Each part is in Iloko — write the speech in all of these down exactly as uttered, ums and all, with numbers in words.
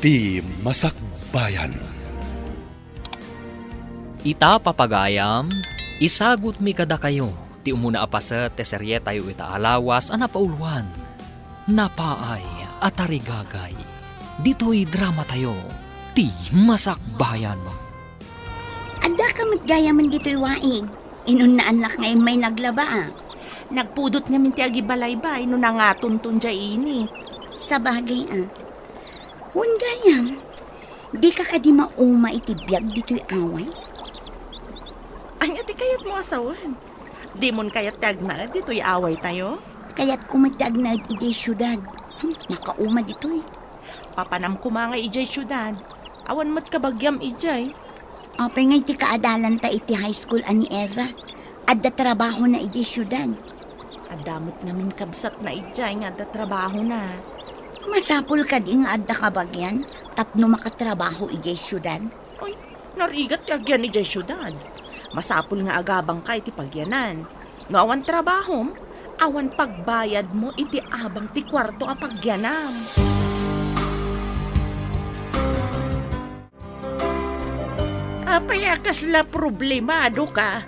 Ti Masakbayan. Ita, papagayam, isagutmi kadakayo ti umuna a paset ti serietayo ita a lawas a napauluan, Napaay a Tarigagay. Ditoy dramatayo, Ti Masakbayan. Addaka met gayamen ditoy waig. Inunnaannak nga immay naglaba, a. Nagpudot ngamin ti agibalaybay no nangatonton diay init. Sabagay, a. Wen gayam, dika kadi mauma iti biag ditoy away? Ania ti kayatmo a sawen? Dimon kayat ti agnaed ditoy awaytayo? Kayatko met ti agnaed idiay siudad. Hmm, makauma ditoy. Papanam koma nga idiay siudad. Awan met kabagiam idiay. Apay ngay ti kaadalanta iti high school a ni Eva? Adda trabahona idiay siudad. Adda met ngamin kabsatna idiay nga adda trabahona. Masapul kadi nga adda kabagian tapno makatrabaho idiay siudad? Ay, narigat ti agian idiay siudad. Masapul nga agabangka iti pagianan. No awan trabahom, awan pagbayadmo iti abang ti kuarto a pagianam. Apay a kasla problemadoka?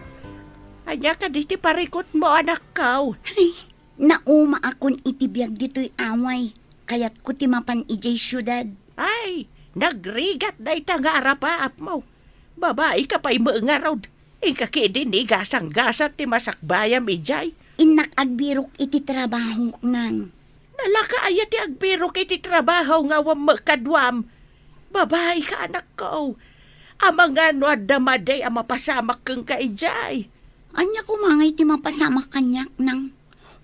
Ania kadi ti parikutmo, anakko? Ay, naumaakon iti biag ditoy away. Kayatko ti mapan idiay siudad. Ay, nagrigat dayta nga arapaapmo. Babaika pay met ngarud. Inka ketdin ni gasanggasat ti masakbayam idiay. Innak agbirok iti trabahok, nang. Nalaka aya ti agbirok iti trabaho nga awan met kaduam? Babaika, anakko. Amangan no adda madi a mapasamak kenka idiay. Ania koma ngay ti mapasamak kaniak, nang?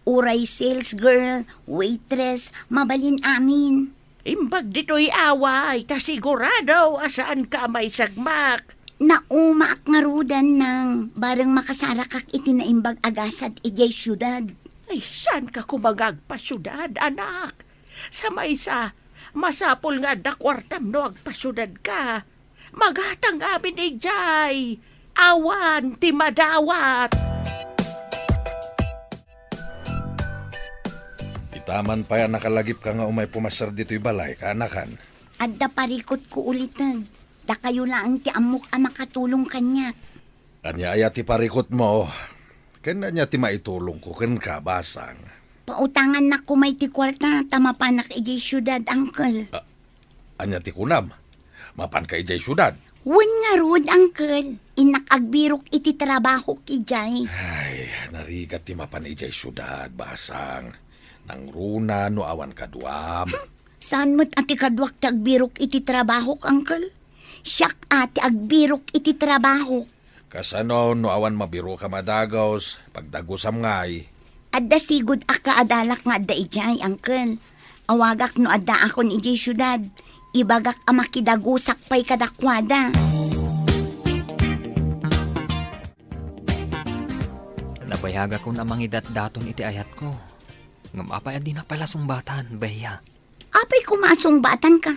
Uray sales girl, waitress, mabalin amin. Imbag ditoy away, ta sigurado a saanka a maisagmak. Naumaak ngaruden, nang, bareng makasarakak iti naimbag a gasat idiay siudad. Ay, saanka koma nga agpasiudad, anak? Sa maysa, masapul nga adda kuartam no agpasiudadka. Magatang amin idiay. Awan ti madawat. Ita man pay a nakalagipka nga umay pumaser ditoy balay, kaanakan. Adda parikutko uliteg. Dakayo laeng ti ammok a makatulong kaniak. Ania aya ti parikutmo? Ken ania ti maitulongko kenka, basang? Pautangannakon met ti kuarta ta mapanak idiay siudad, uncle. Ah, ania ti kunam? Mapanka idiay siudad? Wen ngarud, uncle. Innak agbirok iti trabahok idiay. Ay, narigat ti mapan idiay siudad, basang. Nangruna no awan kaduam. Hmm, saan met a ti kaduak ti agbirok iti trabahok, uncle? Siak a ti agbirok iti trabahok. Kasano no awan mabiroka a dagus, pagdagusam ngay? Adda sigud a kaadalak nga adda idiay, uncle. Awagak no addaakon idiay siudad. Ibagak a makidagusak pay kadakuada. Nabayagakon a mangidatdaton iti ayatko. Ngem apay a dinak pay la sungbatan, Bea? Apay koma a sungbatanka?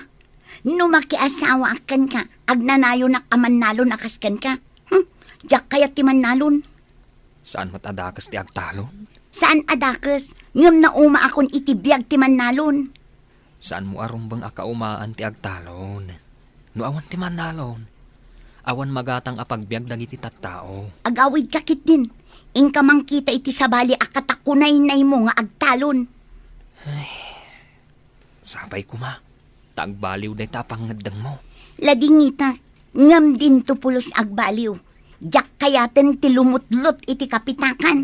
No makiasawaak kenka, agnanayonak a mannalon a kas kenka. Hmm, diak kayat ti mannalon. Saan met a dakes ti agtalon? Saan a dakes, ngem naumaakon iti biag ti mannalon. Saanmo a rumbeng a kaumaan ti agtalon. No awan ti mannalon, awan magatang a pagbiag dagiti tattao. Agawidka ketdin, inka mangkita iti sabali a katakunaynaymo nga agtalon. Ay, sapay koma, ta agbaliw dayta a pangngeddengmo. Ladingitak, ngem dinto pulos agbaliw. Diak kayaten ti lumutlot iti kapitakan.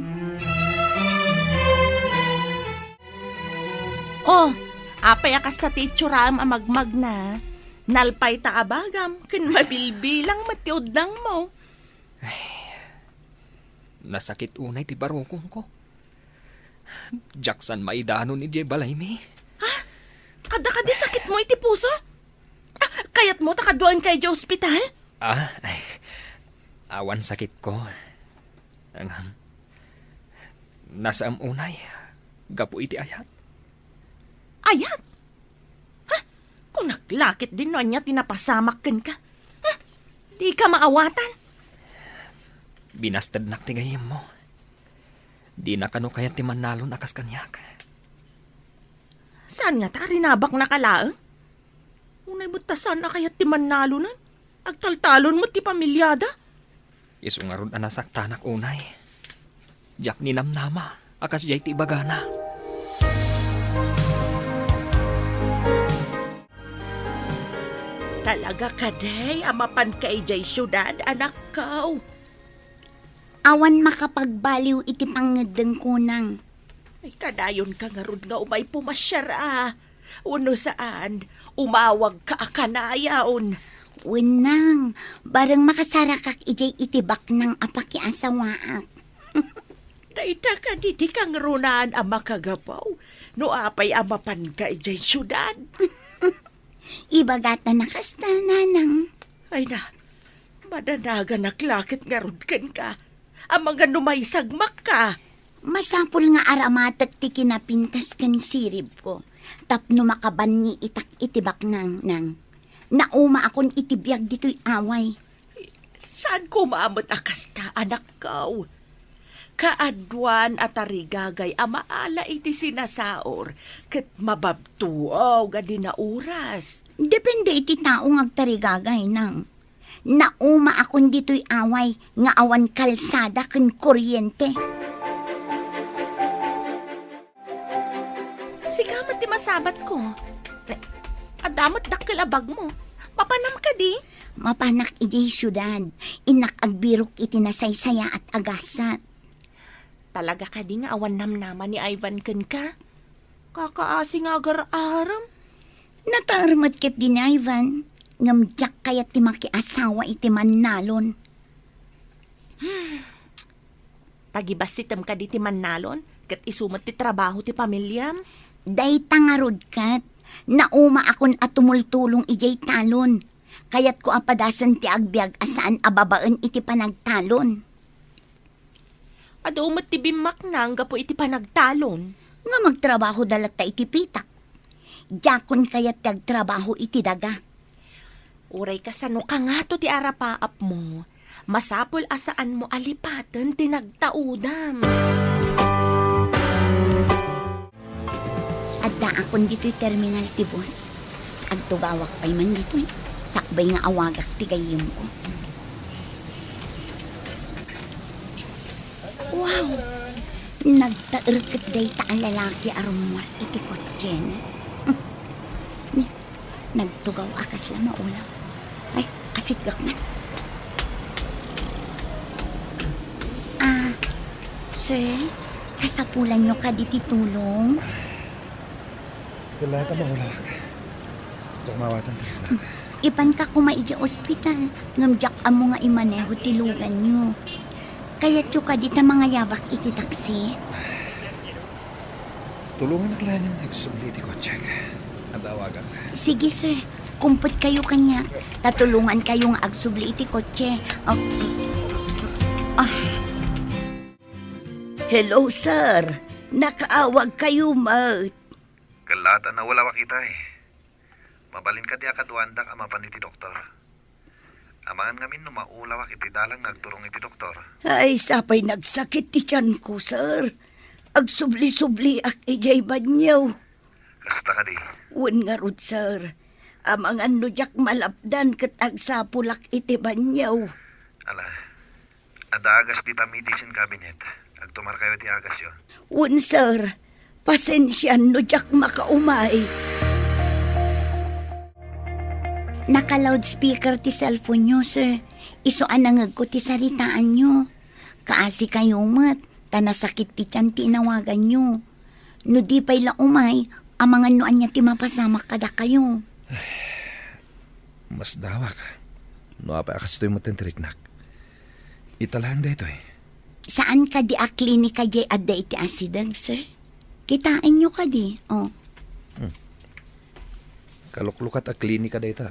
Oh, apay a kasta ti itsuram a magmagna? Nalpay ta abagam, ken mabilbilang met ti udnangmo. Nasakit unay ti barukongko. Diak saan maidanon idiay balaymi. Ha? Adda kadi sakitmo iti puso? Ah, kayatmo ta kaduaenka idiay ospital? Ah, ay, awan sakitko. Ngem, nasaem unay gapu iti ayat. Ayat? Ha? Kunak la ketdin no ania ti napasamak kenka. Ha? Dika maawatan? Binastednak ti gayyemmo. Dina kano kayat ti mannalon a kas kaniak. Saan ngata a rinabaknaka laeng? Unay met ta saan a kayat ti mannalon. Agtaltalon met ti pamiliada. Isu ngarud a nasaktanak unay. Diak ninamnama a kasdiay ti ibagana. Talaga kadi a mapanka idiay siudad, anakko? Awan makapagbaliw iti pangngeddeng, Nang. Ay, kadayonka ngarud nga umay pumasiar a. Wenno saan, umawagka a kanayon. Wen, Nang, bareng makasarakak idiay iti baknang a pakiasawaak. Dayta kadi ti kangrunaan a makagapu no apay a mapanka idiay siudad. Ibagata na kasta, Nanang. Ay na, madanaganak la ket ngarud kenka. Amangan no maisagmakka. Masapul nga aramatek ti kinapintas ken siribko tapno makabanniitak iti baknang, Nang. Naumaakon iti biag ditoy away. Saan koma met a kasta, anakko? Kaaduan a tarigagay a maala iti sinasaor ket mababtuaw a di nauras. Depende iti tao nga agtarigagay, Nang. Naumaakon ditoy away nga awan kalsada ken kuryente. Sika met ti masabatko. Adda met dakkel a bagmo. Mapanam kadi? Mapanak idiay siudad. Innak agbirok iti nasaysayaat a gasat. Talaga kadi nga awan namnama ni Ivan kenka? Kakaasi nga agar-arem. Nataer met ketdi ni Ivan, ngem diak kayat ti makiasawa iti mannalon. Tagibassitem kadi ti mannalon, ket isu met ti trabaho ti pamiliam. Dayta ngarud ket, naumaakon a tumultulong idiay talon. Kayatko a padasen ti agbiag a saan a babaen iti panagtalon. Adu met ti bimmaknang gapu iti panagtalon. Nga magtrabahoda latta iti pitak. Diakon kayat ti agtrabaho iti daga. Uray kasano kangato ti arapaapmo, masapul a saanmo a lipaten ti nagtaudam. Addaakon ditoy terminal ti bus. Agtugawak pay man ditoy. Sakbay nga awagak ti gayyemko. Wow! Nagtaer ket dayta a lalaki a rummuar iti kotsena. Ni, nagtugaw a kasla maulaw. Ay, asitgak man. Ah, sir, kasapulanyo kadi ti tulong? Kailangan ta maulawak. Diak maawatan ti anak. Ipanka koma idiay ospital, ngem diak ammo nga imaneho ti luganyo. Kayatyo kadi ta mangayabak iti taksi? Tulonganak laengen nga agsubli iti kotsek. Adda awagak. Sige, sir. Kumpetkayo kaniak. Ta tulongankayo nga agsubli iti kotse. Oh. Ah. Hello, sir. Nakaawagkayo met. Kella ta naulawak itay. Mabalin kadi a kaduaandak a mapan iti doktor? Amangan ngamin no maulawak iti dalan nga agturong iti doktor. Ay, sapay nagsakit ti tianko, sir. Agsubli-subliak idiay banyo. Kasta kadi? Wen ngarud, sir. Amangan no diak malapdan ket agsapulak iti banyo. Ala, adda agas dita medicine cabinet. Agtumarkayo ti agasyo. Wen, sir. Pasensian no diak makaumay. Naka-loudspeaker ti cellphone-yo, sir. Isu a nangegko ti saritaanyo. Kaasikayo met, ta nasakit ti tian ti inawaganyo. No di pay la umay, amangan no ania ti mapasamak kadakayo. Masdawak. No apay a kastoy met ti riknak. Ita laeng daytoy. Saan kadi a klinika diay adda iti asideg, sir? Kitaenyo kadi, oh. Hmm. Kaluklukat a klinika dayta.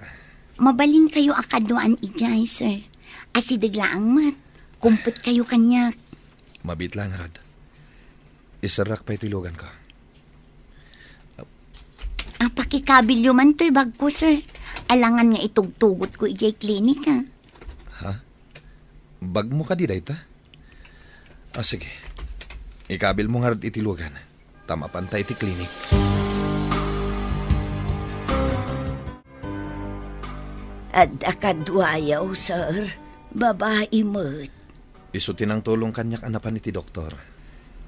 Mabalinkayo a kaduaan idiay, sir. Asideg laeng met. Kumpetkayo kaniak. Mabiit laeng ngarud. Iserrak pay ti luganko. Ah, pakikabilyo man toy bagko, sir. Alangan nga itugtugotko idiay klinika. Ha? Bagmo kadi dayta? Ah, sige. Ikabilmo ngarud iti lugan. Ta mapanta iti klinik. Adda kaduayo, sir. Babai met. Isu ti nangtulong kaniak a napan iti doktor.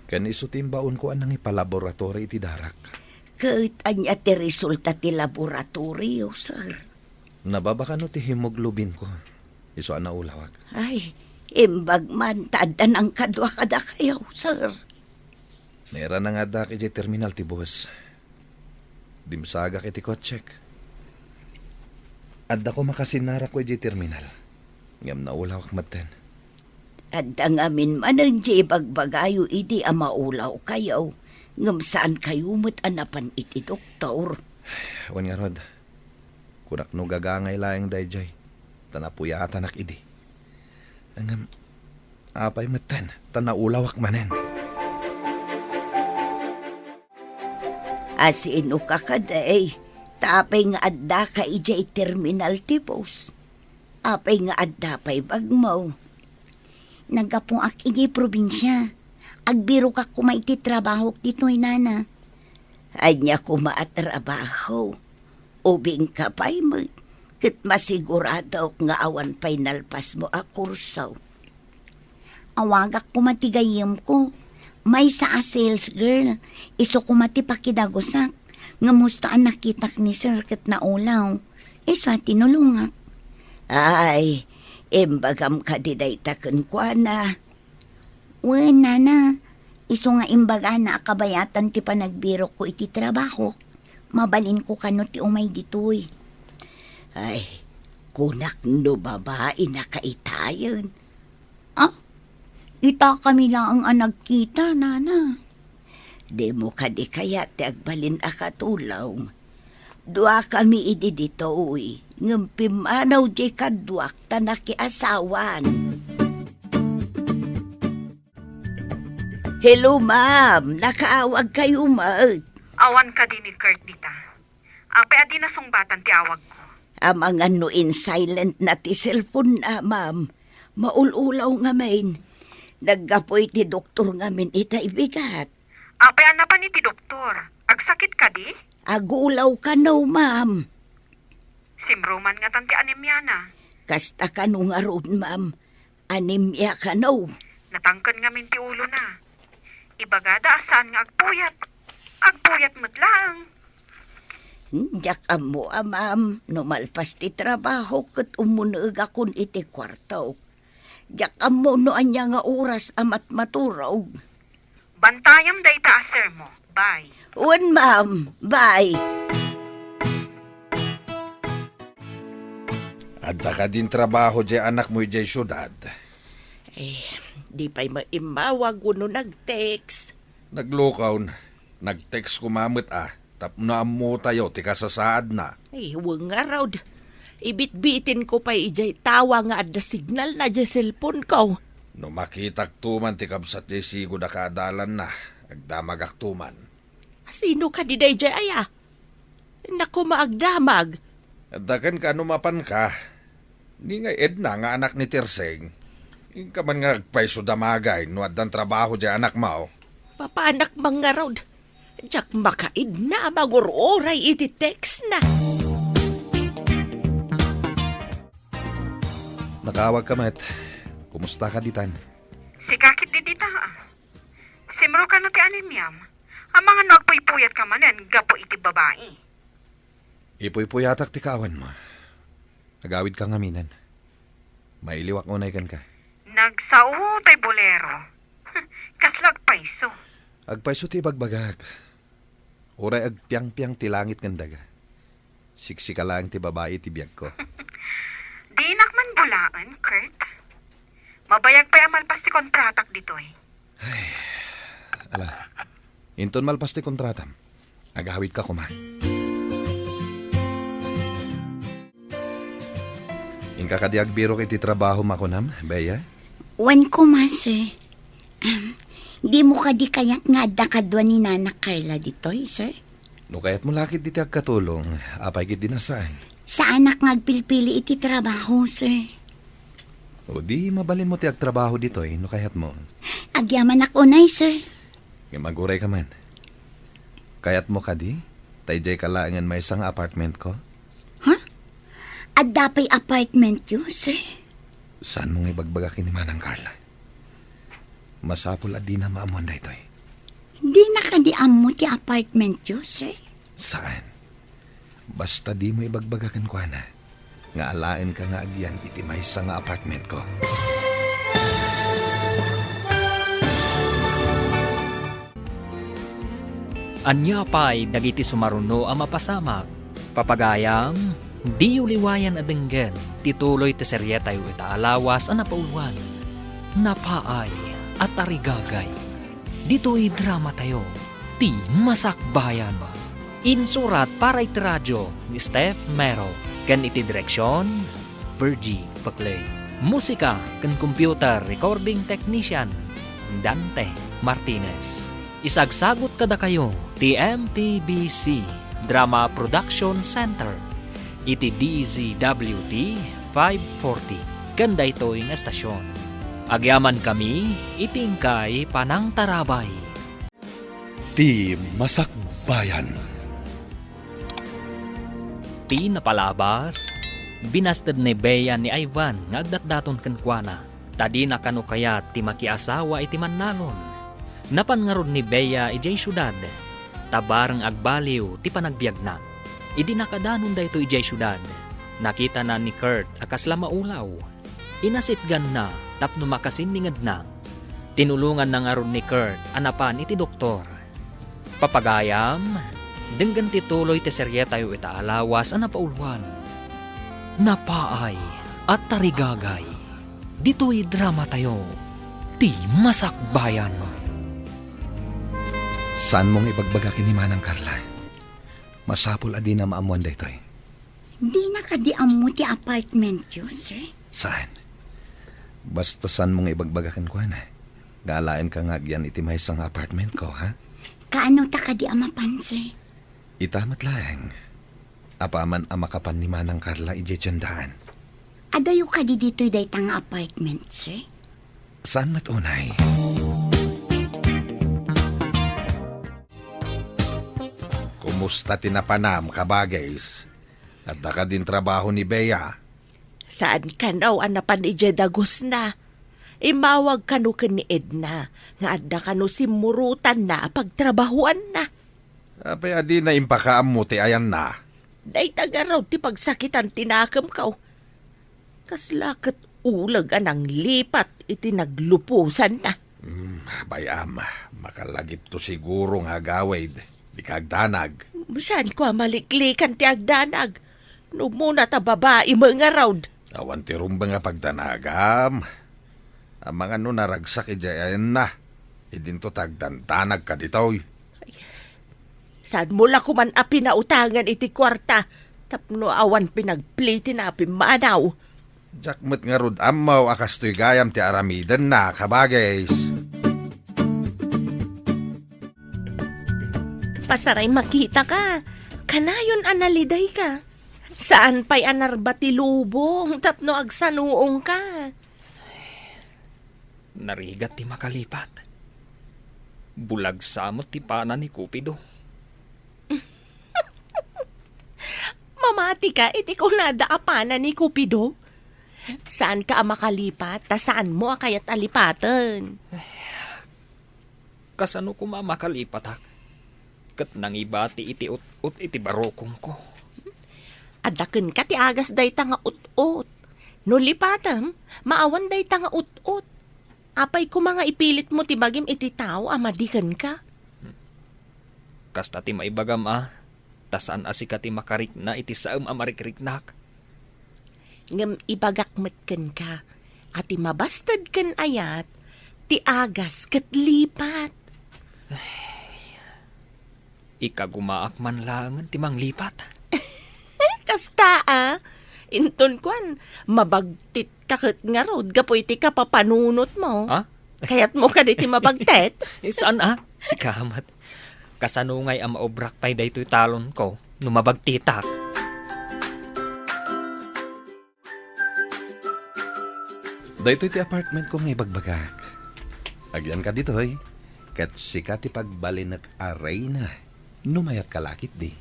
Ken isu ti imbaonko a nangipalaboratory iti darak. Ket ania ti resulta ti laboratorio, sir? Nababa kano ti hemoglobinko. Isu a naulawak. Ay, imbag man ta adda nangkadua kadakayo, sir. Nairana nga addaak idiay terminal ti bus. Dimsagak iti kotsek. Adda koma kasinarakko idiay terminal. Ngem naulawak metten. Adda ngamin manen ti ibagbagayo idi a maulawkayo, ngem saankayo met a napan iti doktor. Wen ngarud, kunak no gagangay laeng daydiay, ta napuyatanak idi. Ngem, apay metten, ta naulawak manen. Asino ka kadi? Ta apay nga addaka idiay terminal ti bus? Apay nga adda pay bagmo? Naggapuak idiay probinsia. Agbirokak koma iti trabahok ditoy, nana. Ania koma a trabaho? Ubingka pay met, ket masiguradok nga awan pay nalpasmo a kurso. Awagak koma ti gayyemko. Maysa a sales girl, isu koma ti pakidagusak. Ngem husto a nakitak ni sir ket naulaw. Isu a tinulongak. Ay, imbagam kadi dayta kenkuana? Wen, nana. Isu nga imbagana a kabayatan ti panagbirokko iti trabahok. Mabalinko kano ti umay ditoy. Ay, kunak no babainaka itayen. Ah, itakami laeng a nagkita, nana. Dimo kadi kayat ti agbalin a katulong? Duakami idi ditoy, ngem pimmanaw diay kaduak ta nakiasawan. Hello, ma'am. Nakaawagkayo met. Awan kadi ni Kurt dita? Apay a di nasungbatan ti awagko? Amangan no in-silent na ti cellphone na, ma'am. Maul-ulaw ngamin. Naggapu iti doktor ngamin itay bigat. Apay a napan iti doktor? Agsakit kadi? Agulaw kano, ma'am. Simro man ngatan ti anemiana? Kasta kano ngarud, ma'am. Anemia kano? Natangken ngamin ti ulona. Ibagada a saan nga agpuyat. Agpuyat met laeng. Hmm, diak ammo a, ma'am, no malpas ti trabaho ket umunegakon iti kuartok. Diak ammo no ania nga oras a matmaturog. Bantayam dayta a sir mo. Bye. Wen, ma'am. Bye. Adda kadin trabaho diay anakmo idiay siudad? Eh, di pay maimmawag wenno nag-text. Naglukaw. Nag-text koma met a, tapno ammotayo ti kasasaadna. Ay, wen ngarud. Ibitbitinko pay idiay tawa nga adda signalna diay cellphoneko. No makitakto man ti kabsat diay sigud a kaadalanna, agdamagakto man. Sino kadi daydiay aya? Naku, maagdamag. Adda kenka no mapanka. Ni nga Edna nga anak ni Tirseng. Inka man nga agpayso damagay no addan trabaho diay anakmo. Papanak man ngarud. Diak makaidna a mangur-uray iti text na. Nakaawag ka met. Kumusta ka ditan? Sika ketdi dita, a. Simro kano ti anemiam? Amangan no agpuypuyat ka manen gapu iti babai. Ipuypuyatak ti kaawan mo. Agawid ka ngaminen. Mailiwak unay kenka. Nagsao tay bolero. Kasla agpayso. Agpayso ti ibagbagak. Uray agpiangpiang ti langit ken daga. Siksika laeng ti babai ti biagko. Dinak man bulaen, Kurt. Mabayag pay a malpas ti kontratak ditoy. Ay, ala. Inton malpas ti kontratam, agawid ka koma. Inka kadi agbirok iti trabaho makunam, Bea? Wen koma, sir. Am, dimo kadi kayat nga adda kadua ni Nana Carla ditoy, sir? No kayatmo la ketdi ti agkatulong, apay ketdi a saan? Saanak nga agpilpili iti trabaho, sir. O di, mabalinmo ti agtrabaho ditoy no kayatmo. Agyamanak unay, sir. Ngem aguray ka man. Kayatmo kadi? Ta idiay ka laengen maysa nga apartmentko? Ha? Adda pay apartmentyo, sir? Saanmo nga ibagbaga ken ni Manang Carla? Masapul a dina maammuan daytoy. Dina kadi ammo ti apartmentyo, sir? Saan? Basta dimo ibagbaga kenkuana nga alaenka nga agyan iti maysa nga apartmentko. Ania pay dagiti sumaruno a mapasamak? Papagayam, diyo liwayan a denggen ti tuloy ti serietayo ita a lawas a napauluan, Napaay a Tarigagay. Ditoy dramatayo, ti Masakbayan. Insurat para iti radio ni Steph Mero, ken iti direksion, Virgie Paclay. Musika ken computer recording technician, Dante Martinez. Isagsagut kadakayo ti M P B C Drama Production Center iti D Z W T five forty ken daytoy nga estasion. Agyamankami iti inkay panangtarabay. Ti Masakbayan. Ti napalabas, binasted ni Bea ni Ivan nga agdatdaton kenkuana, ta dina kano kayat ti makiasawa iti mannalon. Napan ngarud ni Bea idiay siudad, ta bareng agbaliw ti panagbiagna. Idi nakadanon daytoy idiay siudad, nakitana ni Kurt a kasla maulaw. Inasitganna tapno makasinningedna. Tinulonganna ngarud ni Kurt a napan iti doktor. Papagayam, denggen ti tuloy ti serietayo ita a lawas a napauluan, Napaay a Tarigagay. Ditoy dramatayo, ti Masakbayan. Saanmo nga ibagbaga ken ni Manang Carla? Masapul a dina maammuan daytoy. Dina kadi ammo ti apartmentyo, sir? Saan? Basta saanmo nga ibagbaga kenkuana nga alaenka nga agyan iti maysa nga apartmentko, ha? Kaano ta kadi a mapan, sir? Ita met laeng. Apaman a makapan ni Manang Carla idiay tiendaan. Adayo kadi ditoy dayta nga apartment, sir? Saan met unay? Kumusta ti napanam, kabagis? Adda kadin trabaho ni Bea? Saan kano a napan idiay dagusna. Immawag kano ken ni Edna nga adda kano simmurotanna a pagtrabahoanna. Apay a dina impakaammo ti ayanna? Dayta ngarud ti pagsakitan ti nakemko. Kasla ket uleg a nanglipat iti nagluposanna. Hmm, bay-am, makalagipto siguro nga agawid. Dika agdanag. Saanko a maliklikan ti agdanag. No umuna ta babai met ngarud. Awan ti rumbeng a pagdanagam. Amangan no naragsak idiay ayanna. Idinto ta agdandanagka ditoy. Ay, saanmo la koman a pinautangan iti kuarta tapno awan pinagpliti a pimmanaw? Diak met ngarud ammo a kastoy gayam ti aramidenna, kabagis. Pasaray makitaka. Kanayon a nalidayka. Saan pay a narba ti lubong tapno agsanuongka. Narigat ti makalipat. Bulag sa met ti pana ni Cupido. Mamatika iti kunada a pana ni Cupido? Saanka a makalipat, ta saanmo a kayat a lipaten. Kasano koma a makalipatak? Ket nangibati iti ut-ot iti barukongko. Adda kenka ti agas dayta nga ut-ot. No lipatem, maawan dayta nga ut-ot. Apay koma nga ipilitmo ti bagim iti tao a madi kenka? Kasta ti maibagam a, ta saan a sika ti makarikna iti saem a marikriknak. Ngem ibagak met kenka a ti mabasted ken ayat, ti agas ket lipat. Ikagumaak man laengen ti manglipat. Kasta a, inton kuan, mabagtitka ket ngarud gapu iti kapapanunotmo. Ha? Kayatmo kadi ti mabagtit? Eh, saan a? Sika met. Kasano ngay a maobrak pay daytoy talonko no mabagtitak? Daytoy ti apartmentko nga ibagbagak. Agyanka ditoy, ket sika ti pagbalinek a reyna no mayatka la ketdi.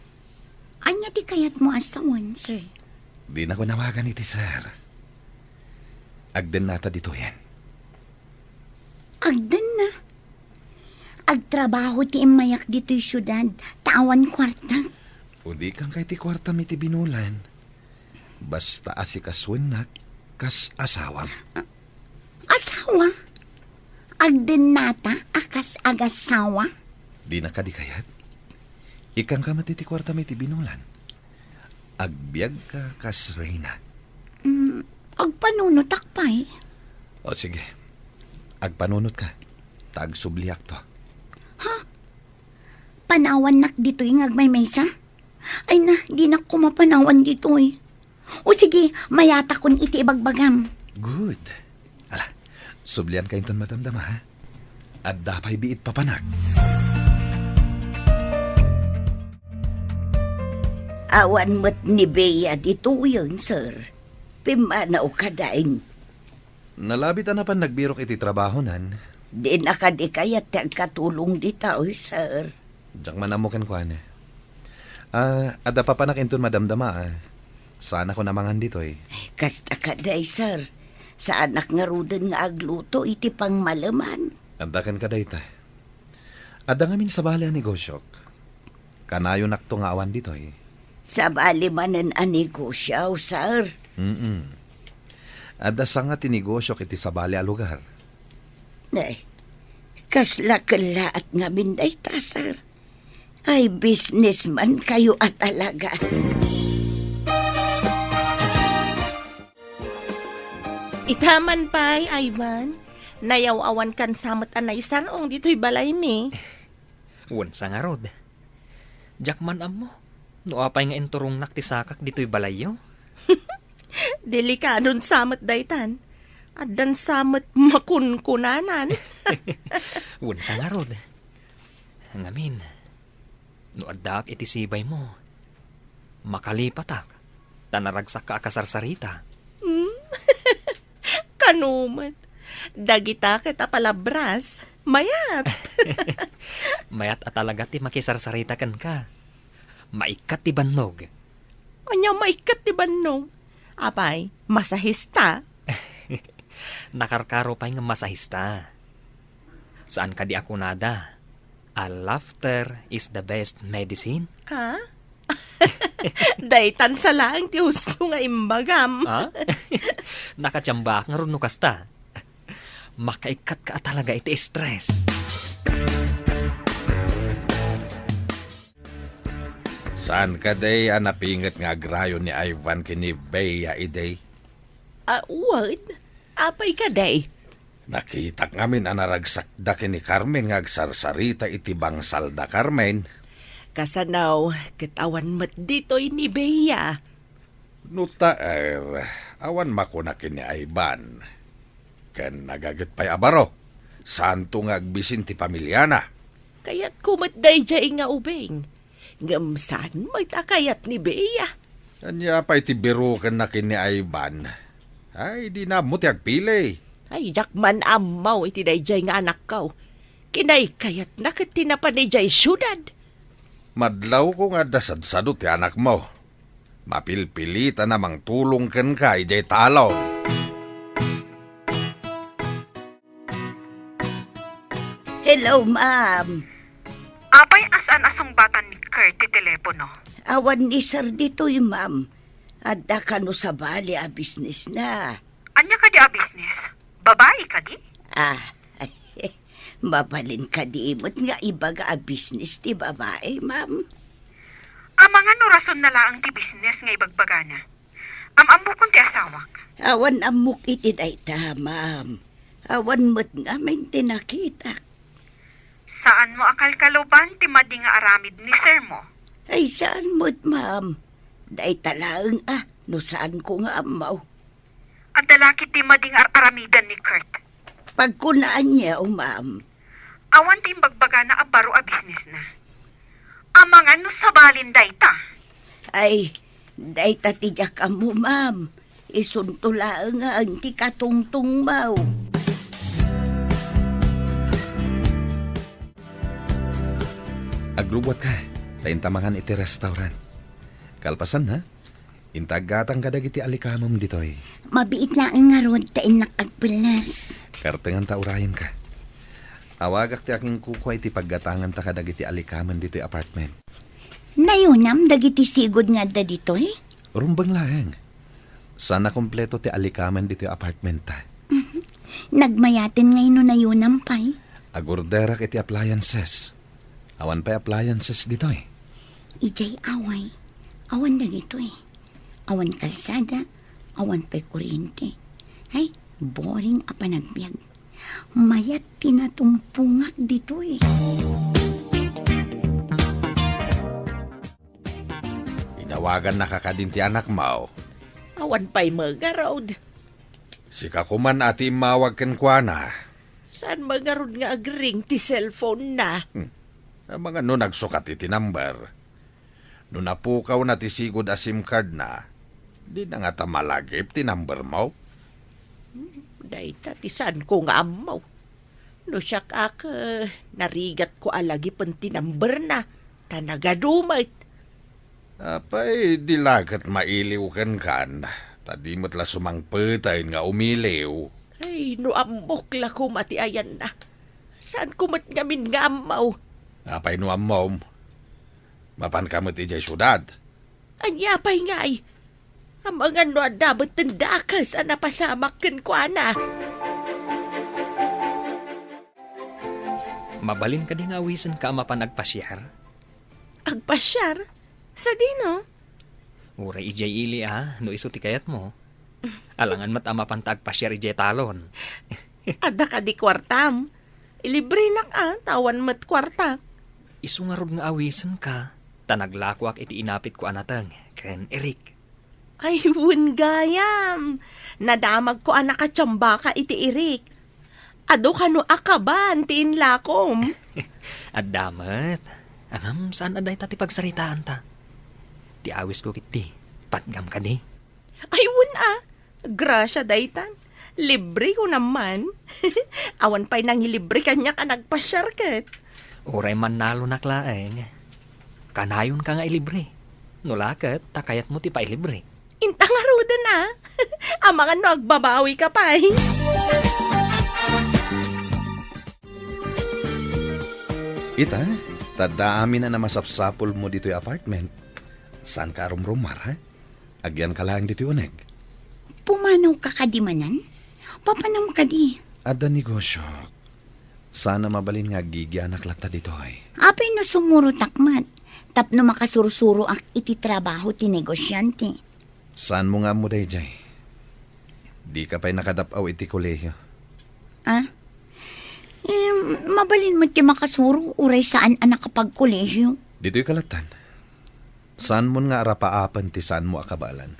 Ania ti kayatmo a sawen, sir? Dinako nawagan iti sir. Agdennata ditoyen. Agdenna? Agtrabaho ti immayak ditoy siudad, ta awan kuarta. Udikan kay ti kuartam iti binulan. Basta asikasuennak kas asawam. Asawa? Agdennata a kas agasawa? Dina kadi kayat? Ikkanka met iti kuartam iti binulan. Agbiagka kas reyna. Mm, agpanunotak pay. O sige, agpanunotka, ta agsubliakto. Ha? Panawannak ditoy nga agmaymaysa? Ay na, dinak koma panawan ditoy. O sige, mayatakon iti ibagbagam. Good. Ala, sublianka inton madamdama, ha? Adda pay biit papanak. Awan met ni Bea ditoyen, sir. Pimmanaw kadain. Nalabit a napan nagbirok iti trabahonan. Dina kadi kayat ti agkatulong ditoy, sir. Diak man ammo kenkuana. Ah, adda papanak inton madamdama, ah. Saanakon a mangan ditoy. Kasta kadi, sir. Saanak ngaruden nga agluto iti pangmaleman. Adda kenka dayta. Adda ngamin sabali a negosyok. Kanayonakto nga awan ditoy. Sabali manen a negosyo, sir. Mm-mm. Adda sanga ti negosyok iti sabali a lugar. Ay, kasla kellaat ngamin dayta, sir. Ay, businessman kayo a talaga. Ita man pay, Ivan, nayaw-awankan sa met a naisar-ong ditoy balaymi. Wen sa ngarud. Diak man ammo no apay nga inturongnak ti sakak ditoy balayyo. Delikadon sa met daytan. Addan sa met makunkunanan. Wen sa ngarud. Ngamin, no addaak iti sibaymo, makalipatak, ta naragsakka a kasarsarita. Hmm? Kano met, dagita ket a palabras, mayat. Mayat a talaga ti makisarsarita kenka. Maikkat ti bannog. Ania maikkat ti bannog? Apay, masahista? Nakarkaro pay nga masahista. Saan kadi a kunada a laughter is the best medicine? Ha? Daytan sa laeng ti husto nga imbagam. Ha? Nakatiambaak ngarud no kasta. Makaikkatka a talaga iti stress. Saan kadi a napinget nga agrayo ni Ivan ken ni Bea idi? Ah, wen. Apay kadi? Nakitak ngamin a naragsakda ken ni Carmen nga agsarsarita iti bangsalda, Carmen. Kasano ket awan met ditoy ni Bea? No ta, er, awan makuna ken ni Ivan. Ken nagaget pay a baro, saanto nga agbisin ti pamiliana. Kayatko met daydiay nga ubing. Ngem saan met a kayat ni Bea? Ania pay ti birokenna ken ni Ivan? Ay, dina ammo ti agpili. Ay, diak man ammo iti daydiay nga anakko. Kinaykayatna ket ti napan idiay siudad. Madlawko nga adda sadsado ti anakmo. Mapilpilitan a mangtulong kenka idiay talon. Hello, ma'am. Apay a saan a sungbatan ni Kurt ti telepono? Awan ni sir ditoy, ma'am. Adda kano sabali a business na. Ania kadi a business? Babai kadi? Ah, mabalin kadi met nga ibaga a business ti babai, ma'am? Amangan no rason na laeng ti business nga ibagbagana. Am-ammokon ti asawak. Awan ammok iti dayta, ma'am. Awan met ngamin ti nakitak. Saanmo a kalkaluban ti madi nga aramid ni sir mo? Ay, saan met, ma'am. Dayta laeng a, no saanko nga ammo. Adda la ketdi madi nga ar-aramidan ni Kurt. Pagkunaanyo, ma'am. Awan ti imbagbagana a baro a business na. Amangan no sabalin dayta. Ay, dayta ti diak ammo, ma'am. Isunto laeng ti katungtungmo. Aglubbuatka, ta inta mangan iti restaurant. Kalpasan, ha? Inta aggatang kadagiti alikamem ditoy. Mabiit laeng ngarud ta innak agpelles. Kartenganta urayenka. Awagak ti akinkukua iti paggatanganta kadagiti alikamen ditoy apartment. Nayonam dagiti sigud nga adda ditoy? Rumbeng laeng. Saan a kompleto ti alikamen ditoy apartmenta. Mhm. Nagmayaten ngay no nayonam pay. Agorderak iti appliances. Awan pay appliances ditoy. Idiay away, awan dagitoy. Awan kalsada, awan pay kuryente. Ay, boring a panagbiag. Mayat ti natumpongak ditoy. Inawagannaka kadin ti anakmo? Awan pay met ngarud. Sika koman a ti immawag kenkuana. Saan met ngarud nga agring ti cellphone-na? Hmm. Amangan no nagsukat iti number. No napukawna ti sigud a SIM card-na, dina ngata malagip ti number-mo? Hmm, dayta ti saanko nga ammo. No siak a, eh, narigatko a lagipen ti number-na, ta nagadu met. Apay, di la ket mailiw kenkan, ta di met la sumangpetaen nga umiliw. Ay, no ammok la koma ti ayanna. Saanko met ngamin nga ammo. Apay no ammom? Mapanka met idiay siudad. Ania pay ngay? Amangan no adda met ti dakes a napasamak kenkuana. Mabalin kadi nga awisenka a mapan agpasiar? Agpasiar? Sadino? Uray idiay ili a, no isu ti kayatmo. Alangan met a mapanta agpasiar idiay talon. Adda kadi kuartam? Ilibrenak a, ta awan met kuartak. Isu ngarud nga awisenka, ta naglakoak iti inapitko a nateng ken Eric. Ay, wen gayam. Nadamagko a nakatiambaka iti Eric. Adu kano a kaban ti inlakom? Adda met. Ngem saan a dayta ti pagsaritaanta. Ti awisko ketdi, patgam kadi. Ay, wen a. Grasia daytan. Libre ko naman. Awan pay nangilibre kaniak a nagpasiar ket. Uray mannalonak laeng. Kanayonka nga ilibre. No la ket, ta kayatmo ti pailibre. Inta ngaruden a. Amangan no agbabawika pay. Ita, ta adda amin a namasapsapulmo ditoy apartment. Saanka a rumrumar, ha? Agyanka laeng ditoy uneg. Pumanawka kadi manen? Papanam kadi? Adda negosiok. Saan a mabalin nga aggigyanak latta ditoy. Apay no sumurotak met, tapno makasursuroak iti trabaho ti negosiante. Saanmo nga ammo daydiay? Dika pay nakadap-aw iti kolehio. Ah? Em, mabalin met ti makasuro, uray saan a nakapagkolehio. Ditoy kalatan. Saanmon nga arapaapen ti saanmo a kabaelan.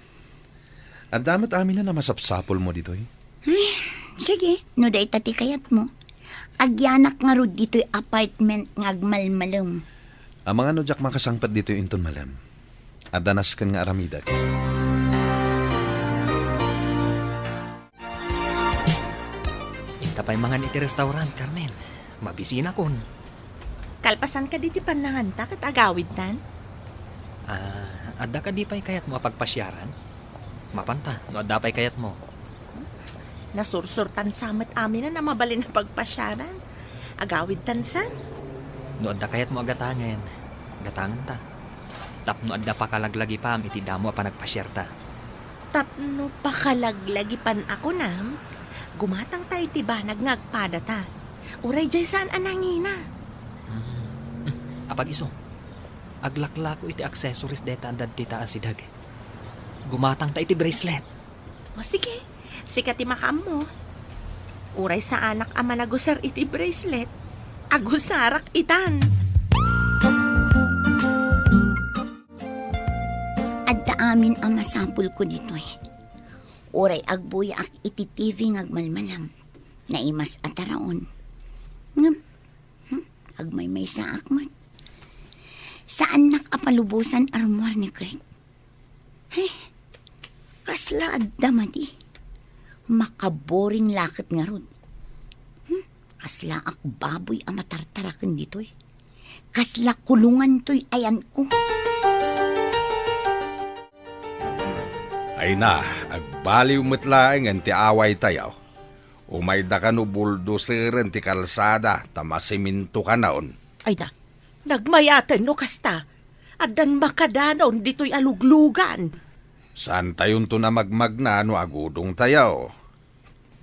Adda met amin a namasapsapulmo ditoy. Ay, sige, no dayta ti kayatmo. Agyanak ngarud ditoy apartment nga agmalmalem. Amangan no diak makasangpet ditoy inton malem. Adda nasken nga aramidek. Inta pay mangan iti restaurant, Carmen. Mabisinakon. Kalpasan kadi ti pannanganta ket agawidtan? Ah, adda kadi pay kayatmo a pagpasiaran? Mapanta, no adda pay kayatmo. Nasursurtan sa met amin a mabalin a pagpasiaran. Agawidtan san? No adda kayatmo a gatangen, gatangenta. Tapno adda pakalaglagipam iti damo a panagpasiarta. Tapno pakalaglagipan a kunam, gumatangta iti banag nga agpadata. Uray diay saan a nangina. Hmm. Apag-isu, aglaklako iti accessories dayta a daddi ta a sideg. Gumatangta iti bracelet. O sige, sika ti makaammo. Uray saanak a managusar iti bracelet, agusarak itan. Adda amin a masapulko ditoy. Uray agbuyaak iti T V nga agmalmalam, naimas a taraon. Ngem, hmm, agmaymaysaak met. Saannak a palubosan a rummuar ni Kurt. He, kasla adda madi. Makaboring la ket ngarud. Hmm, kaslaak baboy a matartaraken ditoy. Kasla kulongan toy ayanko. Ay na, agbaliw met laengen ti awaytayo. Umayda kano buldoseren ti kalsada ta masiminto kanayon. Ay na, nagmayaten no kasta. Addan makadanaw ditoy a luglugan. Saantayonton a magmagna no agudongtayo.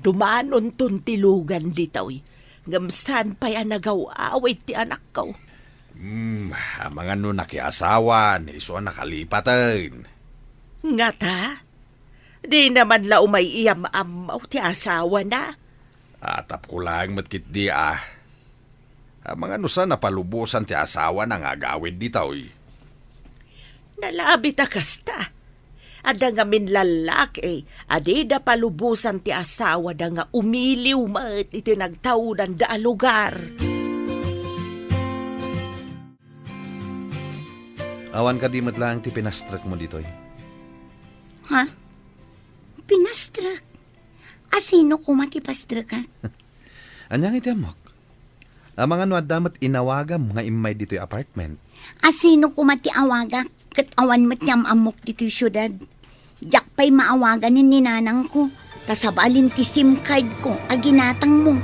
Dumanonton ti lugan ditoy, ngem saan pay a nagaw-awid ti anakko. Hmm, amangan no nakiasawan, isu a nakalipaten. Ngata? Dina man la umay iyam-ammo ti asawana? Atapko laeng met ketdi a. Amangan no saan a palubosan ti asawana nga agawid ditoy. Nalabit a kasta. Adda ngamin lallaki a dida palubosan ti asawada nga umiliw met iti nagtaudanda a lugar. Awan kadi met laeng ti pinastrekmo ditoy? Ha? Pinastrek? Asino koma ti pastrekak? Ania nga iti ammok? Amangan no adda met inawagam nga immay ditoy apartment? Asino koma ti awagak ket awan met nga am-ammok ditoy siudad? Diak pay maawaganen ni nanangko, ta sabalin ti SIM card ko a ginatangmo.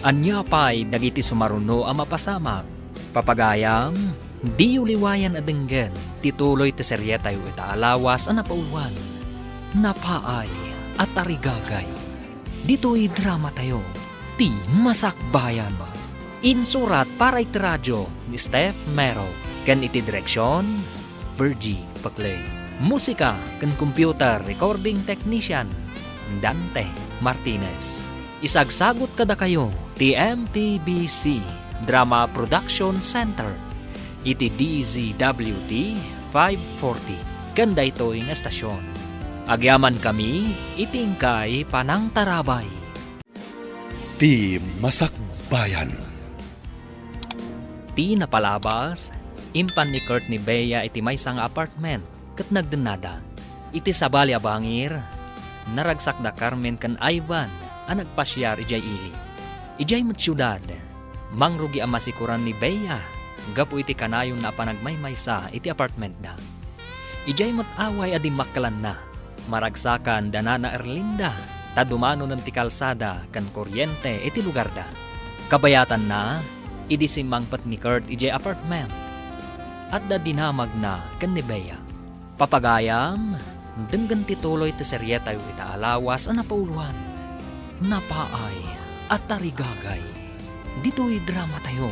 Ania pay dagiti sumaruno a mapasamak? Papagayam, diyo liwayan a denggen ti tuloy ti serietayo ita a lawas a napauluan, Napaay a Tarigagay. Ditoy dramatayo, ti Masakbayan. Insurat para iti radio ni Steph Mero ken iti direksion, Virgie Paclay. Musika ken computer recording technician, Dante Martinez. Isagsagut kadakayo ti M P B C Drama Production Center iti D Z W T five forty ken daytoy nga estasion. Agyamankami iti inkay panangtarabay. Ti Masakbayan. Ti napalabas, impan ni Kurt ni Bea iti maysa nga apartment ket nagdennada. Iti sabali a bangir, naragsak da Carmen ken Ivan a nagpasiar idiay ili. Idiay met siudad, mangrugi a masikoran ni Bea gapu iti kanayonna a panagmaymaysa iti apartmentda. Idiay met away a dimmakkelanna, maragsakan da Nana Erlinda ta dumanonen ti kalsada ken koriente iti lugarda. Kabayatanna, idi simmangpet ni Kurt idiay apartment, adda dinamagna ken ni Bea. Papagayam, denggen ti tuloy ti serietayo ita a lawas a napauluan, Napaay a Tarigagay. Ditoy dramatayo,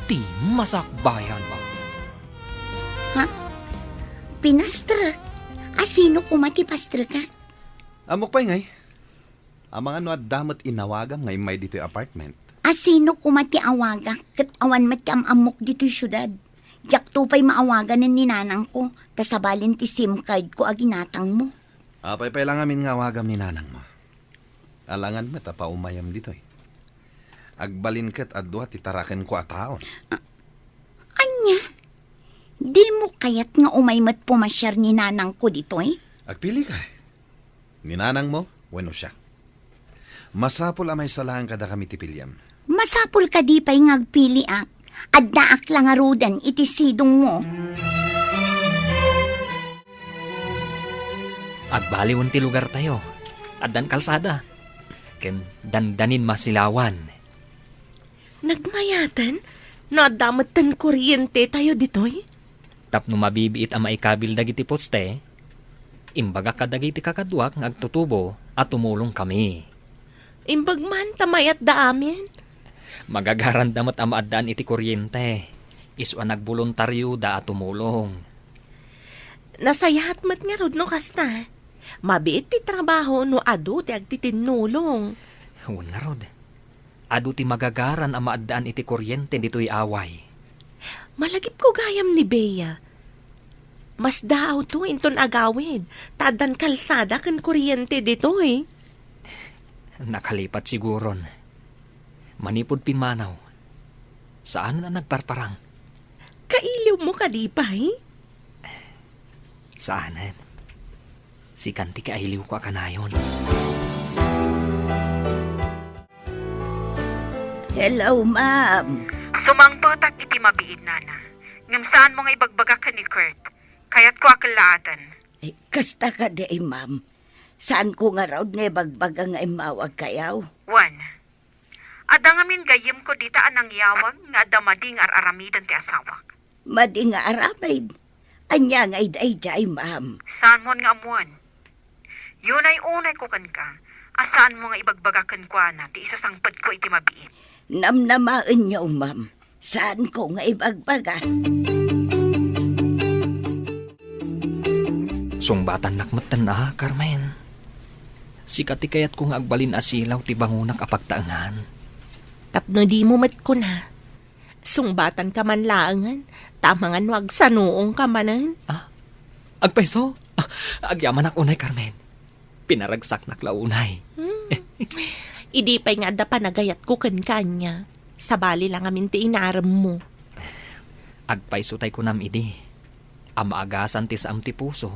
ti Masakbayan. Ha? Pinastrek? Asino koma ti pastrekak? Ammok pay ngay. Amangan no adda met inawagam nga immay ditoy apartment. Asino koma ti awagak ket awan met ti am-ammok ditoy siudad? Diakto pay maawaganen ni nanangko, ta sabalin ti SIM card ko a ginatangmo. Apay pay la ngamin nga awagam ni nanangmo? Alangan met a paumayam ditoy. Agbalin ket adu ti tarakenko a taon. A-, ania? Dimo kayat nga umay met pumasiar ni nanangko ditoy? Agpili ka. Ni nanangmo wenno siak? Masapul a maysa laeng kadakami ti piliam. Masapul kadi pay nga agpiliak? Addaak la ngaruden iti sidongmo. Agbaliwen ti lugartayo. Addan kalsada. Ken dandanin masilawan. Nagmayaten no adda metten korientetayo ditoy? Tapno mabibiit a maikabil dagiti poste, imbagak kadagiti kakaduak nga agtutubo a tumulongkami. Imbag man ta mayatda amin. Magagaranda met a maaddaan iti koriente. Isu a nagboluntarioda a tumulong. Nasayaat met ngarud no kasta. Mabiit ti trabaho no adu ti agtitinnulong. Wen ngarud. Adu ti magagaran a maaddaan iti koriente ditoy away. Malagipko gayam ni Bea. Masdaawto inton agawid, ta addan kalsada ken koriente ditoy. Nakalipat siguron. Manipud pimmanaw, saanen a nagparparang. Kailiwmo kadi pay? Saanen. Sikan ti kailiwko a kanayon. Hello, ma'am. Sumangpetak iti mabiit, Nana. Ngem saanmo nga ibagbaga ken ni Kurt. Kayatko a kellaaten. Ay, kasta kadi, ma'am. Saanko ngarud nga ibagbaga nga immawagkayo? Wen, adda ngamin gayyemko dita a nangyawag nga adda madi nga ar-aramiden ti asawak. Madi nga aramid? Ania ngay daydiay, ma'am? Saanmon nga ammoen? Yunay-unayko kenka a saanmo nga ibagbaga kenkuana ti isasangpetko iti mabiit. Namnamaenyo, ma'am. Saanko nga ibagbaga. Sungbatannak metten a, Carmen. Sika ti kayatko nga agbalin a silaw ti bangonak a pagtaengan. Tapno dimo met kuna, sungbatanka man laengen, ta amangan no agsanuongka manen. Ah, agpayso? Ah, agyamanak unay, Carmen. Pinaragsaknak la unay. Hmm. Idi pay nga adda panagayatko kenka ania, sabali la ngamin ti inaremmo. Agpayso tay kunam idi a maagasan ti saem ti puso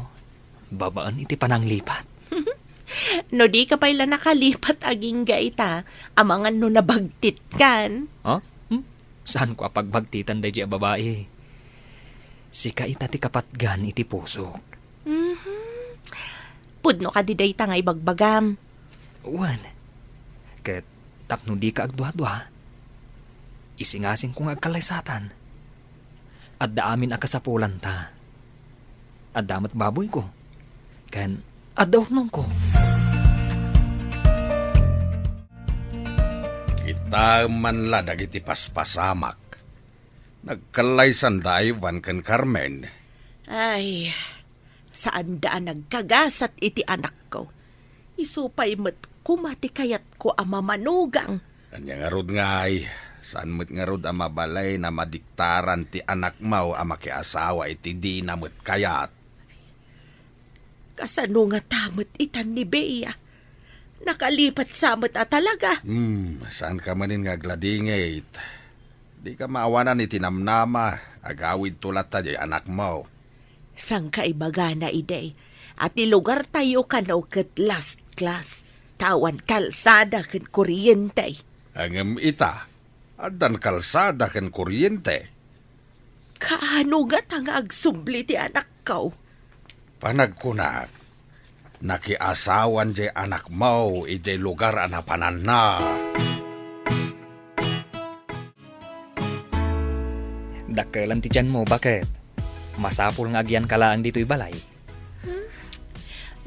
babaen iti pananglipat. No dika pay la nakalipat agingga ita, amangan no nabagtitkan. Ha? Hmm? Saanko a pagbagtitan daydiay a babai. Sika ita ti kapatgan iti pusok. Mhm. Pudno kadi dayta nga ibagbagam? Wen, ket tapno dika agduadua, isingasingko nga agkallaysatan. Adda amin a kasapulanta. Adda met baboyko, ken adda urnongko. Kitaem man la dagiti paspasamak. Nagkallaysanda Ivan ken Carmen. Ay, saanda a nagkagasat iti anakko. Isu pay met koma ti kayatko a mamanugang. Ania ngarud ngay, saan met ngarud a mabalin a madiktaran ti anakmo a makiasawa iti dina met kayat? Kasano ngata met itan ni Bea? Nakalipat sa met a talaga? Hmm, saanka manen nga agladingit. Dika maawanan iti namnama, agawidto latta diay anakmo. Saan ka ibagana idi a ti lugartayo kano ket last class, ta awan kalsada ken kuryente? Ngem ita, addan kalsada ken kuryente. Kaano ngata nga agsubli ti anakko? Panagkunak, nakiasawan diay anakmo idiay lugar a napananna. Dakkelan ti tianmo, baket? Masapul nga agyanka laeng ditoy balay. Hmm?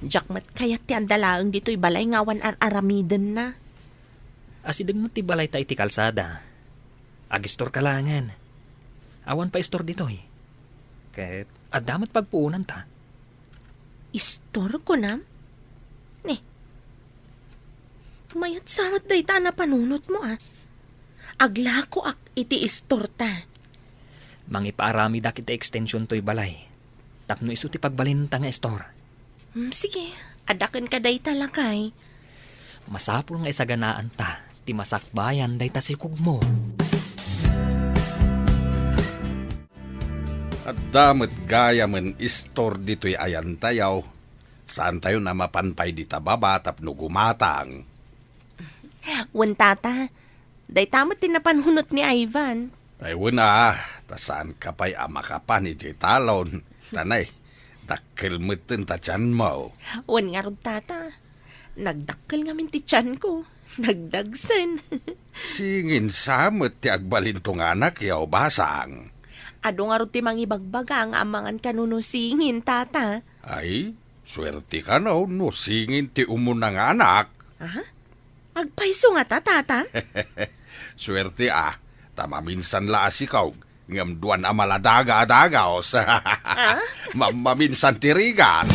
Diak met kayat ti adda laeng ditoy balay nga awan ar-aramidenna. Asideg met ti balayta iti kalsada. Agistorka laengen. Awan pay istor ditoy. Ket adda met pagpuonanta. Istor, kunam? Ni, mayat sa met dayta a napanunotmo, a. Aglakoak iti istorta. Mangipaaramidak iti extension toy balay. Tapno isu ti pagbalinenta nga istor. Hmm, sige, adda kenka dayta, lakay. Masapul nga isaganaanta ti masakbayan dayta sikogmo. Adda met gayamen istor ditoy ayantayo. Saantayon a mapan pay dita baba tapno gumatang. Wen, tata, dayta met ti napanunot ni Ivan. Ay, wen a, ta saanka pay a makapan iti talon. Tanay, dakkel metten ta tianmo. Wen ngarud, tata. Nagdakkel ngamin ti tianko. Nagdagsen. Singin sa met ti agbalinto nga anakyo, basang. Adu ngarud ti mangibagbaga nga amangan kano no singin, tata. Ay, suerte kano no singin ti umuna nga anak. Aha? Agpayso ngata, tata? Suerte a, ta maminsan la a sikog, ngem duan a maladaga a dagaos. Ah? Mam-, maminsan ti rigat.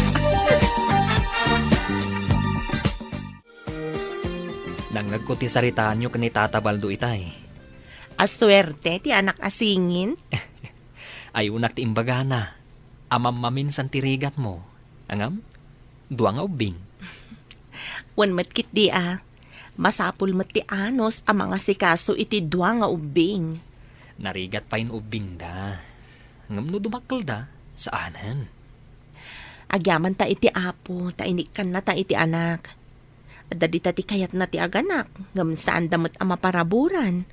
Nangngegko ti saritaanyo ken ni Tata Baldo itay. A suerte ti anak a singin. Ayunak ti imbagana a mammaminsan ti rigatmo. Ngem, dua nga ubbing. Wen met ketdi a, masapul met ti anus a mangasikaso iti dua nga ubbing. Narigat pay no ubbingda. Ngem no dumakkelda, saanen. Agyamanta iti Apo, ta inikkannata iti anak. Adda dita ti kayatna ti aganak, ngem saanda met a maparaburan.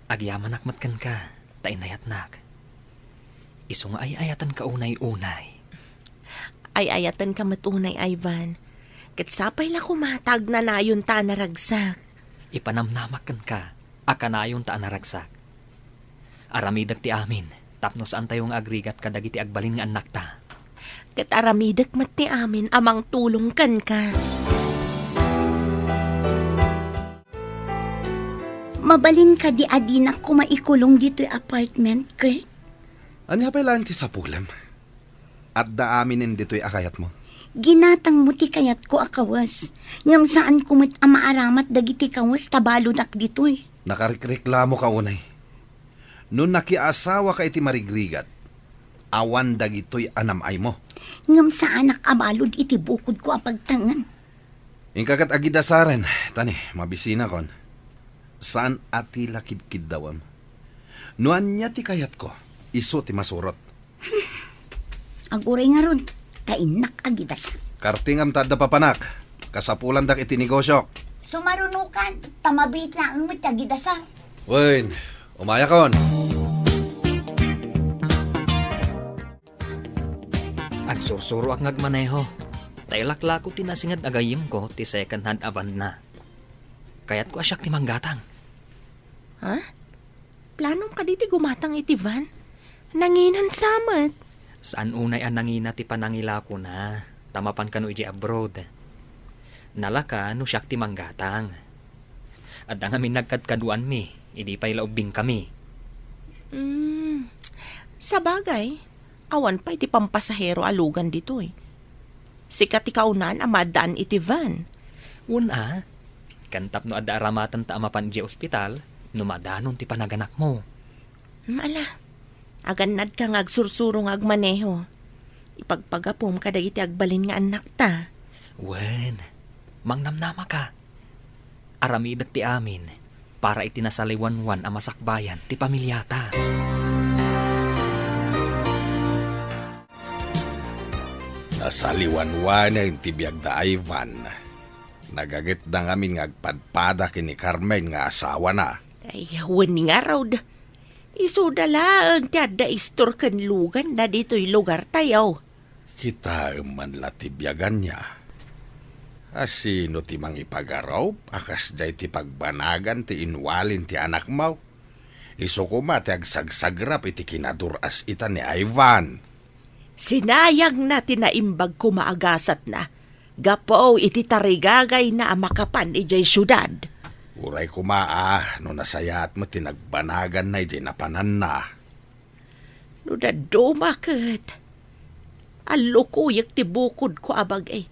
Agyamanak met kenka, ta inayatnak. Isu nga ay-ayatenka unay-unay. Ay-ayatenka met unay, Ivan. Ket sapay la koma ta agnanayonta a naragsak. Ipanamnamak kenka a kanayonta a naragsak. Aramidek ti amin, tapno saantayo nga agrigat kadagiti agbalin nga annakta. Ket aramidek met ti amin a mangtulong kenka. Mabalin kadi a dinak koma ikulong ditoy apartment, Kurt? Ania pay laeng ti sapulem? Adda aminen ditoy a kayatmo. Ginatangmo ti kayatko a kawes, ngem saanko met a maaramat dagiti kawes ta baludak ditoy. Nakarikreklamoka unay. No nakiasawaka iti marigrigat, awan dagitoy a nam-aymo. Ngem saanak a balud iti bukodko a pagtengen. Inka ket agidasaren, tani, mabisinakon. Saan a ti la kidkiddawem. No ania ti kayatko, isu ti masurot. Aguray ngarud, ta innak agidasar. Kartingam ta adda papanak. Kasapulandak iti negosiok. Sumarunokan, ta mabiit laeng met ti agidasar. Wen, umayakon. Agsursuroak nga agmaneho. Ta ilaklako ti nasinged a gayyemko ti second hand a van-na. Kayatko a siak ti manggatang. Ha? Planom kadi ti gumatang iti van? Nanginan sa met. Saan unay a nangina ti panangilakona, ta mapan kano idiay abroad. Nalaka no siak ti manggatang. Adda ngamin nagkadkaduanmi, idi pay la ubbingkami. Hmm, sabagay, awan pay ti pampasahero a lugan ditoy. Sika ti kaunaan a maaddaan iti van. Wen a, ken tapno adda aramatenta a mapan idiay ospital, no madanon ti panaganakmo. Hmm, ala, agannadka nga agsursuro nga agmaneho. Ipagpagapom kadagiti agbalin nga annakta. Wen, mangnamnamaka. Aramidek ti amin para iti nasaliwanwan a masakbayan ti pamiliata. Nasaliwanwanen ti biag da Ivan. Nagagetda ngamin nga agpadpada ken ni Carmen nga asawana. Ay, wen ngarud. Isuda laeng ti adda istor ken luganna ditoy lugartayo. Kitaem man la ti biaganna. A sino ti mangipagarup a kasdiay ti pagbanagan ti inwalin ti anakmo? Isu koma ti agsagsagrap iti kinadur-as-itan ni Ivan. Sinayangna ti naimbag koma a gasatna gapu iti tarigagayna a makapan idiay siudad. Uray koma a no nasayaat met ti nagbanaganna idiay napananna. No dadduma ket, allukuyek ti bukodko a bagi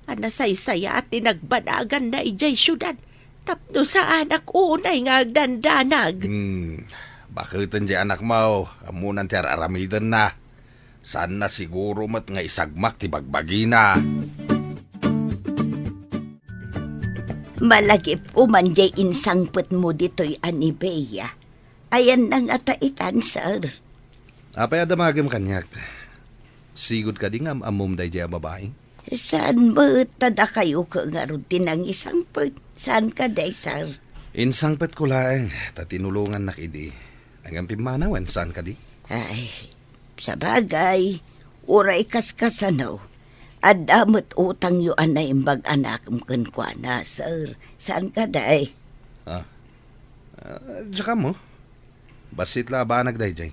a nasaysayaat ti nagbanaganna idiay siudad tapno saanak unay nga agdandanag. Hmm, baketen diay anakmo, ammonan ti ar-aramidenna. Saanna siguro met nga isagmak ti bagbagina. Malagipko man diay insangpetmo ditoy a ni Bea. Ayanna ngata itan, sir. Apay a damagem kaniak? Sigud kadi nga am-ammom daydiay a babai? Saan met ta dakayo ket ngarud ti nangisangpet? Saan kadi, sir? Insangpetko laeng ta tinulongannak idi. Ngem pimmanawen, saan kadi? Ay, sabagay, uray kaskasano, adda met utangyo a naimbag a nakem kenkuana, sir. Saan kadi? Ah, ah, diak ammo. Bassit la a banag daydiay.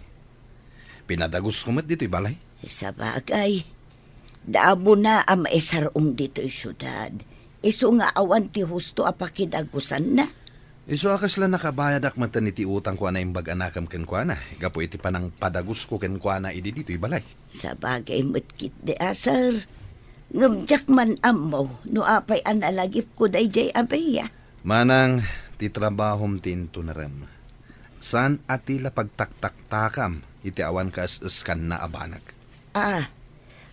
Pinadagusko met ditoy balay. Sabagay, damona a maisar-ong ditoy siudad. Isu nga awan ti husto a pakidagusanna. Isu a kasla nakabayadak metten iti utangko a naimbag a nakem kenkuana, gapu iti panangpadagusko kenkuana idi ditoy balay. Sabagay met ketdi a, sir. Ngem diak man ammo no apay a nalagipko daydiay a Bea. Manang ti trabahom ti intunerem. Saan a ti la pagtaktaktakam iti awan kaes-eskanna a banag. Ah,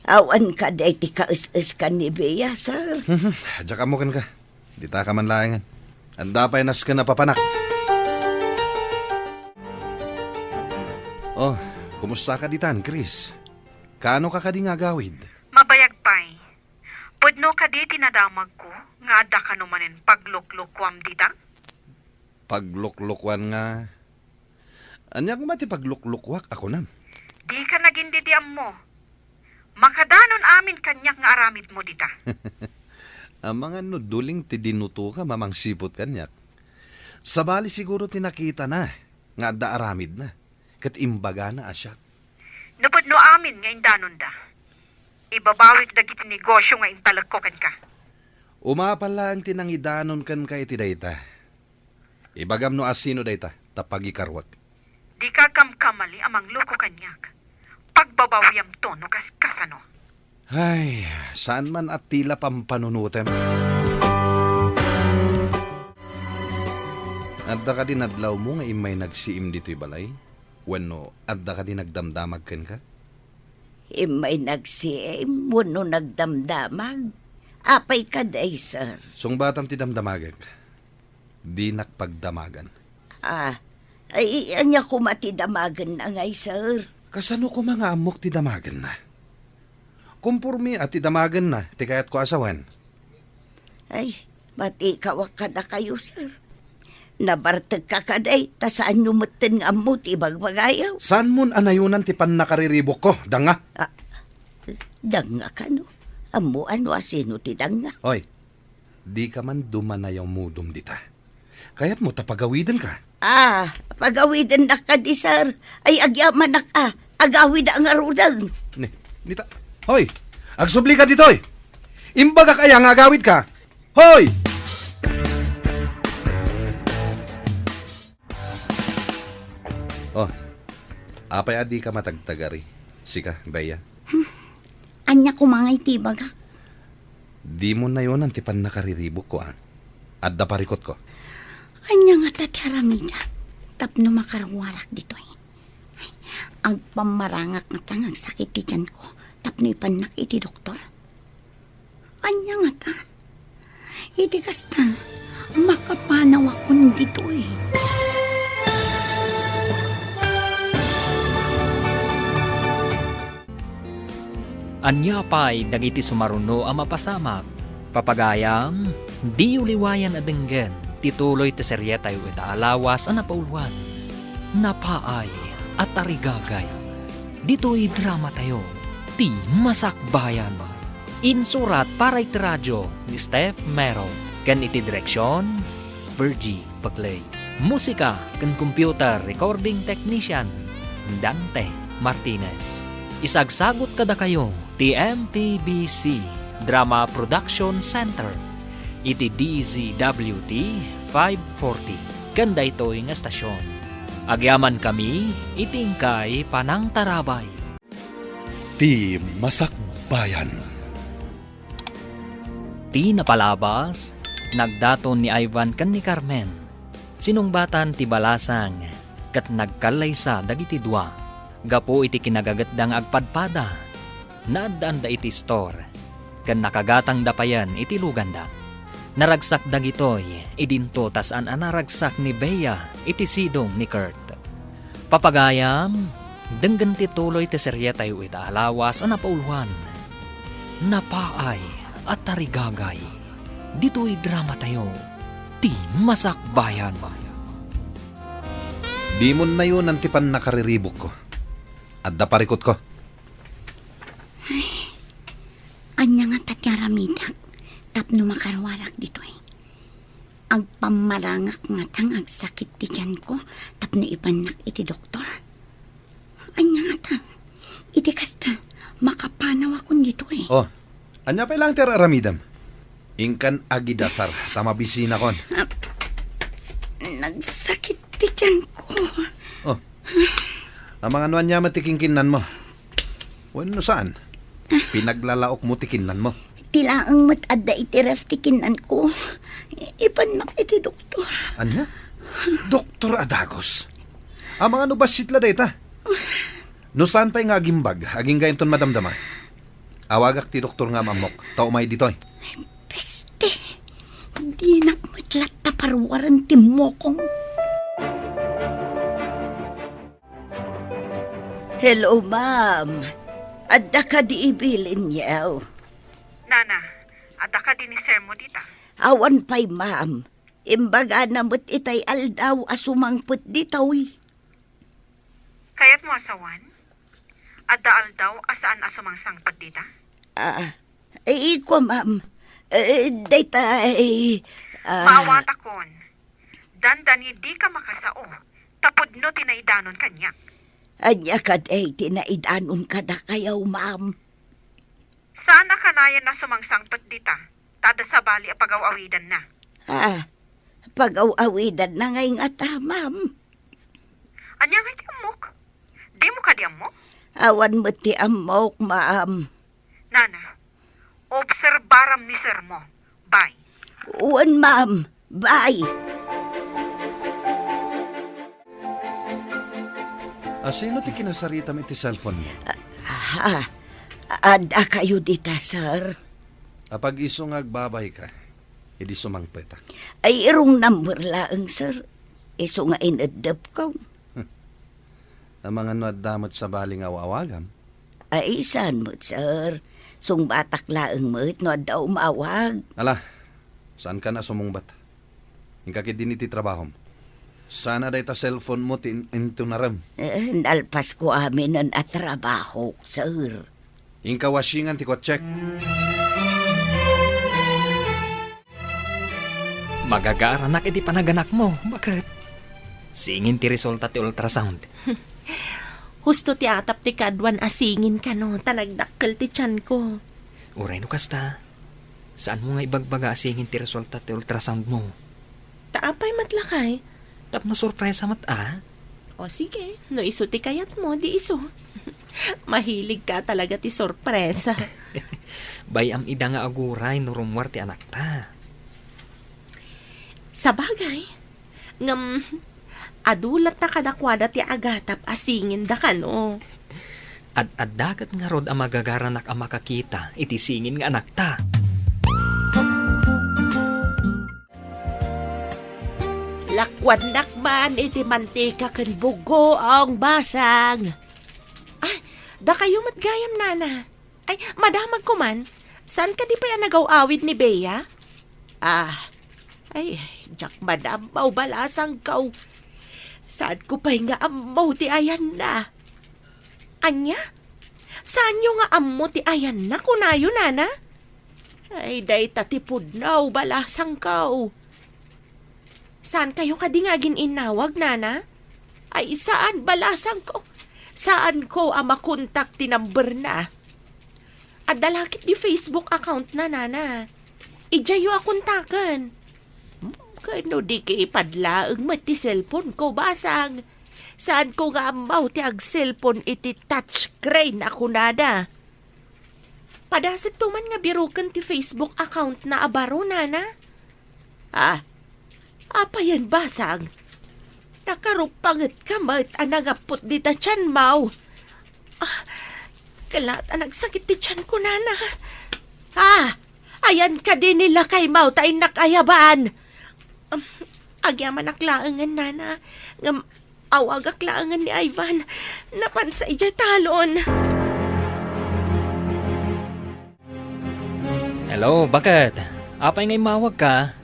awan kadi ti kaes-eskan ni Bea, sir? Diak ammo kenka. Ditaka man laengen. Adda pay nasken a papanak. Oh, kumusta ka ditan, Chris? Kaano ka kadi nga agawid? Mabayag pay. Pudno kadi ti nadamagko nga adda kano manen pagluklokuam dita? Pagluklokuan nga Ania koma ti pagluklukuak a kunam? Dika nagin-didiammo. Makadanon amin kaniak nga aramidmo dita. Amangan no duling ti dinutoka mamangsiput kaniak. Sabali siguro ti nakitana nga adda aramidna, ket imbagana a siak. No pudno amin nga indanonda, ibabawik dagiti negosio nga intalekko kenka. Umapal laeng ti nangidanon kenka iti dayta. Ibagam no asino dayta, ta pagikaruak. Dika kamkamali a mangloko kaniak. Pagbabawiamto no kaskasano. Ay, saan man a tila pampanunutem. Adda kadi nadlawmo nga immay nagsiim ditoy balay? Wenno adda kadi nagdamdamag kenka? Immay nagsiim wenno nagdamdamag? Apay kadi, sir? Sungbatam ti damdamagek. Dinak pagdamagan. Ah, ay, ania koma ti damagenna ngay, sir? Kasano koma nga ammok ti damagenna? Komporme a ti damagenna ti kayatko a sawen. Ay, matikawak kadakayo, sir. Nabartekka kadi, ta saanyo metten nga ammo ti ibagbagayo. Saanmon a nayonan ti pannakariribukko, danga? Ah, danga kano? Ammo ano a sino ti danga? Oy, dika man dumanayamudom dita. Kayatmo ta pagawidenka? Ah, pagawidennak kadi, sir. Ay, agyamanak a. Agawida ngaruden. Ni, nita. Hoy! Agsublika ditoy! Imbagak aya nga agawidka? Hoy! Oh, apay a dika matagtagari? Sika, Bea. Ania koma ngay ti ibagak? Dimo nayonan ti pannakariribukko, a. Adda parikutko. Ania ngata ti aramidek tapno makaruarak ditoy? Agpammarangak ngata nga agsakit ti tianko tapno ipannak iti doktor? Ania ngata? Iti kasta, makapanawakon ditoy. Ania pay dagiti sumaruno a mapasamak? Papagayam, diyo liwayan a denggen ti tuloy ti serietayo ita a lawas a napauluan, Napaay a Tarigagay. Ditoy dramatayo, ti Masakbayan. Insurat para iti radio ni Steph Mero ken iti direksion, Virgie Paclay. Musika ken computer recording technician, Dante Martinez. Isagsagut kadakayo ti M P B C Drama Production Center iti D Z W T five forty ken daytoy nga estasion. Agyamankami iti inkay panangtarabay. Ti Masakbayan. Ti napalabas, nagdaton ni Ivan ken ni Carmen. Sinungbatan ti balasang ket nagkallaysa dagiti dua. Gapu iti kinagagetda nga agpadpada, naaddaanda iti istor ken nakagatangda payen iti luganda. Naragsak dagitoy idinto ta saan a naragsak ni Bea iti sidong ni Kurt. Papagayam, denggen ti tuloy ti serietayo ita a lawas a napauluan, Napaay a Tarigagay. Ditoy dramatayo, ti Masakbayan. Dimon nayonan ti pannakariribukko. Adda parikutko. Ay, ania ngata ti aramidek tapno makaruarak ditoy? Agpammarangak ngata nga agsakit ti tianko tapno ipannak iti doktor. Ania ngata? Iti kasta, makapanawakon ditoy. Oh, ania pay laeng ti ar-aramidem? Inkan agidasar ta mabisinakon. Ah, nagsakit ti tianko. Oh, amangan no ania met ti kinkinnanmo? Wenno saan? Pinaglalaokmo ti kinnanmo? Ti laeng met adda iti ref ti kinnanko. Ipannak iti doktor. Ania? Doktor a dagus? Amangan no bassit la dayta? No saan pay nga agimbag, agingga inton madamdama. Awagak ti doktor nga am-ammok, ta umay ditoy. Peste! Dinak met latta paruaren ti mokong. Hello, ma'am. Adda kadi ibilin, yaw? Nana, adda kadi ni sir mo dita? Awan pay, ma'am. Imbagana met itay aldaw a sumangpet ditoy. Kayatmo a sawen? Adda aldaw a saan a sumangsangpet dita? Ah, eh, kua, ma'am. Eh, dayta, eh, ah, Maawatakon. Dandani dika makasao, ta pudno ti naidanon kaniak. Ania kadi ti naidanon kadakayo, ma'am? Saan a kanayon a sumangsangpet dita, ta adda sabali a pagaw-awidanna. Ah, pagaw-awidanna ngay ngata, ma'am. Ania ngay ti ammok? Dimo kadi ammo? Awan met ti ammok, ma'am. Nana, obserbaram ni sirmo. Bye. Wen, ma'am. Bye. A, sino ti kinasaritam iti cellphone mo? Ah, adda kayo dita, sir? Apag isu nga agbabayka, idi sumangpetak. Ay, wrong number laeng, sir. Isu nga ineddep ko. Amangan no adda met sabali nga aw-awagam? Ay, saan met, sir? Sungbatak laeng met no adda umawag. Ala, saankan a sumungbat. Inka ketdin iti trabahom. Saan a dayta cellphone mo ti in-, intunarem. Eh, nalpasko aminen a trabahok, sir. Inka washingan ti kotsek. Magagaranak iti panaganakmo, baket. Singin ti resulta ti ultrasound. Husto ti atap ti kaduan a singin kano, ta nagdakkel ti tianko. Uray no kasta, saanmo nga ibagbaga a singin ti resulta ti ultrasound mo? Ta apay met lakay? Tapno sorpresa met a. O sige, no isu ti kayatmo, di isu. Mahilig ka talaga ti sorpresa. Bay-am ida nga aguray no rummuar ti anakta. Sabagay, ngem adu latta kadakuada ti agatap a singinda kano. Ad-adda ket ngarud a magagaranak a makakita iti singin nga anakta. Lakuannak man iti mantika ken bugoong basang. Ay, dakayo met gayam, nana. Ay, madamag ko man. Saan kadi pay a nagaw-awid ni Bea? Ah, ay, diak man ammo, balasangko. Saanko pay nga ammo ti ayanna. Ania? Saanyo nga ammo ti ayanna, kunayo, nana? Ay, dayta ti pudno, balasangko. Saan kayo kadi nga agin-innawag, nana? Ay, saan, balasangko. Saanko a makontak ti number na. Adda la ket di Facebook account na, nana. Idiayyo a kontaken. Hmm, ken no di ket ipadlaeng met ti cellphone ko, basang. Saanko nga ammo ti ag-cellphone iti touchscreen a kunada. Padasekto man nga biroken ti Facebook account na a baro, nana? Ah, apayen, basang? Nakarupangetka met a nangappot dita tianmo. Ah, kala ta nagsakit ti tianko, nana. Ah, ayan kadi ni lakaymo ta innak ayaban. Um, agyamanak laengen, nana. Ngem awagak laengen ni Ivan. Napansa idiay talon. Hello, baket? Apay nga immawagka?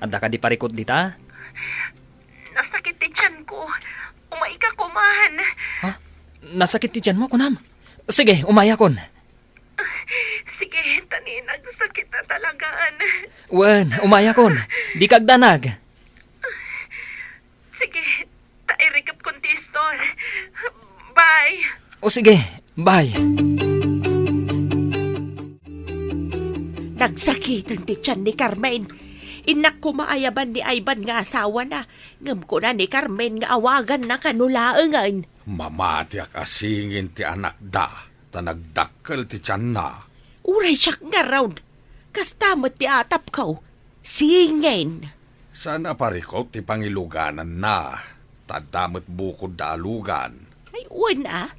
Adda kadi parikut dita? Nasakit ti tianko. Umayka koman. Ha? Nasakit ti tianmo, kunam? Sige, umayakon. Sige, ta ni nagsakit a talagaan. Wen, umayakon. Dika agdanag. Sige, ta irikepkon ti istor. Bye. O sige, bye. Nagsakiten ti tian ni Carmen. Innak koma ayaban ni Ivan nga asawana, ngem kuna ni Carmen nga awaganna kano laengen. Mamatiak a singin ti anakda, ta nagdakkel ti tianna. Uray siak ngarud, kasta met ti atapko. Singin. Saan a parikut ti pangilugananna, ta adda met bukodda a lugan. Ay, wen a.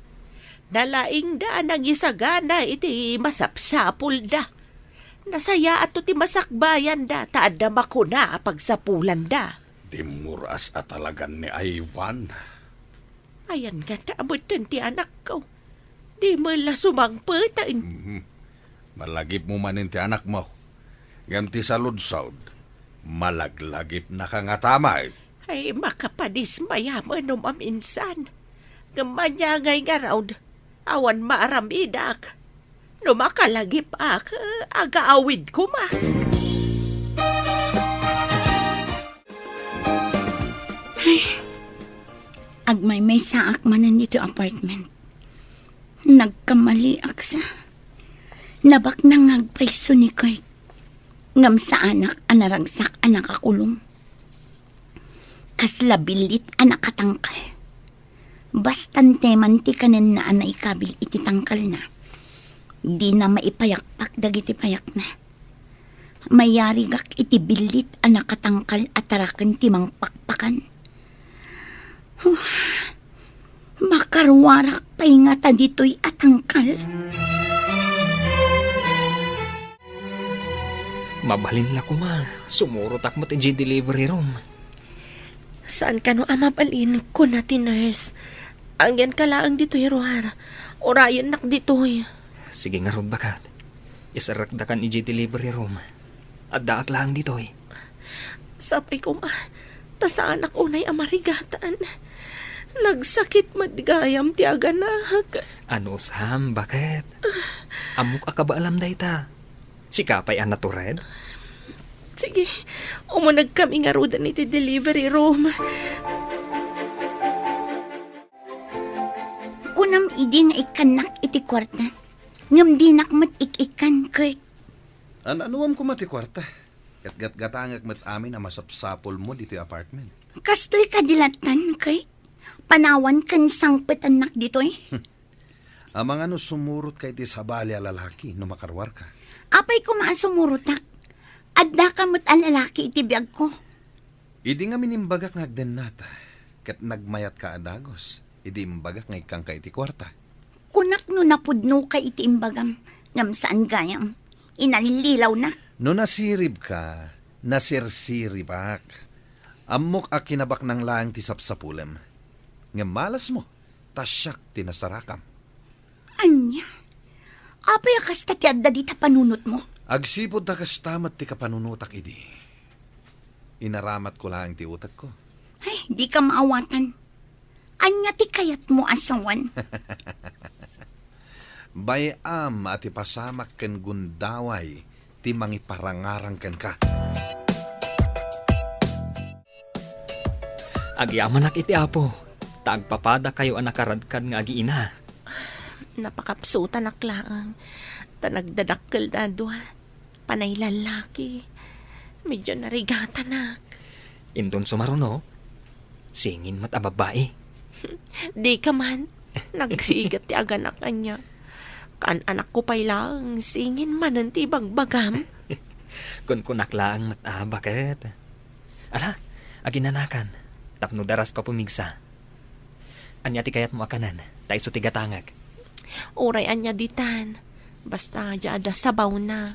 Nalaingda a nangisagana iti masapsapulda. Nasayaatto ti masakbayanda, ta adda makuna a pagsapulanda. Dimmuras a talagan ni Ivan. Ayan ngata a metten ti anakko. Di met la sumangpeten. Mhm. Malagipmo manen ti anakmo. Ngem ti saludsod, malaglagipnaka ngata met. Ay, makapadismaya manen no maminsan. Ngem ania ngay ngarud, awan maaram-idak. No makalagip-ak, agaawid koma. Ay, agmaymaysaak manen ditoy apartment. Nagkamaliak sa. Nabaknang nga agpayso ni Kurt. Ngem saanak a naragsak a nakakulong. Kasla billit a nakatangkal. Basta anteman ti kanenna a naikabil iti tangkalna, dina maipayakpak dagiti payakna. Mayarigak iti billit a nakatangkal a taraken ti mangpakpakan. Huh, makaruarak pay ngata ditoy a tangkal. Mabalin la koma, sumurotak met idiay delivery room. Saan kano a mabalin, kuna ti nurse. Agyanka laeng ditoy ruar. Urayennak ditoy. Sige ngarud, baket. Iserrekdakan idiay delivery room. Addaak laeng ditoy. Sapay koma, ta saanak unay a marigatan. Nagsakit met gayam ti aganak. Anusam, baket? Ammok a kabaalam dayta. Sika pay a natured? Sige, umunegkami ngaruden iti delivery room. Kunam idi nga ikkannak iti kuarta, ngem dinak met ik-ikkan, Kurt. An-anuam koma ti kuarta? Ket gatgatangek met amin a masapsapulmo ditoy apartment. Kastoy kadi lattan, Kurt? Panawan ken sangpetannak ditoy? Amangan no sumurotka iti sabali a lalaki no makaruarka. Apay koma a sumurotak? Addaka met a lalaki iti biagko. Idi ngamin imbagak nga agdennata, ket nagmayatka a dagus, idi imbagak nga ikkanka iti kuarta. Kunak no napudnoka iti imbagam, ngem saan gayam. Inallilawnak. No nasiribka, nasirsiribak. Ammok a kinabaknang laeng ti sapsapulem. Ngem malasmo, ta siak ti nasarakam. Ania? Apay a kasta ti adda dita panunotmo? Agsipud ta kasta met ti kapanunotak idi. Inaramatko laeng ti utekko. Ay, dika maawatan. Ania ti kayatmo a sawen? Bay-am a ti pasamak ken gundaway ti mangiparangarang kenka. Agyamanak iti Apo, ta agpapadakayo a nakaradkad nga agiina. Napakapsutanak laeng, ta nagdadakkelda a dua. Panay lallaki. Medyo narigatanak. Inton sumaruno, singin met a babbai. Dika man. Nagrigat ti aganak ania. Kaan-anakko pay laeng, singin manen ti ibagbagam. Kunkunak laeng met a, baket. Ala, aginanakan, tapno darasko a pumigsa. Ania ti kayatmo a kanen, ta isu ti gatangek? Uray ania ditan. Basta adda sabawna.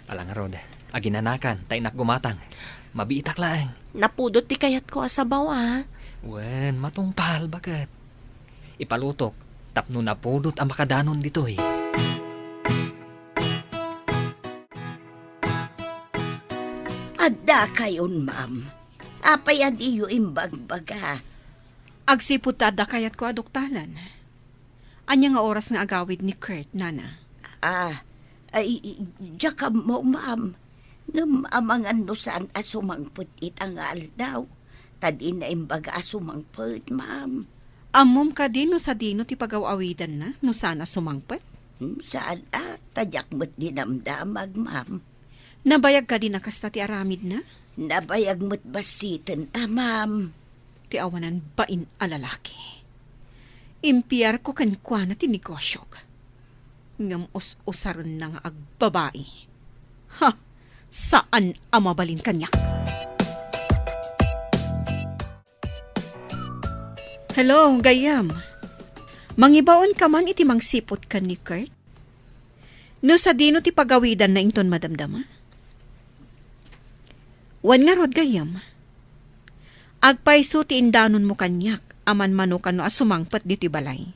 Ala ngarud, aginanakan, ta innak gumatang. Mabiitak laeng. Napudot ti kayatko a sabaw, a. Wen, matungpal, baket. Ipalutok, tapno napudot a makadanon ditoy. Adda kayon, ma'am. Apay a diyo imbagbaga? Agsipud ta adda kayatko a duktalan. Ania nga oras nga agawid ni Kurt, nana? Ah, ay, diak ammo, ma'am. Ngem amangan no saan a sumangpet ita nga aldaw, ta dina imbaga a sumangpet, ma'am. Ammom kadi no sadino ti pagaw-awidanna no saan a sumangpet? Hmm, saan a, ta diak met dinamdamag, ma'am. Nabayag kadi a kasta ti aramidna? Nabayag met bassiten a, ma'am. Ti awanan bain a lalaki. Impiarko kenkuana ti negosiok. Ngem us-usarenna nga agbabai. Ha! Saan a mabalin kaniak. Hello, gayyem. Mangibaonka man iti mangsipud ken ni Kurt? No sadino ti pagawidanna inton madamdama? Wen ngarud, gayyem, agpayso ti indanonmo kaniak a manmano kano a sumangpet ditoy balay.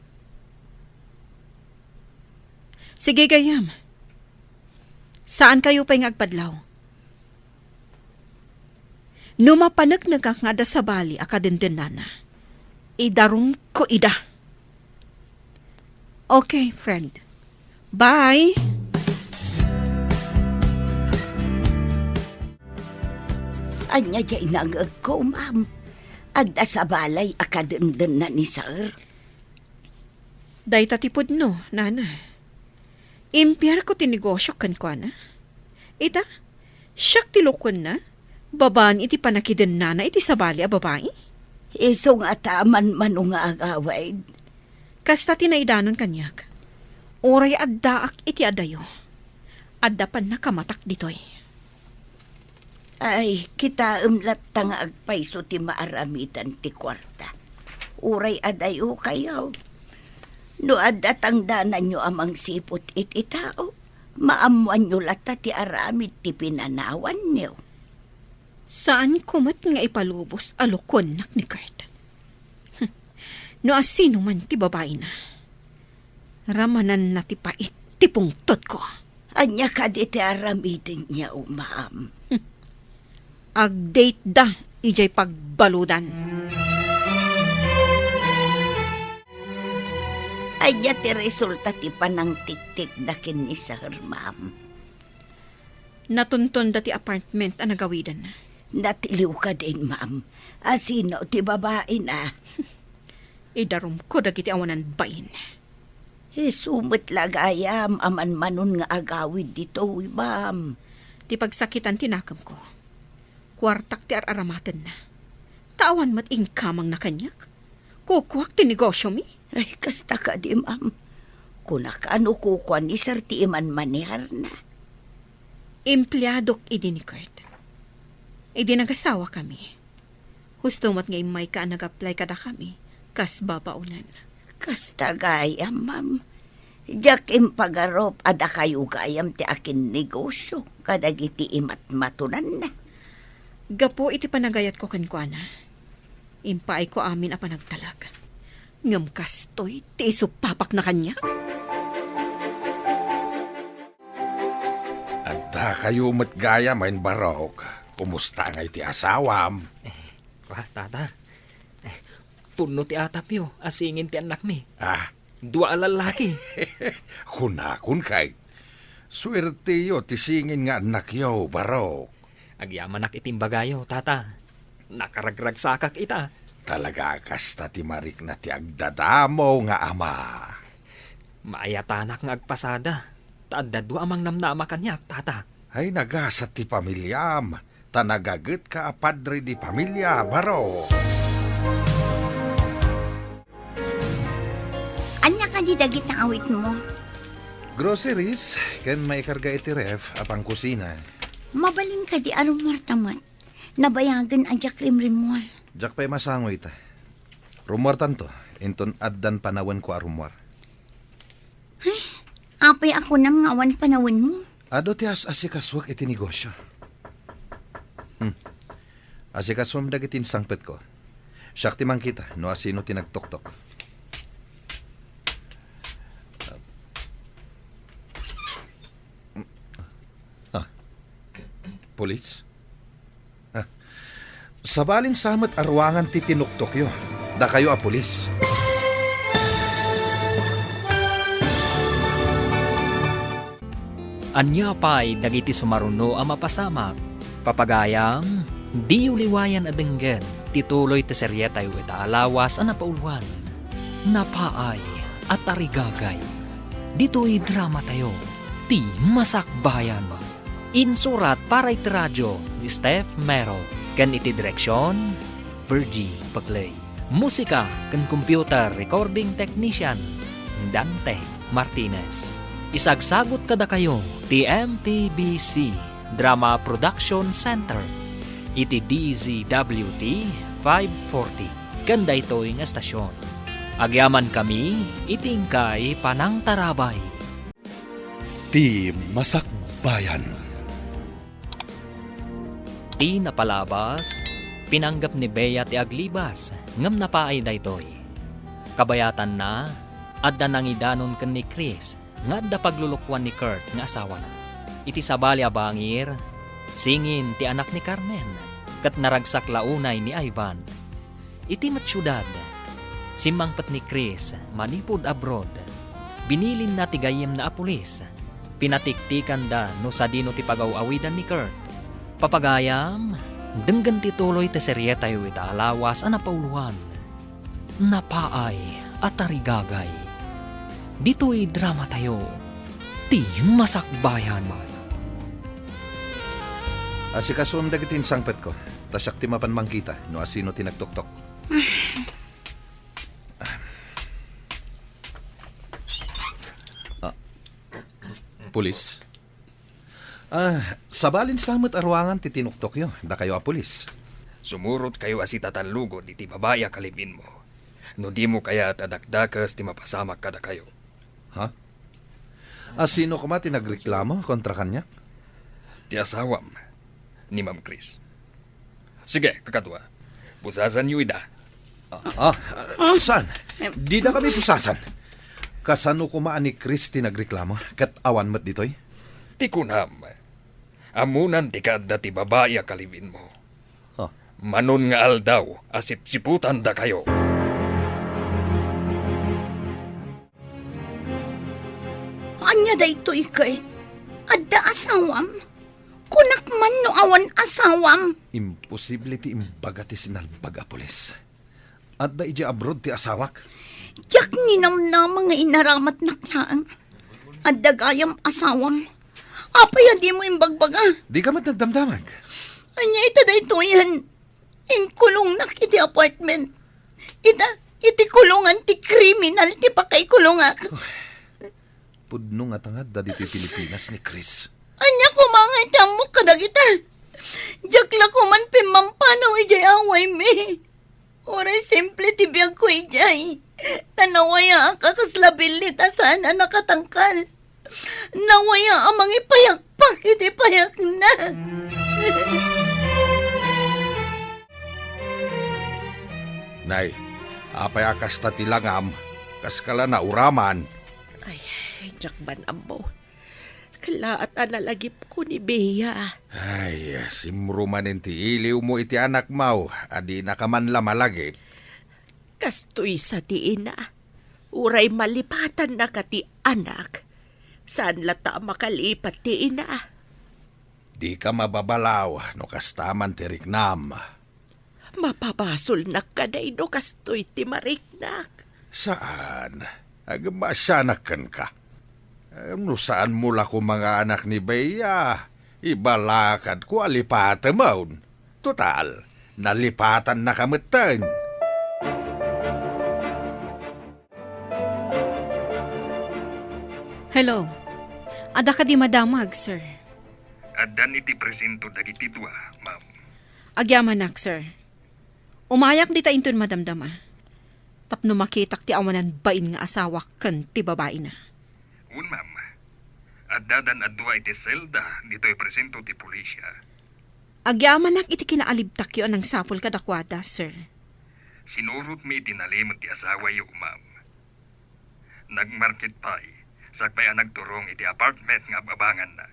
Sige, gayyem. Saankayo pay nga agpadlaw. No mapaneknekak nga adda sabali a kadendennana, idarumko ida. Okay, friend. Bye! Ania diay nangngegko, ma'am? Adda sabali a kadendennana ni sir? Dayta ti pudno, nana. Impiarko ti negosio kenkuana. Ita, siak ti lokuenna, babaen iti pannakidennana iti sabali a babai. Isu ngata a manmano nga agawid. Kasta ti naidanon kaniak. Uray addaak iti adayo, adda pannakamatak ditoy. Ay, kitaem latta nga agpayso ti maaramidan ti kuarta. Uray adayokayo. No adda tangdananyo a mangsiput iti tao, maammoanyo latta ti aramid ti pinanawanyo. Saanko met nga ipalubos a lokuennak ni Kurt. No asino man ti babaina, ramananna ti pait ti pungtotko. Ania kadi ti aramidenyo, ma'am? Agdateda idiay pagbaludan. Ania ti resulta ti panangtiktikda ken ni sir, ma'am? Natuntonda ti apartment a nagawidanna. Natiliw kadin, ma'am? Asino ti babaina? Idarumko dagiti awanan bain. Isu met la gayam a manmanon nga agawid ditoy, ma'am. Ti pagsakitan ti nakemko, kuartak ti ar-aramatenna. Ta awan met inkamangna kaniak. Kukuak ti negosiomi. Ay, kasta kadi, ma'am. Kunak a no kukua ni sir ti imanmaneharna. Empleadok idi ni Kurt. Idi nagasawakami, husto met nga immayka a nag-apply kadakami kas babaolan. Kasta gayam, ma'am. Diak impagarup a dakayo gayam ti akinnegosio kadagiti imatmatonanna. Gapu iti panagayatko kenkuana, impaayko amin a panagtalek. Ngem kastoy ti isupapakna kaniak. Addakayo met gayam, Barok. Kumusta ngay ti asawam? Ah, tata. Eh, punno ti atapyo a singin ti annakmi. Ah. Dua a lallaki. Kunakon, Kurt. Suerteyo ti singin nga annakyo, Barok. Agyamanak iti imbagayo, tata. Nakaragragsakak ita. Talaga kasta ti marikna ti agdadamo nga ama. Maayatanak nga agpasada, ta adda dua a mangnamnama kaniak, tata. Ay, nagasat ti pamiliam, ta nagagetka a padre de pamilya, Barok. Ania kadi dagiti awitmo? Groceries, ken maikarga iti ref a pangkusina. Mabalin kadi a rummuarta met? Nabayagen a diak rimrimmuar. Diak pay masango ita. Rummuartanto, inton addan panawenko a rummuar. Ay, apay a kunam nga awan panawenmo? Adu ti as-asikasuek iti negosio. Hmm. Asikasom dagiti insangpetko. Siak ti mangkita no asino ti nagtoktok. Ah. Pulis? Ah. Sabalin sa met a ruangan ti tinuktokyo, dakayo a pulis. Ania pay dagiti sumaruno a mapasamak? Papagayam, diyo liwayan a denggen ti tuloy ti serietayo ita a lawas a napauluan, Napaay a Tarigagay. Ditoy dramatayo, Ti Masakbayan. Insurat para iti radio ni Steph Mero ken iti direksion, Virgie Paclay. Musika ken computer recording technician, Dante Martinez. Isagsagut kadakayo ti M P B C Drama Production Center iti D Z W T five forty ken daytoy nga estasion. Agyamankami iti inkay panangtarabay. Ti Masakbayan. Ti napalabas, pinanggep ni Bea ti aglibas, ngem napaay daytoy. Kabayatanna, adda nangidanon ken ni Chris nga adda paglulukoan ni Kurt nga asawana. Iti sabali a bangir, singin ti anak ni Carmen, ket naragsak la unay ni Ivan. Iti met siudad, simmangpet ni Chris manipud abroad. Binilinna ti gayyemna a pulis. Pinatiktikanda no sadino ti pagaw-awidan ni Kurt. Papagayam, denggen ti tuloy ti serietayo ita a lawas a napauloan. Napaay a tarigagay. Ditoy dramatayo, ti Masakbayan. Asikasuem dagiti insangpetko, ta siak ti mapan mangkita no asino ti nagtoktok. Ah, pulis? Ah, sabalin sa met a ruangan ti tinuktokyo, dakayo a pulis. Sumurotkayo a sitatallugod iti babai a kalibinmo. No dimo kayat a dakdakes ti mapasamak kadakayo. Ha? Asino koma ti nagreklamo kontra kaniak? Ti asawam, ni Ma'am Chris. Sige, kakadua. Pusasanyo ida. Ah, ah, saan? Dida kami pusasan. Kasano koma a ni Chris ti nagreklamo, ket awan met ditoy? Ti kunam, ammonan ti kaadda ti babai a kalibinmo. Ah. Manon nga aldaw a sipsiputandakayo. Ania daytoy, Kurt? Adda asawam? Kunak man no awan asawam. Imposible ti imbaga ti sinalbag a pulis. Adda idiay abroad ti asawak. Diak ninamnama nga inaramatnak laeng. Adda gayam asawam. Apay a dimo imbagbaga? Dika met nagdamdamag. Ania ita daytoyen? Inkulongnak iti apartment. Ita, iti kulongan ti kriminal ti pakaikulongak. Pudno nga tangad ditoy Pilipinas ni Chris. Ania koma nga iti ammok kadagita? Diak la koman pimmampanaw idiay awaymi. Uray simple ti biagko idiay. Ta nawayaak a kasla billit a saan a nakatangkal. Nawaya a mangipayakpak iti payakna. Nay, apay a kasta ti langam? Kaskala nauraman? Ay, diak man ammo. Kalaat a nalagipko ni Bea. Ay, simro manen ti iliwmo iti anakmo a dinaka man la malagip. Kastoy sa ti ina. Uray malipatannaka ti anak, saan latta a makalipat ti ina. Dika mababalaw no kasta man ti riknam. Mapabasolnak kadi no kastoy ti mariknak? Saan. Agmasianak kenka. Em, no saanmo la koma nga anak ni Bea, ibalakadko a lipatemon. Total, nalipatannaka metten. Hello. Adda kadi madamag, sir? Addan iti presinto dagiti dua, ma'am. Agyamanak, sir. Umayak dita inton madamdama. Tapno makitak ti awanan bain nga asawak ken ti babaina. Wen, ma'am. Addadan a dua iti selda ditoy presinto ti pulisya. Agyamanak iti kinaalibtakyo a nangsapul kadakuada, sir. Sinurotmi iti nalimed ti asawayo, ma'am. Nagmarket pay, sakbay a nagturong iti apartment nga ab-abanganna.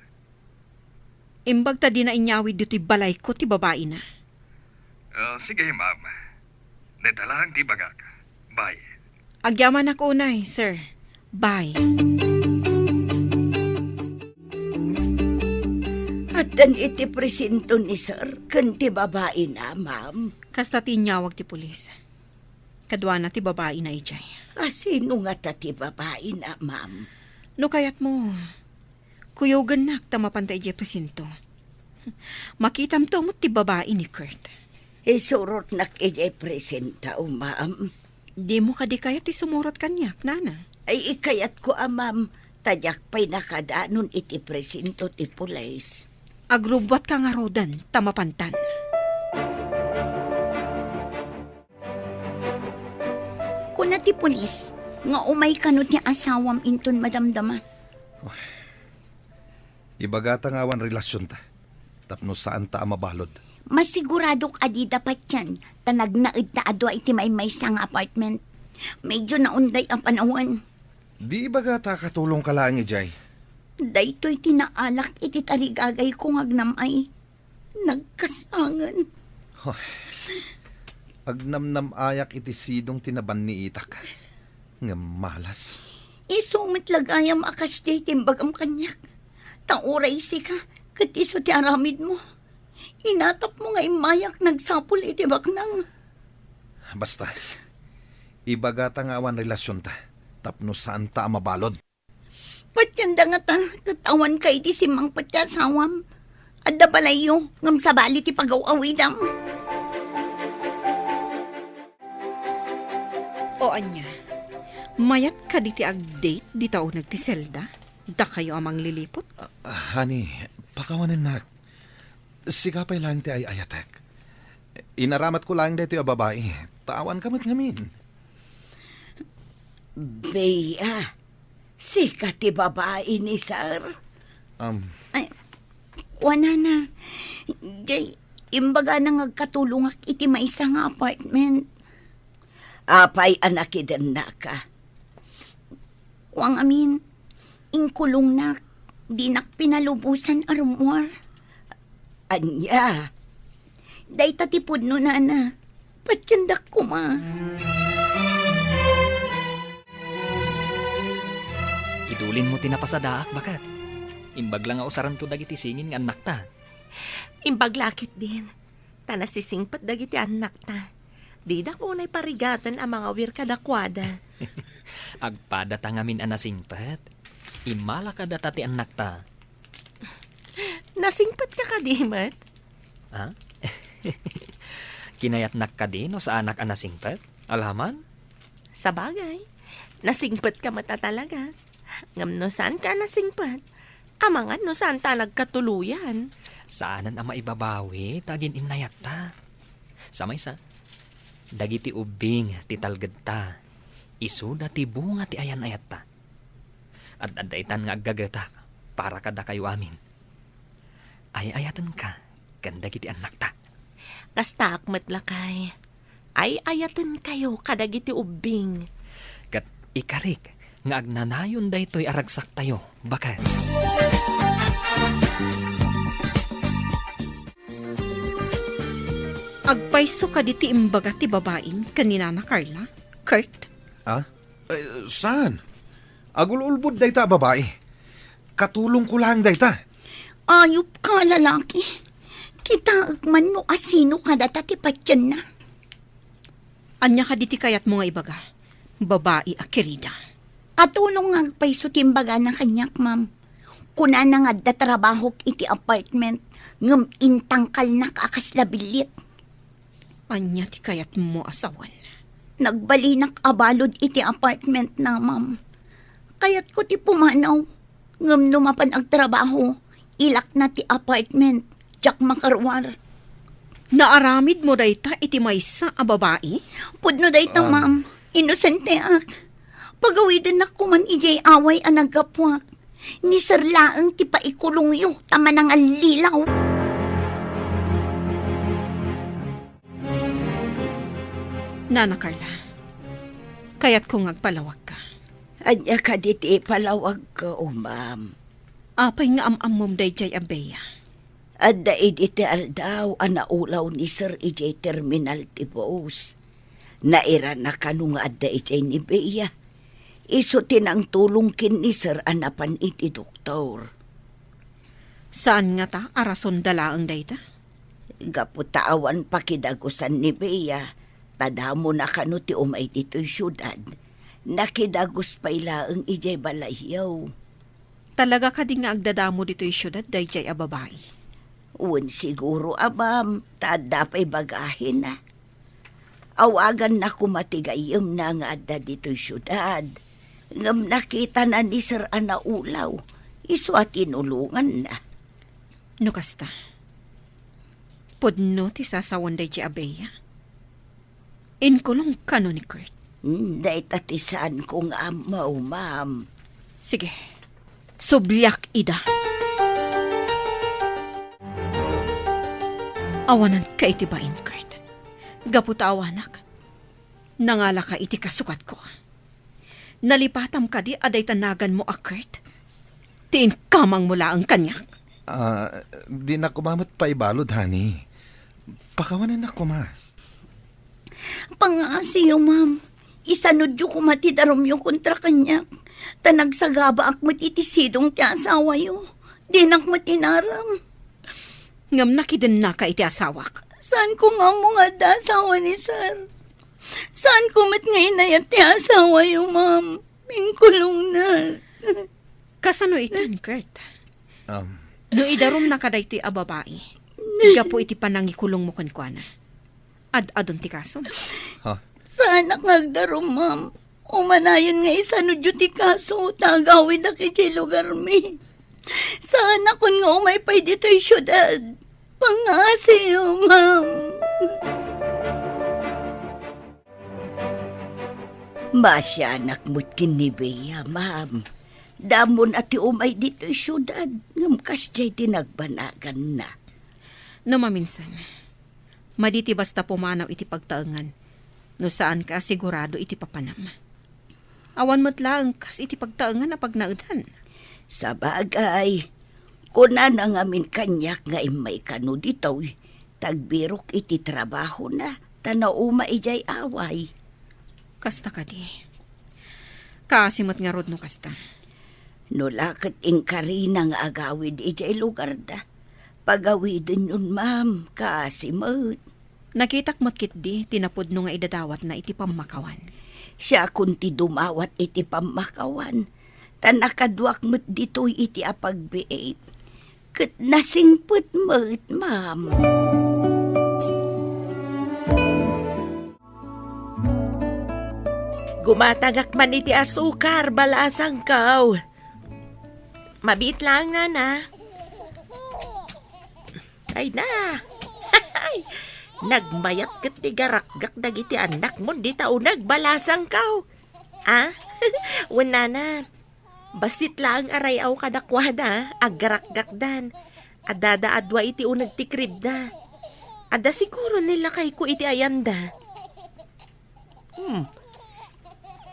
Imbag ta dina inyawid ditoy balayko ti babaina. Ah, sige, ma'am. Dayta laeng ti ibagak. Bye. Agyamanak unay, sir. Bye. Addan iti presinto ni sir ken ti babaina, ma'am. Kasta ti inyawag ti pulis. Kaduana ti babaina idiay. A, sino ngata ti babaina, ma'am? No kayatmo, kuyogennak ta mapanta idiay presinto. Makitamto met ti babai ni Kurt. Isurotnak idiay presinto, ma'am. Dimo kadi kayat ti sumurot kaniak, nana? Ay, ikayatko a, ma'am, ta diak pay nakadanon iti presinto ti pulis. Agrubbuatka ngaruden ta mapantan. Kuna ti pulis nga umay kano ti asawam inton madamdama. Ibagata nga awan relasionta, tapno saanta a mabalud. Masiguradok a dida patien, ta nagnaedta a dua iti maymaysa nga apartment. Medyo naunday a panawen. Di ibagata a katulongka laeng idiay. Daytoy ti naalak iti tarigagayko nga agnam-ay. Nagkasangen. Hoy, agnamnam-ayak iti sidong ti nabanniitak. Ngem malas. Isu met la gayam a kasdiay ti imbagam kaniak. Ta uray sika, ket isu ti aramidmo. Inatapmo nga immayak nagsapul iti baknang. Basta, ibagata nga awan relasionta, tapno saanta a mabalud. Patienda ngata, ket awanka iti simmangpet ti asawam. Adda balayyo, ngem sabali ti pagaw-awidam. O ania, mayat kadi ti agdate dita uneg ti selda? Dakayo a mangliliput? Ah, honey, pakawanennak. Sika pay laeng ti ay-ayatek. Inaramatko laeng daytoy a babai, ta awanka met ngamin. Bea, sika ti babai ni Sir? Um, Ay, kuanana, jay, imbagana nga agkatulongak iti maysa nga apartment. Apay a nakidennaka? Kuang amin, inkulongnak, dinak pinalubosan a rummuar. Ania? Dayta ti pudno, nana. Patiendak koma. Idulinmo ti napasadaak, baket. Imbag la nga usaranto dagiti singin nga annakta. Imbag la ketdin, ta nasisingpet dagiti annakta. Didak unay parigaten a mangawir kadakuada. Agpadata ngamin a nasingpet. Immala kadata ti annakta. Nasingpetka kadi met? Ha? Kinayatnak kadi no saanak a nasingpet? Alaman? Sabagay, nasingpetka met a talaga. Ngem no saanka a nasingpet, amangan no saanta a nagkatuloyan. Saanen a maibabawi ta agin-innayatta. Sa maysa, dagiti ubbing ti talgedta, isuda ti bunga ti ayan-ayatta. Ad-adda itan nga aggagetak para kadakayo amin. Ay-ayatenka ken dagiti annakta. Kastaak met, lakay. Ay-ayatenkayo kadagiti ubbing. Ket ikarik nga agnanayon daytoy a ragsaktayo, baket. Agpayso kadi ti imbaga ti babaim ken ni Nana Carla, Kurt? Ah? Eh, saan? Agul-ulbod dayta a babai. Katulongko laeng dayta. Ayupka, lalaki. Kitaek man no asino kadata ti patienna. Ania kadi ti kayatmo nga ibaga, babai a kirida? Katulong nga agpayso ti imbagana kaniak, ma'am. Kunana nga adda trabahok iti apartment, ngem intangkalnak a kasla billit. Ania ti kayatmo a sawen? Nagbalinak a balud iti apartment na, ma'am. Kayatko ti pumanaw, ngem no mapan agtrabaho, ilakna ti apartment, diak makaruar. Naaramidmo dayta iti maysa a babai? Pudno dayta, Ah. ma'am. Inosenteak. Pagawidennak koman idiay away a naggapuak. Ni Sir laeng ti paikulongyo ta manangallilaw. Nana Carla, kayatko nga agpalawagka. Ania kadi ti ipalawagko, ma'am? Apay nga am-ammom daydiay a Bea? Adda idi ti aldaw a naulaw ni Sir idiay terminal ti bus. Nairana kano nga adda idiay ni Bea. Isu ti nangtulong ken ni Sir a napan iti doktor. Saan ngata a rason da laeng dayta? Gapu ta awan pakidagusan ni Bea, ta damona kano ti umay ditoy siudad. Nakidagus pay laeng idiay balayyo. Talaga kadi nga agdadamo ditoy siudad daydiay a babai? Wen, siguro a, ma'am, ta adda pay bagahina. Awaganna koma ti gayyemna nga adda ditoy siudad. Ngem nakitana ni Sir a naulaw, isu a tinulonganna. No kasta, pudno ti sasawen daydiay a Bea. Inkulong kano ni Kurt? Hmm, dayta ti saanko nga ammo, ma'am. Sige, subliak ida. Awananka iti bain, Kurt. Gapu ta awanak, nangalaka iti kasukatko. Nalipatam kadi a dayta naganmo a Kurt ti inkamangmo laeng kaniak? Ah, dinak koma met paibalud, honey. Pakawanennak koma. Pangaasiyo, ma'am. Isanudyo koma ti darumyo kontra kaniak. Ta nagsagabaak met iti sidong ti asawayo. Dinak met inaram. Ngem nakidennaka iti asawak. Saanko nga ammo nga adda asawa ni Sir. Saanko met nga inayat ti asawayo, ma'am. Inkulongna. Kasano itan, Kurt? Um, No idarumnaka daytoy a babai, gapu iti panangikulongmo kenkuana, ad-adun ti kasom. Ha? Saanak nga agdarum, ma'am. Umanayon nga isanudyo ti kaso, ta agawidak idiay lugarmi. Saanakon nga umay pay ditoy siudad. Pangngaasim, ma'am. Maasianak met ken ni Bea, ma'am. Damo na ti umay ditoy siudad, ngem kasdiay ti nagbanaganna. No maminsan, madi ti basta pumanaw iti pagtaengan, no saanka a sigurado iti papanam. Awan met laeng kas iti pagtaengan a pagnaedan. Sabagay, kunana ngamin kaniak nga immay kano ditoy, ta agbirok iti trabahona, ta nauma idiay away. Kasta kadi. Kaasi met ngarud no kasta. No la ket inkarina nga agawid idiay lugarda, pagawidenyon, ma'am, kaasi met. Nakitak met ketdi ti napudno nga idadawatna iti pammakawan. Siakon ti dumawat iti pammakawan, ta nakaduak met ditoy iti apagbiit. Ket nasingpet met, ma'am. Gumatangak man iti asukar, balasangko. Mabiit laeng, nana. Ay na. Nagmayat ket ti garakgak dagiti annakmon dita uneg, balasangko. Ah? Wen, nana. Bassit laeng a ray-aw kadakuada, aggarakgakdan. Addada a dua iti uneg ti kribda. Adda siguro ni lakayko iti ayanda. Hmm.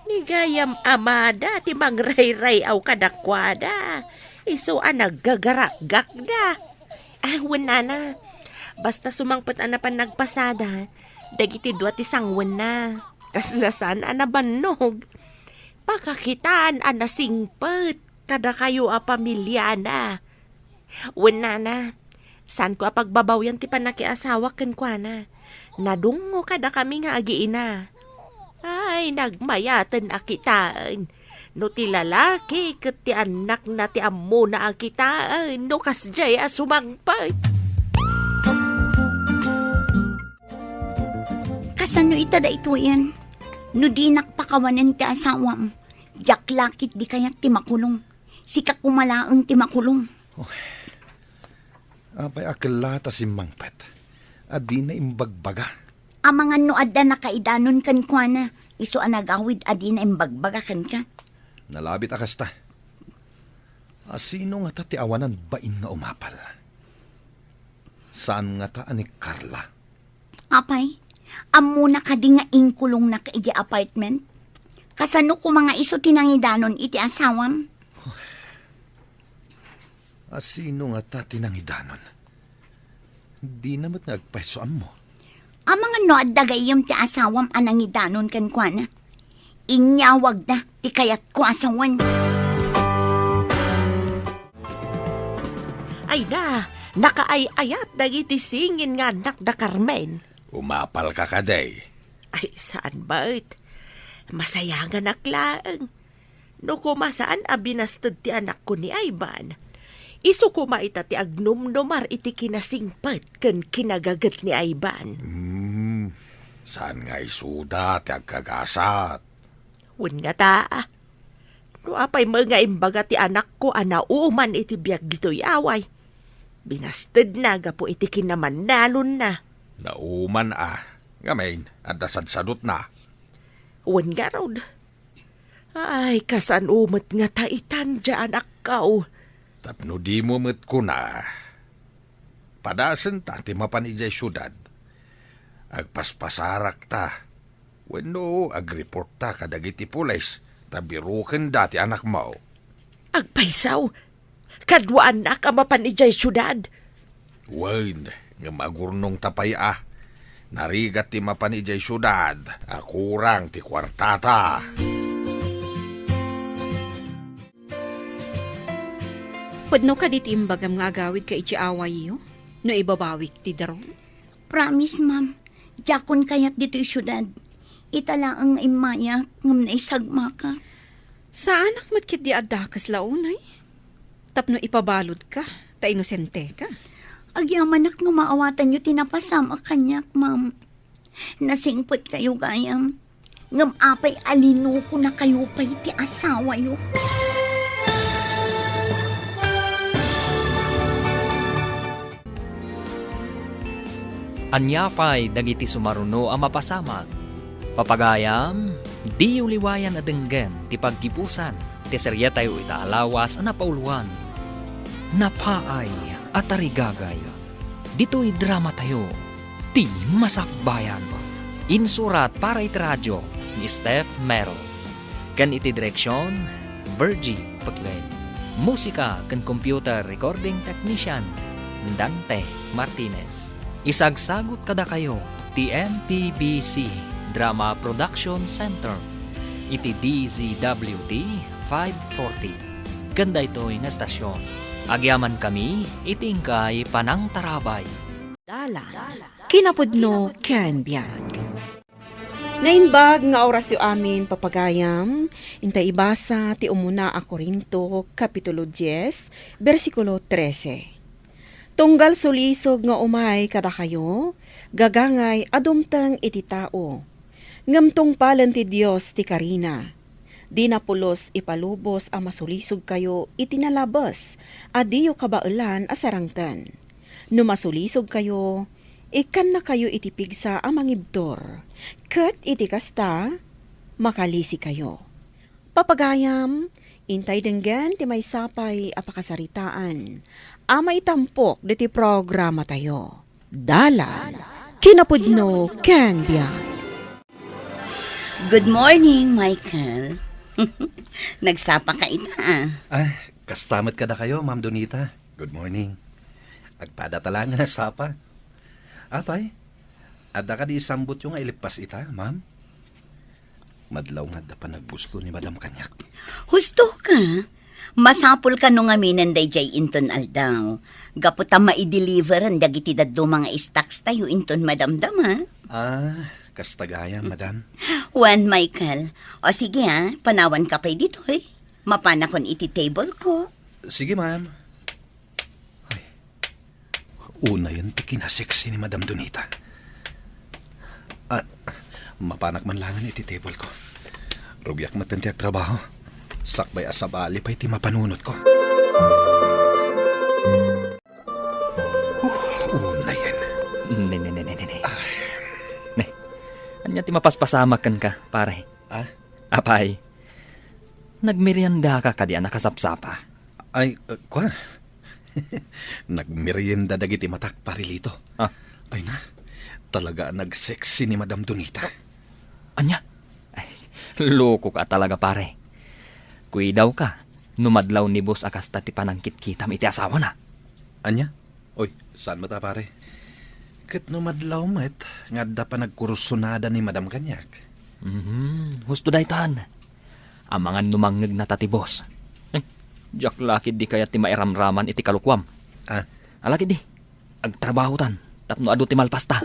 Ni gayam amada ti mangrayray-aw kadakuada. Isu a naggagarakgakda. Ah, wen, nana. Basta sumangpet a napan nagpasada, dagiti dua ti sangwenna. Kasla saan a nabannog. Pakakitaan a nasingpet kadakayo a pamiliana. Wen, nana, saanko a pagbabawian ti pannakiasawak kenkuana. Nadungngo kadakami nga agiina. Ay, nagmayaten a kitaen. No ti lalaki ket ti annakna ti ammona a kitaen, no kasdiay a sumangpet. Kasano ita daytoyen? No dinak pakawanen ti asawam, diak la ketdi kayat ti makulong. Sika koma laeng ti makulong. Apay a kella ta simmangpet a dina imbagbaga? Amangan no adda nakaidanon kenkuana, isu a nagawid a dina imbagbaga kenka. Nalabit a kasta. A sino ngata ti awanan bain nga umapal? Saan ngata a ni Carla? Apay, ammona kadi nga inkulongnak idiay apartment? Kasano koma nga isu ti nangidanon iti asawam? A sino ngata ti nangidanon? Dina met nga agpayso ammo. Amangan no adda gayyem ti asawam a nangidanon kenkuana. Inyawagda ti kayatko a sawen. Ay na, nakaay-ayat dagiti singin nga annak da Carmen. Umapalka kadi? Ay, saan met. Masayanganak laeng. No koma saan a binasted ti anakko ni Ivan, isu koma ita ti agnumnumar iti kinasingpet ken kinagaget ni Ivan. Hmm, saan nga isuda ti agkagasat? Wen ngata, no apay met nga imbaga ti anakko a nauman iti biag ditoy away, binastedna gapu iti kinamannalonna. Nauman a, ngamin, adda sadsadutna. Wen ngarud, ay, kasano met ngata itan, anakko? Tapno dimo met kuna, padasenta ti mapan idiay siudad. Agpaspasarakta. Wenno agreportta kadagiti pulis ta birokenda ti anakmo. Agpayso, kaduaannak a mapan idiay siudad. Wen, ngem agurnongta pay a. Narigat ti mapan idiay siudad a kurang ti kuartata. Pudno kadi ti imbagam nga agawidka iti awayyo no ibabawik ti darum? Promise, ma'am. Diakon kayat ditoy siudad. Ita laeng nga immayak ngem naisagmakak. Saanak met ketdi a dakes la unay. Tapno ipabaludka, ta inosenteka. Agyamanak no maawatanyo ti napasamak kaniak, ma'am. Nasingpetkayo gayam. Ngem apay a linukonakayo pay ti asawayo? Ania pay dagiti sumaruno a mapasamak? Papagayam, diyo liwayan a denggen ti paggibusan ti seriatayo ita a lawas a napauloan, Napaay a Tarigagay. Ditoy dramatayo, Ti Masakbayan. Insurat para iti radio ni Steph Mero. Ken iti direksion, Virgie Paglen. Musika ken computer recording technician, Dante Martinez. Isagsagut kadakayo ti M P B C Drama Production Center iti D Z W T five forty. Ken daytoy nga estasion, agyamankami iti inkay panangtarabay. Dalan, kinapudno ken biag. Naimbag nga orasyo amin, papagayam, inta ibasa ti umuna a Corinto, Kapitulo dies, bersikulo trese. Tunggal sulisog nga umay kadakayo, gagangay a dumteng iti tao. Ngem tungpalen ti Dios ti karina. Dina pulos ipalubos a masulisogkayo iti nalabes a diyo kabaelan a sarangten. No masulisogkayo, ikkannakayo iti pigsa a mangibtur, ket iti kasta, makalisikayo. Papagayam, intay denggen ti maysa pay a pakasaritaan a maitampok ditoy programatayo. Dalan, kinapudno ken biag. Good morning, Michael. Nagsapa ka ita, ah. Ah, kasta met kadakayo, Ma'am Donita. Good morning. Agpadata laeng a nagsapa. Apay, adda kadi isambutyo nga ileppas ita, ma'am? Madlaw nga adda panaggusto ni Madam kaniak. Husto ka. Masapul kano ngaminen daydiay inton aldaw. Gapu ta maideliveran dagiti dadduma nga stocks tayo inton madamdama. Ah, kasta gayam, madam. Wen, Michael. O sige, ah, panawan ka pay ditoy. Mapanakon iti table ko. Sige, ma'am. Ay, unayen ti kinasexy ni Madam Donita. Ah, mapanak man langen iti table ko. Rugiak met ti agtrabaho. Sakbay a sabali pay ti mapanunot ko. Huh, unayen. Ne, ne, ne, ne, ne, ne. Ah. Ne, ania ti mapaspasamak kenka, pare? Ah? Apay, nagmeriendaka kadi a nakasapsapa? Ay, uh, kuan. Nagmerienda dagiti matak, Pare Lito. Ah. Ay na, talaga a nagsexy ni Madam Donita. Ah, ania? Ay, loko ka talaga, pare. Kuidawka, no madlaw ni boss a kasta ti panangkitkitam iti asawana. Ania? Oy, saan met a, pare? Ket no madlaw met nga adda panagkursunada ni Madam kaniak? Mhm, husto daytan. Amangan no mangngegna ta ti boss. Eh, diak la ketdi kayat ti mairamraman iti kalukuam. Ah. Ala ketdi, agtrabahotan tapno adu ti malpasta.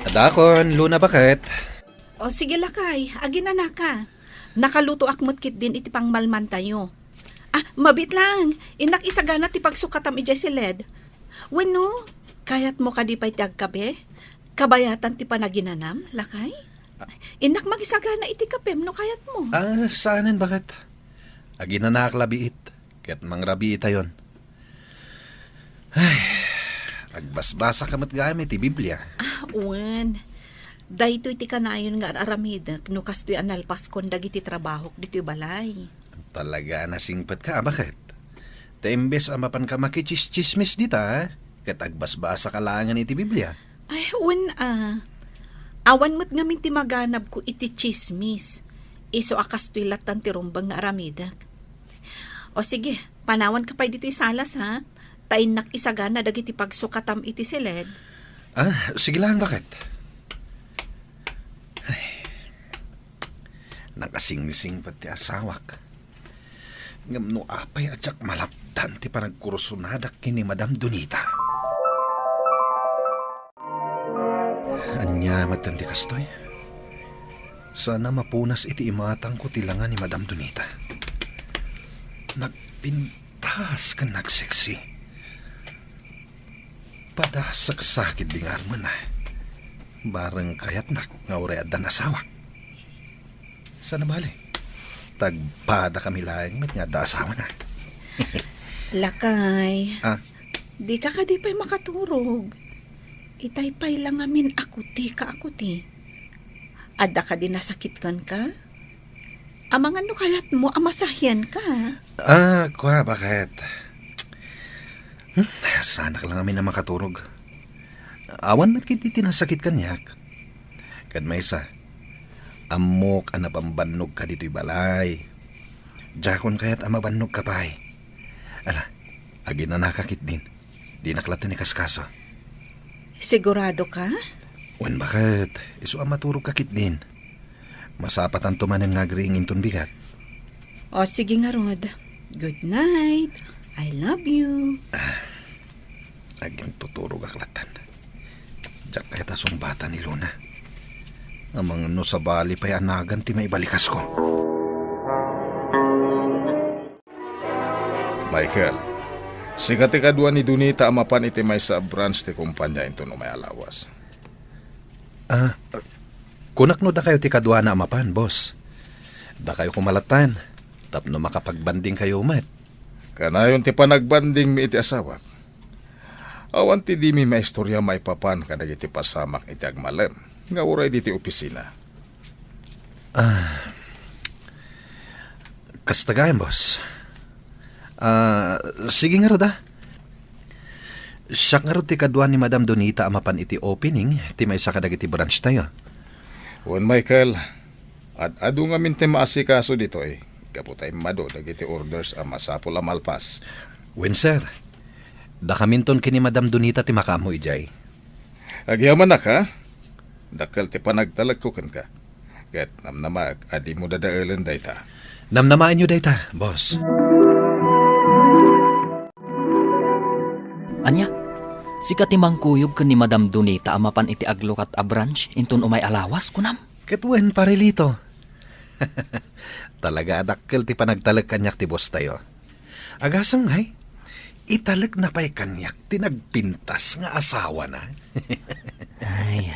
Adakon, Luna, baket. O, sige, lakay, aginanaka. Nakalutoak met ketdin iti pangmalmantayo. Ah, mabiit laeng, innak isagana ti pagsukatam idiay siled. Wenno, kayatmo kadi pay ti agkape? Kabayatan ti panaginanam, lakay? Innak mangisagana iti kapem no kayatmo. Ah, saanen, baket. Aginanaak la biit, ket mangrabiitayon. Ay, agbasbasaka met gayam iti Biblia. Ah, wen. Daytoy ti kanayon nga ar-aramidek no kastoy a nalpaskon dagiti trabahok ditoy balay. Talaga a nasingpetka, a, baket? Ta imbes a mapanka makitsistsismis dita, ket agbasbasaka laengen iti Biblia. Ay, wen, a. Awan met ngamin ti maganabko iti tsismis. Isu a kastoy lattan ti rumbeng nga aramidek. O sige, panawanka pay ditoy salas, ha? Ta innak isagana dagiti pagsukatam iti siled. Ah, sige lang, baket. Ay. Nakasingsing pay ti asawak. Ngem no apay a diak malapdan ti panagkursonadak ken ni Madam Donita? Ania met ti kastoy? Saan a mapunas iti imatangko ti langa ni Madam Donita. Nagpintas ken nagseksi. Pada saksakit di nga armen, ah. Bareng kayatnak nga uray addan asawak. Saan a bale? Tagpada kami laeng met nga adda asawana. Lakay. Ah? Dika kadi pay makaturog? Itay pay la ngamin a kuti ka a kuti. Adda kadi nasakit kenka? Amangan no kayatmo a masahianka. Ah, kua, baket? Hmm, saanak la ngamin a makaturog. Awan met ketdi ti nasakit kaniak. Ket maysa, ammok a nabambannogka ditoy balay. Diakon kayat a mabannogka pay. Ala, aginanaka ketdin. Dinak latta ni kaskaso. Sigurado ka? Wen, baket? Isu a maturogka ketdin. Masapatanto manen nga agriing inton bigat. O, sige ngarud. Good night. I love you. Agintuturogak lattan. Diak kayat a sungbatan ni Luna. Amangan no sabali pay a nagan ti maibalikas ko. Michael, sika ti kadua ni Donita a mapan iti maysa a branch ti kumpanya inton umay a lawas. Ah, kunak no dakayo ti kaduana a mapan, boss. Dakayo koma lattan, tapno makapagbandingkayo met. Kanayon ti panagbandingmi iti asawak. Awan ti dimi maistorya maipapan kadagiti pasamak iti agmalem nga uray ditoy opisina. Ah, kasta gayam, boss. Ah, sige ngarud, ah. Siak ngarud ti kadua ni Madam Donita a mapan iti opening ti maysa kadagiti branch tayo. Wen, Michael, ad-adu ngamin ti maasikaso ditoy, gapu ta immadu dagiti orders a masapul a malpas. Wen, sir. Dakaminton ken ni Madam Donita ti makaammo idiay. Agyamanak, ha? Dakkel ti panagtalekko kenka. Ket namnamaek a dimo dadaelen dayta. Namnamaenyo dayta, boss. Ania? Sika ti mangkuyog ken ni Madam Donita a mapan iti aglukat a branch inton umay a lawas, kunam? Ket wen, Pare Lito. Talaga a dakkel ti panagtalek kaniak ti boss tayo. Agasem ngay, italekna pay kaniak ti nagpintas nga asawana. Ay,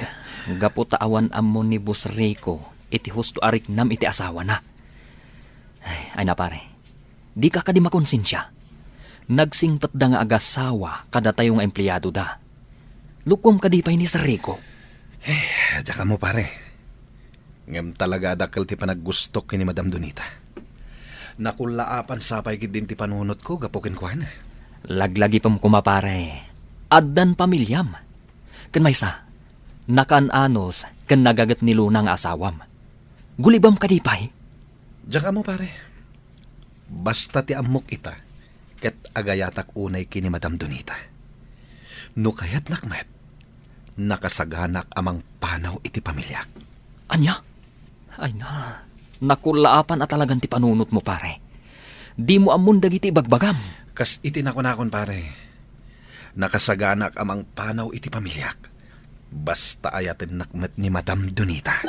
gapu ta awan ammo ni Boss Rico iti husto a riknam iti asawana. Ay, ay na, pare. Dika kadi makonsensia. Nagsingpetda nga agasawa kadatayo nga empleadoda. Lukom kadi pay ni Sir Rico. Eh, diak ammo, pare. Ngem talaga a dakkel ti panaggustok ken ni Madam Donita. Nakullaapan sapay ketdin ti panunotko gapu kenkuana. Laglagipem koma, pare. Addan pamiliam. Ken maysa, nakaan-anos ken nagaget ni Luna nga asawam. Gulibam kadi pay? Diak ammo, pare. Basta ti ammok ita, ket agayatak unay ken ni Madam Donita. No kayatnak met, nakasaganak a mangpanaw iti pamiliak. Ania? Ay na, nakullaapan a talagan ti panunotmo, pare. Dimo ammon dagiti ibagbagam. Kas iti nakunakon, pare. Nakasaganak a mangpanaw iti pamiliak. Basta ayatennak met ni Madam Donita.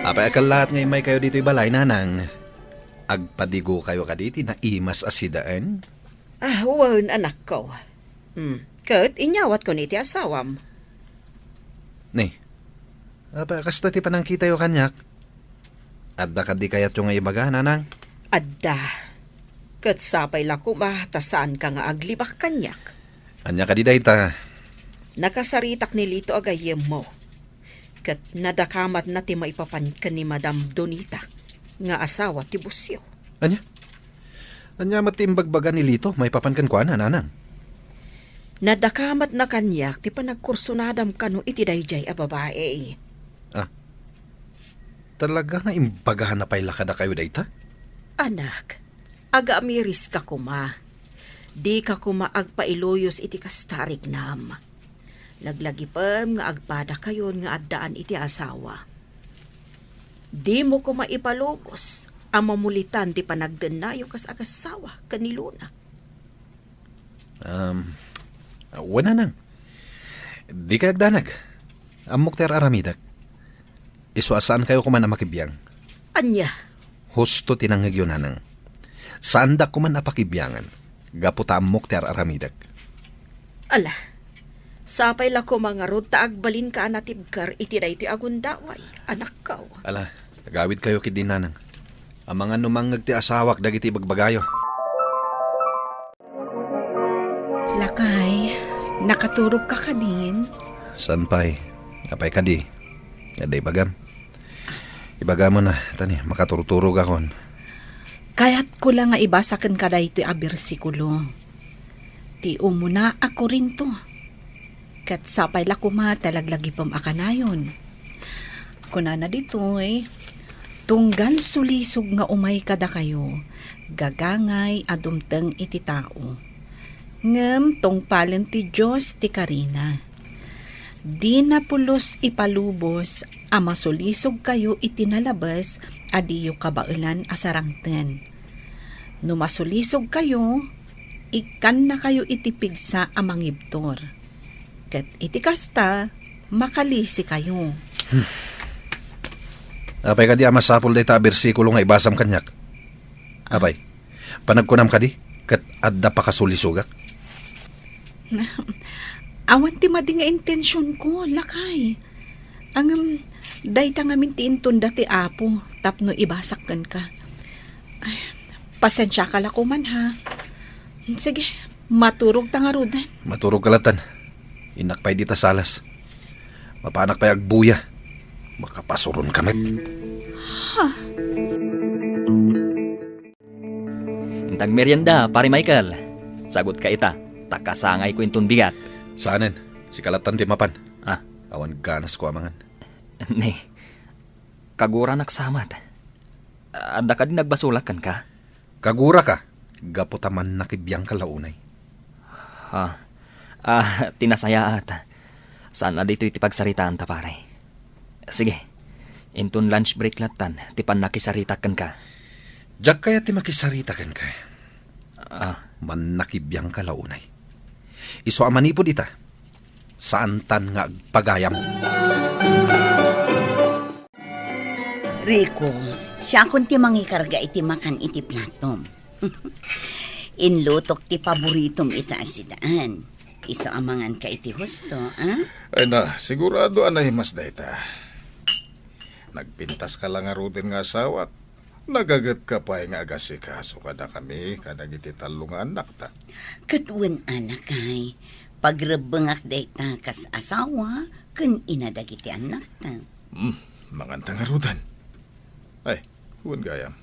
Apay a kellaat nga immaykayo ditoy balay, Nanang? Agpadigokayo kadi ti naimas a sidaen? Ah, wen, anakko. Hmm, ket inyawatko ni ti asawam. Ni, apay a kasta ti panangkitayo kaniak? Adda kadi kayatyo nga ibaga, Nanang? Adda. Ket sapay la koma ta saanka nga aglibak kaniak. Ania kadi dayta? Nakasaritak ni Lito a gayyemmo. Ket nadakamatna ti maipapan ken ni Madam Donita nga asawa ti bossyo. Ania? Ania met ti imbagbaga ni Lito maipapan kenkuana, Nanang? Nadakamatna kaniak ti panagkursonadam kano iti daydiay a babai. Ah, talaga nga imbagana pay la kadakayo dayta? Anak, agaamiriska koma. Dika koma agpailuyos iti kasta a riknam. Laglagipem nga agpadakayon nga addaan iti asawa. Dimo koma ipalubos a mamulitan ti panagdennayo kas agassawa ken ni Luna. Um, wen, Nanang. Dikay agdanag. Ammok ti ar-aramidek. Isu a saankayo koma a makibiang. Ania? Husto ti nangngegyo, Nanang. Saandak koma a pakibiangan, gapu ta ammok ti ar-aramidek. Ala, sapay la koma ngarud ta agbalinka a natibker iti daytoy a gundaway, anakko. Ala, agawidkayo ketdi, Nanang. Amangan no mangngeg ti asawak dagiti ibagbagayo. Lakay, nakaturogka kadin? Saan pay? Apay kadi? Adda ibagam? Ibagam na, tani, makaturturogakon. Kayatko la nga ibasa kenka daytoy a bersikulo. Ti umuna a Corinto. Ket sapay la koma ta laglagipem a kanayon. Kunana ditoy, "Tunggal sulisog nga umay kadakayo, gagangay a dumteng iti tao. Ngem tungpalen ti Dios ti karina. Dina pulos ipalubos a masulisogkayo iti nalabes a diyo kabaelan a sarangten. No masulisogkayo, ikkannakayo iti pigsa a mangibtur. Ket iti kasta, makalisikayo." Apay kadi a masapul dayta a bersikulo nga ibasam kaniak? Apay, panagkunam kadi ket adda pakasulisogak? Awan ti madi nga intensionko, lakay. Ngem, dayta ngamin ti intonda ti Apo tapno ibasak kenka. Ay, pasensiaka la koman, ha? Sige, maturogta ngaruden. Maturogka latan. Innak pay dita salas. Mapaanak pay agbuya. Makapasuronka met. Ha? Inta agmerienda, Pare Michael. Sagutka ita, ta kasangayko inton bigat. Saanen, sika latan ti mapan. Ah. Awan ganasko amangan. Ni, kaguranak sa met. Adda kadi nagbasolak kenka? Kaguraka, gapu ta mannakibiangka la unay. Ah, ah, ti nasayaat. Saan a ditoy ti pagsaritaanta, pare. Sige, inton lunch break latan ti pannakisaritak kenka. Diak kayat ti makisarita kenka. Ah. Mannakibiangka la unay. Isu a manipud ita, saantan nga agpagayam. Rico, siakon ti mangikarga iti makan iti platom. Inlutok ti paboritom ita a sidaan. Isu a manganka iti husto, a? Ay na, sigurado a naimas dayta. Nagpintaska la ngaruden nga asawak. Nagagetka pay nga agasikaso kadakami kadagiti tallo nga annakta. Ket wen a, lakay, pagrebbengak dayta kas asawa ken ina dagiti annakta. Hmm, manganta ngaruden. Ay, wen gayam.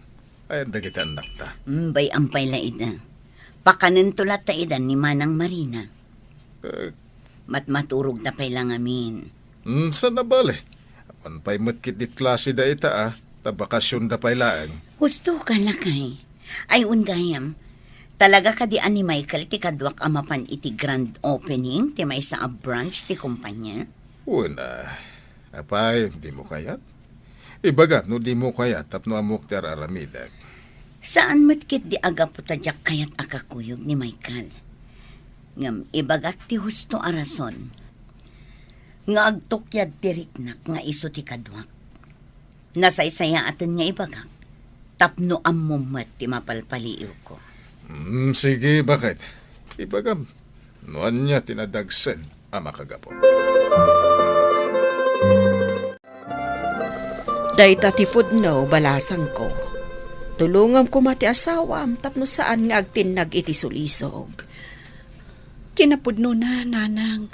Ayan dagiti annakta. Hmm, bay-am pay la ida. Pakanento latta ida ni Manang Marina. Eh. Matmaturogda pay la ngamin. Hmm, saan a bale? Awan pay met ketdi klase dayta a, ta bakasionda pay laeng. Husto ka, lakay. Ay, wen gayam. Talaga kadi a ni Michael ti kaduak a mapan iti grand opening ti maysa a branch ti kumpanya? Wen a, apay, dimo kayat? Ibagam no dimo kayat tapno ammok ti ar-aramidek. Saan met ketdi a gapu ta diak kayat a kakuyog ni Michael. Ngem ibagak ti husto a rason nga agtukyad ti riknak nga isu ti kaduak. Nasaysayaaten nga ibagak tapno ammom met ti mapalpaliiwko. Hmm, sige, baket. Ibagam no ania ti nadagsen a makagapu. Dayta ti pudno, balasangko. Tulongam koma ti asawam tapno saan nga agtinnag iti sulisog. Kinapudnona, nanang.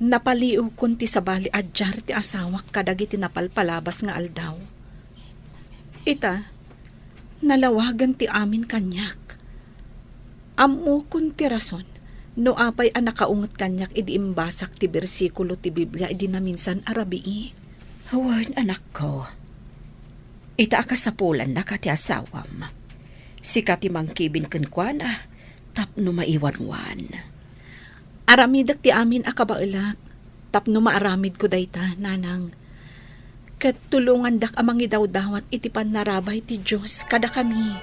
Napaliiwkon ti sabali a diar ti asawak kadagiti napalpalabas nga aldaw. Ita, nalawagen ti amin kaniak. Ammokon ti rason no apay a nakaunget kaniak idi imbasak ti bersikulo ti Biblia idi naminsan a rabii. Wen, anakko. Ita a kasapulannaka ti asawam. Sika ti mangkibin kenkuana tapno maiwanwan. Aramidek ti amin a kabaelak tapno maaramidko dayta, nanang. Ket tulongandak a mangidawdawat iti pannarabay ti Dios kadakami.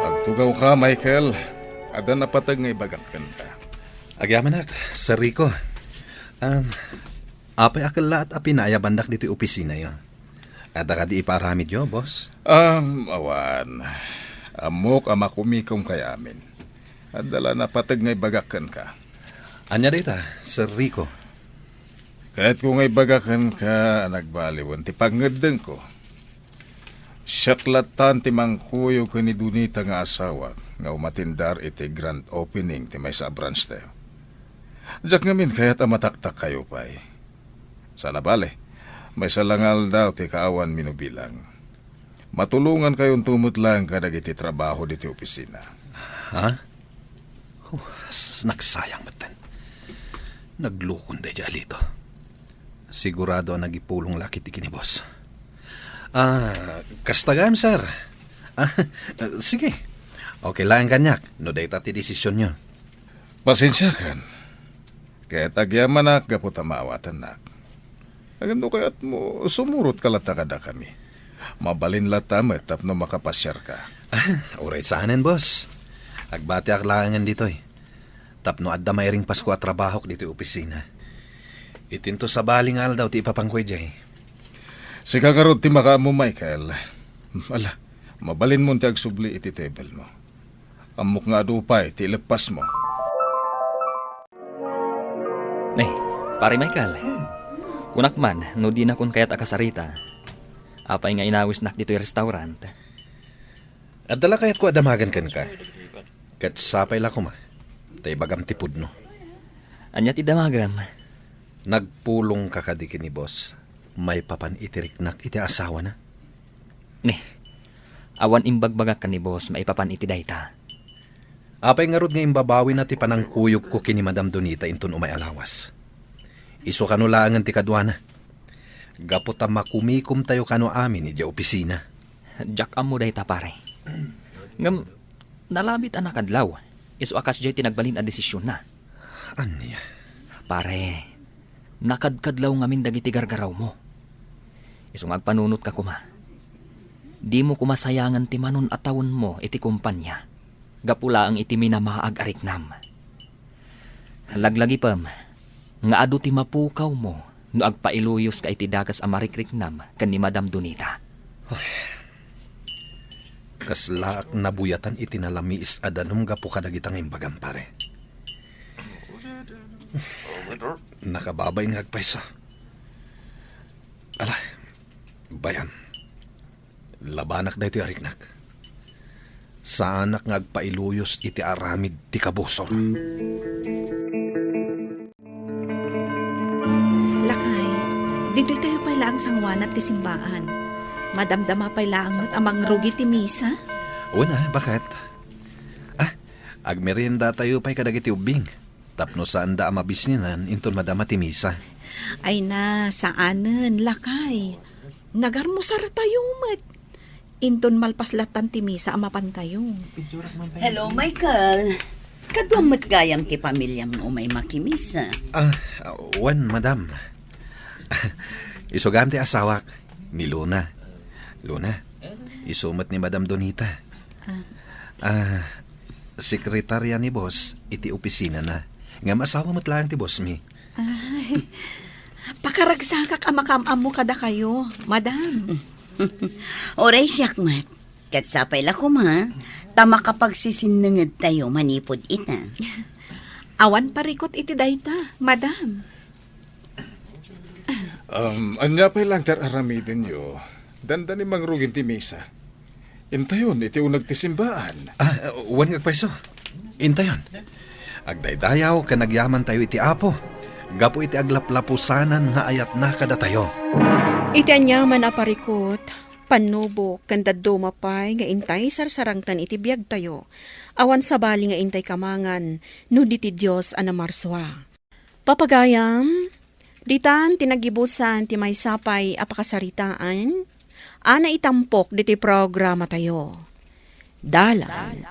Agtugawka, Michael. Adda napateg nga ibagak kenka. Agyamanak, Sir Rico. Um, apay a kellaat a pinaayabandak ditoy opisinayo? Adda kadi ipaaramidyo, boss? Um, awan. Ammok a makumikumakay amin. Adda la napateg nga ibagak kenka. Ania dayta, Sir Rico? Kayatko nga ibagak kenka a nagbaliwen ti pangngeddengko. Siak lattan ti mangkuyog ken ni Donita nga asawak nga umatindar iti grand opening ti maysa a branch tayo. Diak ngamin kayat a mataktakkayo pay. Sana bale, maysa la nga aldaw ti kaawan minubilang. Matulongankayonto met laeng kadagiti trabaho diti opisina. Ha? Oh, s-, nagsayang metten. Naglukon daydi Alito. Sigurado a nagipulong la ketdi ken ni boss. Ah, kasta gayam, sir. Ah, sige. Okay laeng kaniak no dayta ti desisionyo. Pasensiakan. Ket agyamanak gapu ta maawatannak. Ngem no kayatmo, sumurotka latta kadakami. Mabalin latta met tapno makapasiarka. Ah, uray saanen, boss. Agbatiak laengen ditoy. Tapno adda mairingpasko a trabahok ditoy opisina. Itinto sabali nga aldaw ti ipapangko idiay. Sika ngarud ti makaammo, Michael. Ala, mabalinmon ti agsubli iti tebelmo. Ammok nga adu pay ti ileppasmo. Eh, Pare Michael, kunak man no dinakon kayat a kasarita. Apay nga inawisnak ditoy restaurant? Adda la kayatko a damagen kenka. Ket sapay la koma, ta ibagam ti pudno. Ania ti damagem? Nagpulongka kadi ken ni boss maipapan iti riknak iti asawana? Ni, awan imbagbagak ken ni boss maipapan iti dayta. Apay ngarud nga imbabawina ti panangkuyogko ken ni Madam Donita inton umay a lawas? Isu kano laengen ti kaduana. Gapu ta makumikomtayo kano amin idiay opisina. Diak ammo dayta, pare. Ngem, nalabit a nakadlaw. Isu a kasdiay ti nagbalin a desisionna. Ania? Pare, nakadkadlaw ngamin dagiti gargarawmo. Isu nga agpanunotka koma. Dimo koma sayangen ti manon a tawenmo iti kompania, gapu laeng iti minamaag a riknam. Laglagipem nga adu ti mapukawmo no agpailuyoska iti dakes a marikriknam ken ni Madam Donita. Ay, kaslaak nabuyatan iti nalamiis a danum gapu kadagita nga imbagam, pare. Nakababain nga agpayso. Ala, bayan. Labanak daytoy a riknak. Saanak nga agpailuyos iti aramid ti kabusor. Lakay, ditoy tayo pay laeng sanguanat ti simbaan. Madamdama pay laeng met a mangrugi ti misa? Wen a, baket? Ah, agmerienda tayo pay kadagiti ubbing. Tapno saanda a mabisninan inton madama ti misa. Ay na, saanen, lakay. Nagarmusar tayo met. Inton malpas lattan ti misa a mapan tayo. Hello, Michael. Kaduam met gayam ti pamiliam nga umay makimisa. Ah, wen, madam. Isu gayam ti asawak, ni Luna. Luna, isu met ni Madam Donita. Ah. Ah, sekretarya ni boss iti opisinana. Ngem asawa met laeng ti boss mi. Ay, pakaragsakak a makaam-ammo kadakayo, madam. Uray siak met. Ket sapay la koma, ta makapagsisinnenged tayo manipud ita. Awan parikut iti dayta, madam. Um, ania pay laeng ti ar-aramidenyo? Dandani mangrugin ti misa. Intayon iti uneg ti simbaan. Ah, wen nga agpayso. Intayon. Agdaydayaw ken agyaman tayo iti Apo, gapu iti aglaplapusanan nga ayatna kadatayo. Iti aniaman a parikut, pannubok, ken dadduma pay nga intay sarsarangtan iti biagtayo. Awan sabali nga intay kamangan no di ti Dios a namarsua. Papagayam, ditan ti nagibusan ti maysa pay a pakasaritaan a naitampok ditoy programatayo. Dalan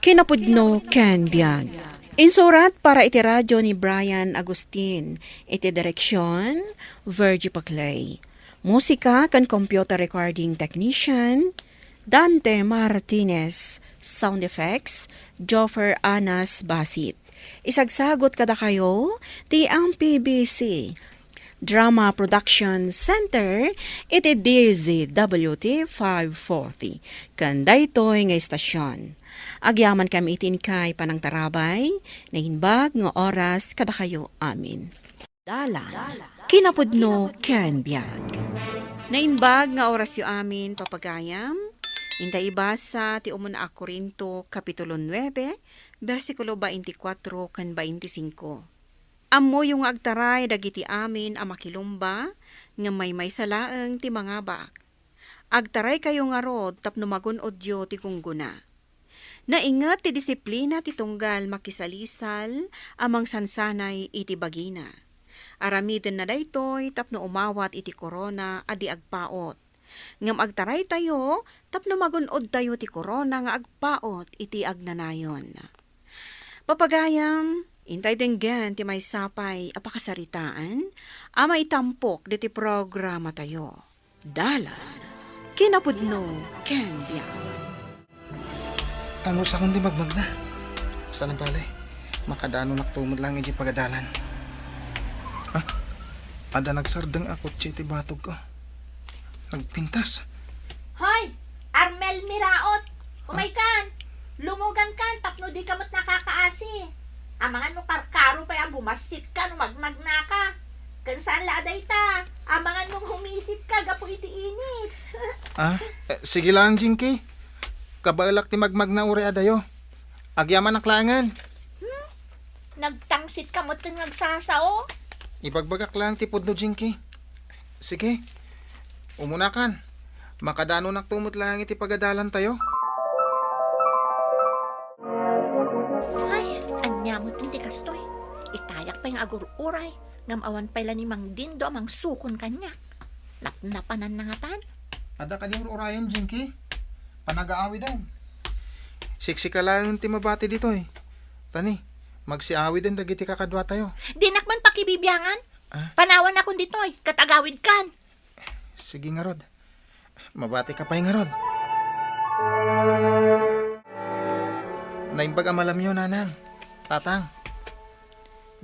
Kinapudno ken biag. Insurat para iti radio ni Brian Agustin, iti direksyon, Virgie Paclay. Musika ken computer recording technician, Dante Martinez. Sound effects, Joffer Anas Basit. Isagsagot kadakayo ti M P B C Drama Production Center iti D Z W T five forty, ken daytoy nga istasyon. Agyamankami iti inkay panangtarabay, naimbag nga oras kadakayo amin. Dalan, kinapudno ken biag. Naimbag nga orasyo amin, papagayam. Inta ibasa ti umuna a Corinto, Kapitulo nuebe, bersikulo twenty-four ken twenty-five. Ammoyo nga agtaray dagiti amin a makilumba, ngem maymaysa laeng ti mangabak. Agtaraykayo ngarud tapno magun-odyo ti gunggona. Nainget ti disiplina ti tunggal makisalisal a mangsansanay iti bagina. Aramidenna daytoy tapno umawat iti korona a di agpaut. Ngem agtaraytayo tapno magun-odtayo ti korona nga agpaut iti agnanayon. Papagayam, intay denggen ti maysa pay a pakasaritaan a maitampok ditoy programatayo. Dalan, kinapudno, ken biag. Anusaken ti magmagna? Saan a bale, makadanunak tumod lang iti pagadalan. Ah, adda nagsardeng a kotse iti batogko. Nagpintas. Hoy, Armel Miraot! Umaykan! Lumugankan tapno dika met nakakaasi. Amangan no karkaro pay a bumassitka no magmagnaka. Ken saan la a dayta, amangan no humisitka gapu iti init. Ah, eh, sige lang, Jinky. Kabaelak ti magmagna uray adayo. Agyamanak laengen. Hmm? Nagtangsit ka met ken nagsasao? Ibagbagak lang ti pudno, Jinky. Sige. Umunakan. Makadanunak tumod lang iti pagadalantayo. Ay, ania met ti kastoy? Itayak pay nga agur-uray, ngem awan pay la ni Mang Dindo a mangsukon kaniak. Napnapananna ngatan? Adda kadi ur-urayem, Jinky? Panagaawiden. Siksika laeng ti mabati ditoy. Tani, magsiawiden dagiti kakaduatayo. Dinak man pakibibiangan. Ah? Panawanakon ditoy, ket agawidkan. Sige ngarud. Mabatika pay ngarud. Naimbag a malemyo, nanang, tatang.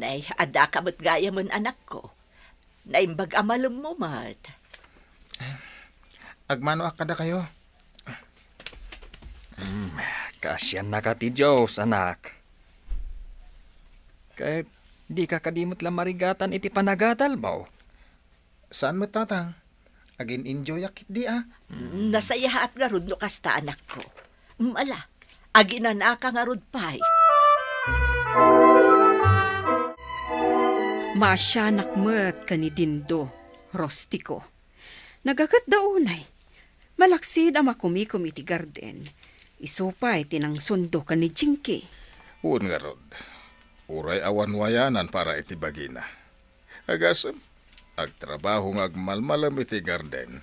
Nay, addaka met gayamen, anakko. Naimbag a malemmo met. Agmanoak kadakayo. Hmm, kaasiannaka ti Dios, anak. Ket dika kadi met la marigatan iti panagadalmo? Saan met, tatang. Agin-enjoyak ketdi a. Nasayaat ngarud no kasta, anakko. Ala, aginanaka ngarud pay. Maasianak met ken ni Dindo, Rostiko. Nagaketda unay. Malaksid a makumikom iti garden, isu pay ti nangsundo ken ni Jinky. Wen ngarud, uray awan wayanan para iti bagina. Agasem, agtrabaho nga agmalmalem iti garden,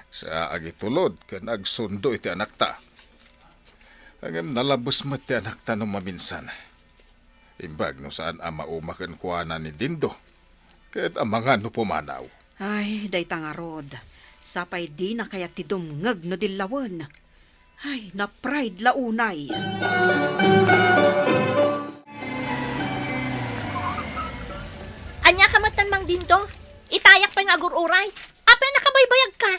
sa agitulod ken agsundo iti anakta. Ngem nalabes met ti anakta no maminsan. Imbag no saan a mauma kenkuana ni Dindo, ket amangan no pumanaw. Ay, dayta ngarud, sapay dina kayat ti dumngeg no dillawen. Ay, na-pride la unay. Ania ka met, Mang Dindo? Itayak pay nga agur-uray. Apay nakabaybayag ka?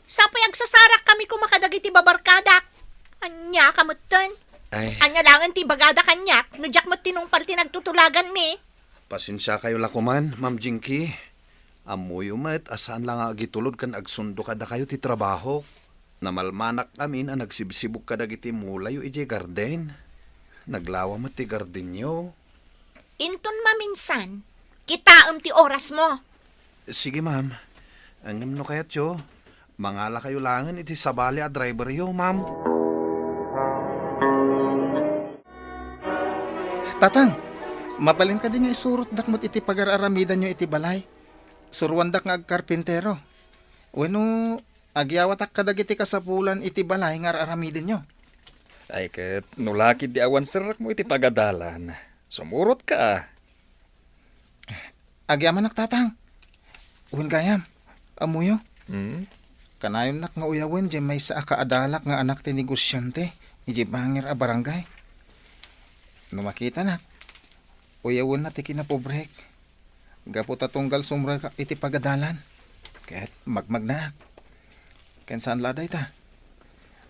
Sapay agsasarak kami koma kadagiti babarkadak. Ania ka metten? Ay. Ania laengen ti ibagada kaniak no diak met tinungpal ti nagtutulaganmi? Pasensiakayo la koman, Ma'am Jinky. Ammoyo met a saan la nga agitulod ken agsundo kadakayo ti trabahok. Namalmanak amin a nagsibsibog kadagiti mulayo idiay garden. Naglawa met ti gardenyo. Inton maminsan, kitaem ti orasmo. Sige, ma'am. Ngem no kayatyo, mangalakayo laengen iti sabali a driveryo, ma'am. Tatang, mabalin kadi nga isurotdak met iti pagar-aramidanyo iti balay? Suroandak nga agkarpintero. Wenno, agyawatak kadagiti kasapulan iti balay nga ar-aramidenyo. Ay ket, no lakid di awan serrekmo iti pagadalan, sumurotka. Agyamanak, Tatang. Wen gayam, ammoyo? Hmm? Kanayonnak nga uyawen diay maysa a kaadalak nga anak ti negosiante idiay bangir a barangay. No makitanak, uyawenna ti kinapobrek. Gapu ta tunggal sumrekak iti pagadalan, ket magmagnaak. Ken saan la dayta.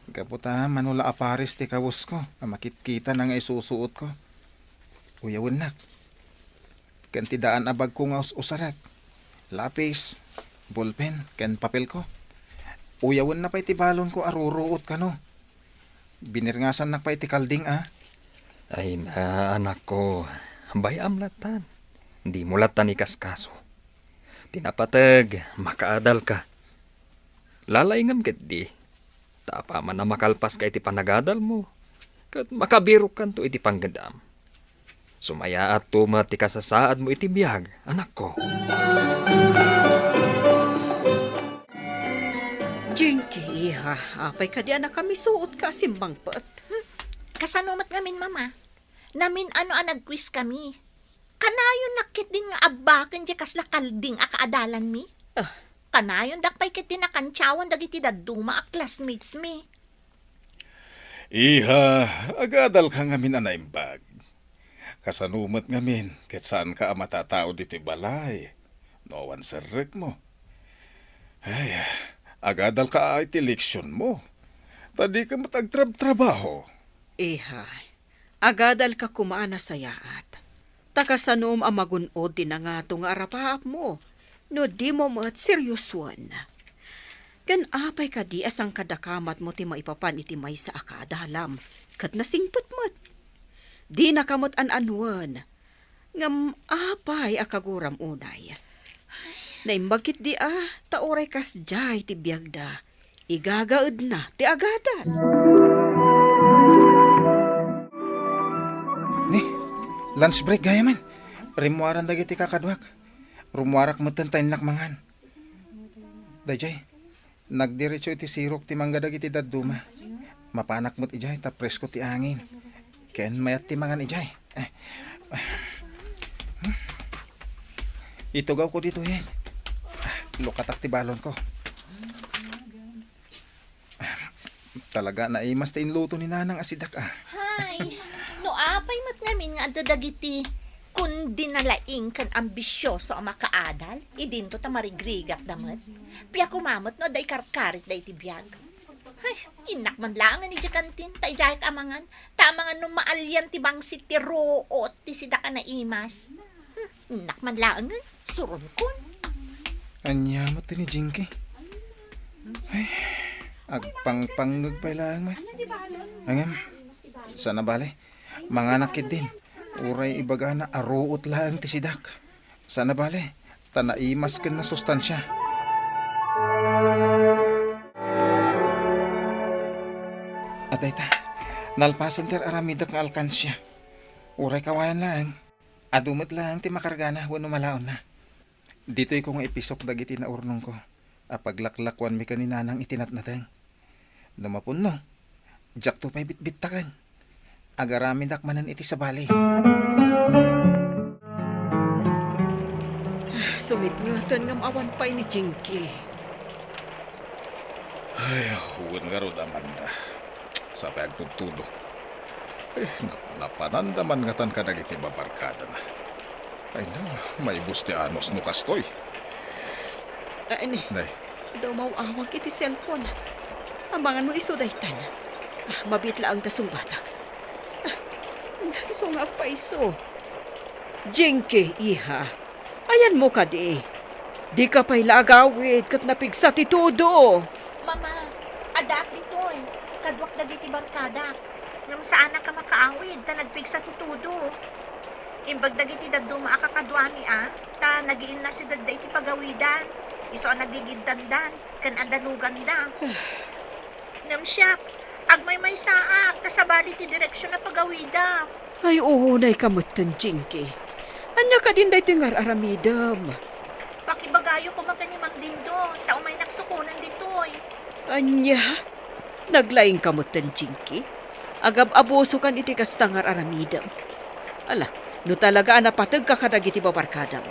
Gapu ta mano la a pares ti kawesko a makitkitana nga isusuotko. Uyawennak. Ken ti daan a bagko nga us-usarek, lapis, bolpen, ken papelko. Uyawenna pay ti balonko a ruruot kano. Binirngasannak pay ti kalding a. Ay na, anakko, bay-am lattan. Dimo lattan ikaskaso. Ti napateg, makaadalka. Lalaingem ketdi. Ta apaman a makalpaska iti panagadalmo, ket makabirokkanto iti panggedam. Sumayaatto met ti kasasaadmo iti biag, anakko. Jinky, iha, apay kadi a nakamisuotka a simmangpet? Hmm? Kasano met ngamin, Mama? Namin-ano a nagquiz kami. Kanayon nakket din nga abbaken diay kasla kalding a kaadalanmi? Ah. Kanayondak pay ketdi nakantiawan dagiti dadduma a classmates mi. Iha, agadalka ngamin a naimbag. Kasano met ngamin ket saanka a matatao ditoy balay no awan serrekmo? Ay, agadalka iti leksionmo. Ta dika met agtrabtrabaho. Iha, agadalka koma a nasayaat. Ta kasanom a magun-od ti nangato nga arapaapmo no dimo met seriosoen. Ken apay kadi a sangkadakamatmo ti maipapan iti maysa a kaadalam ket nasingpet met? Dinaka met an-anuen. Ngem apay a kaguram unay? Naimbag ketdi a, ta uray kasdiay ti biagda, igagaedna ti agadal. Ni, lunch break gayamen. Rimmuaran dagiti kakaduak. Rummuarak metten ta innak mangan. Daydiay, nagdiretso iti sirok ti mangga dagiti dadduma. Mapanak met idiay ta presko ti angin. Ken mayat ti mangan idiay. Eh. Itugawko ditoyen. Ah, lukatak ti balonko. Talaga, naimas ti inluto ni Nanang a sidak, ah. Hay, no apay met ngamin nga adda dagiti kundi nalaing ken ambisioso a makaadal, idinto ta marigrigakda met. Pia koma met no adda ikarkarit daydi biag. Hay, innak man laengen idiay kantin, ta idiayek a mangan, ta amangan no maalian ti bangsit ti ruot ti sidak a naimas. Hmm, innak man laengen, suronkon. Ania met ti ni Jinky? Ay, agpangpangngeg pay laeng met. Ngem, saan a bale. Manganak ketdin. Uray ibagana a ruot laeng ti sidak. Saan a bale, ta naimas ken nasustansia. Adayta, nalpasen ti ar-aramidek nga alkansia. Uray kawayan laeng, adu met laeng ti makargana wenno malaonna. Ditoyko nga ipisok dagiti naurnongko a paglaklakuanmi ken ni Nanang iti natnateng. No mapunno, diakto pay bitbittaken. Agaramidak manen iti sabali. Sumitngeten ngem awan pay ni Jinky. Ay, wen ngarud, Amanda. Sapay agtudtudo. Eh, nap-, napananda man ngatan kadagiti babarkadana. Ay na, maibus ti anus no kastoy. Ah, ni. Nay. Daw maw-awag iti cellphone. Amangan no isu daytan. Ah, mabiit laeng ta sungbatak. Ah, isu nga agpaiso. Jinky, iha. Ayanmo kadi. Dika pay la agawid ket napigsa ti tudo. Mama, addaak ditoy. Kaduak dagiti barkadak. Ngem saanak a makaawid ta nagpigsa ti tudo. Imbag dagiti dadduma a kakaduami a, ta nagiinnasidegda iti pagawidan, isu a nagigiddandan ken addanoganda. Ngem siak, agmaymaysaak ta sabali ti direksion a pagawidam. Ay, unayka metten, Jinky. Ania kadin daytoy nga ar-aramidem? Pakibagayo koma ken ni Mang Dindo, ta umaynak sukonen ditoy. Ania? Naglaingka metten, Jinky? Agab-abusokan iti kasta nga ar-aramidem. Ala, no talaga a napategka kadagiti babarkadam,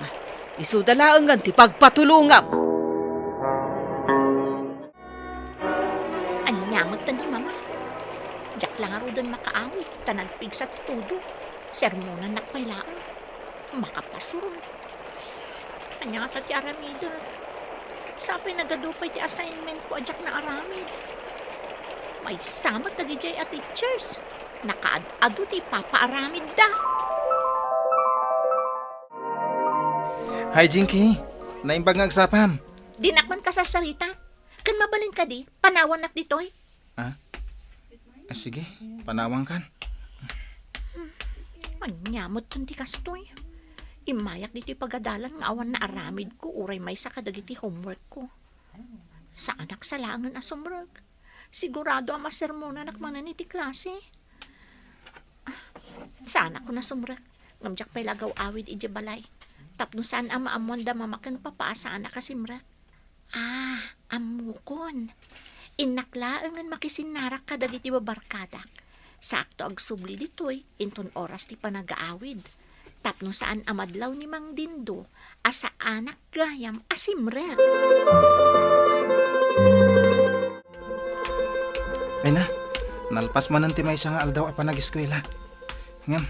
isuda laengen ti pagpatulongam. Ania met ni Mama? Diak la ngaruden makaawid, ta nagpigsa ti todo. Sermonannak pay laeng. Makapasuron. Ania ngata ti aramidek? Sapay nagadu pay ti assignment ko a diak naaramid. Maysa met dagidiay a teachers. Nakaad-adu ti ipapaaramidda. Hi, Jinky. Naimbag nga agsapam. Dinak man kasarsarita. Ken mabalin kadi, panawannak ditoy. Ah? Ah, sige, panawankan. Ania met ti kastoy? Immayak ditoy pagadalan nga awan naaramidko uray maysa kadagiti homeworkko. Saanak sa laengen a sumrek. Sigurado a masermonanak manen iti klase. Saanak a sumrek, ngem diak pay la agaw-awid idiay balay. Tapno saan a maammoan da Mama ken Papa a saanak a simrek. Ah, ammokon. Innak laengen makisinnarak kadagiti babarkadak. Saakto agsubli ditoy inton oras ti panagaawid. Tapno saan a madlaw ni Mang Dindo a saanak gayam a simrek. Ay na, nalpas manen ti maysa nga aldaw a panageskuela. Ngem,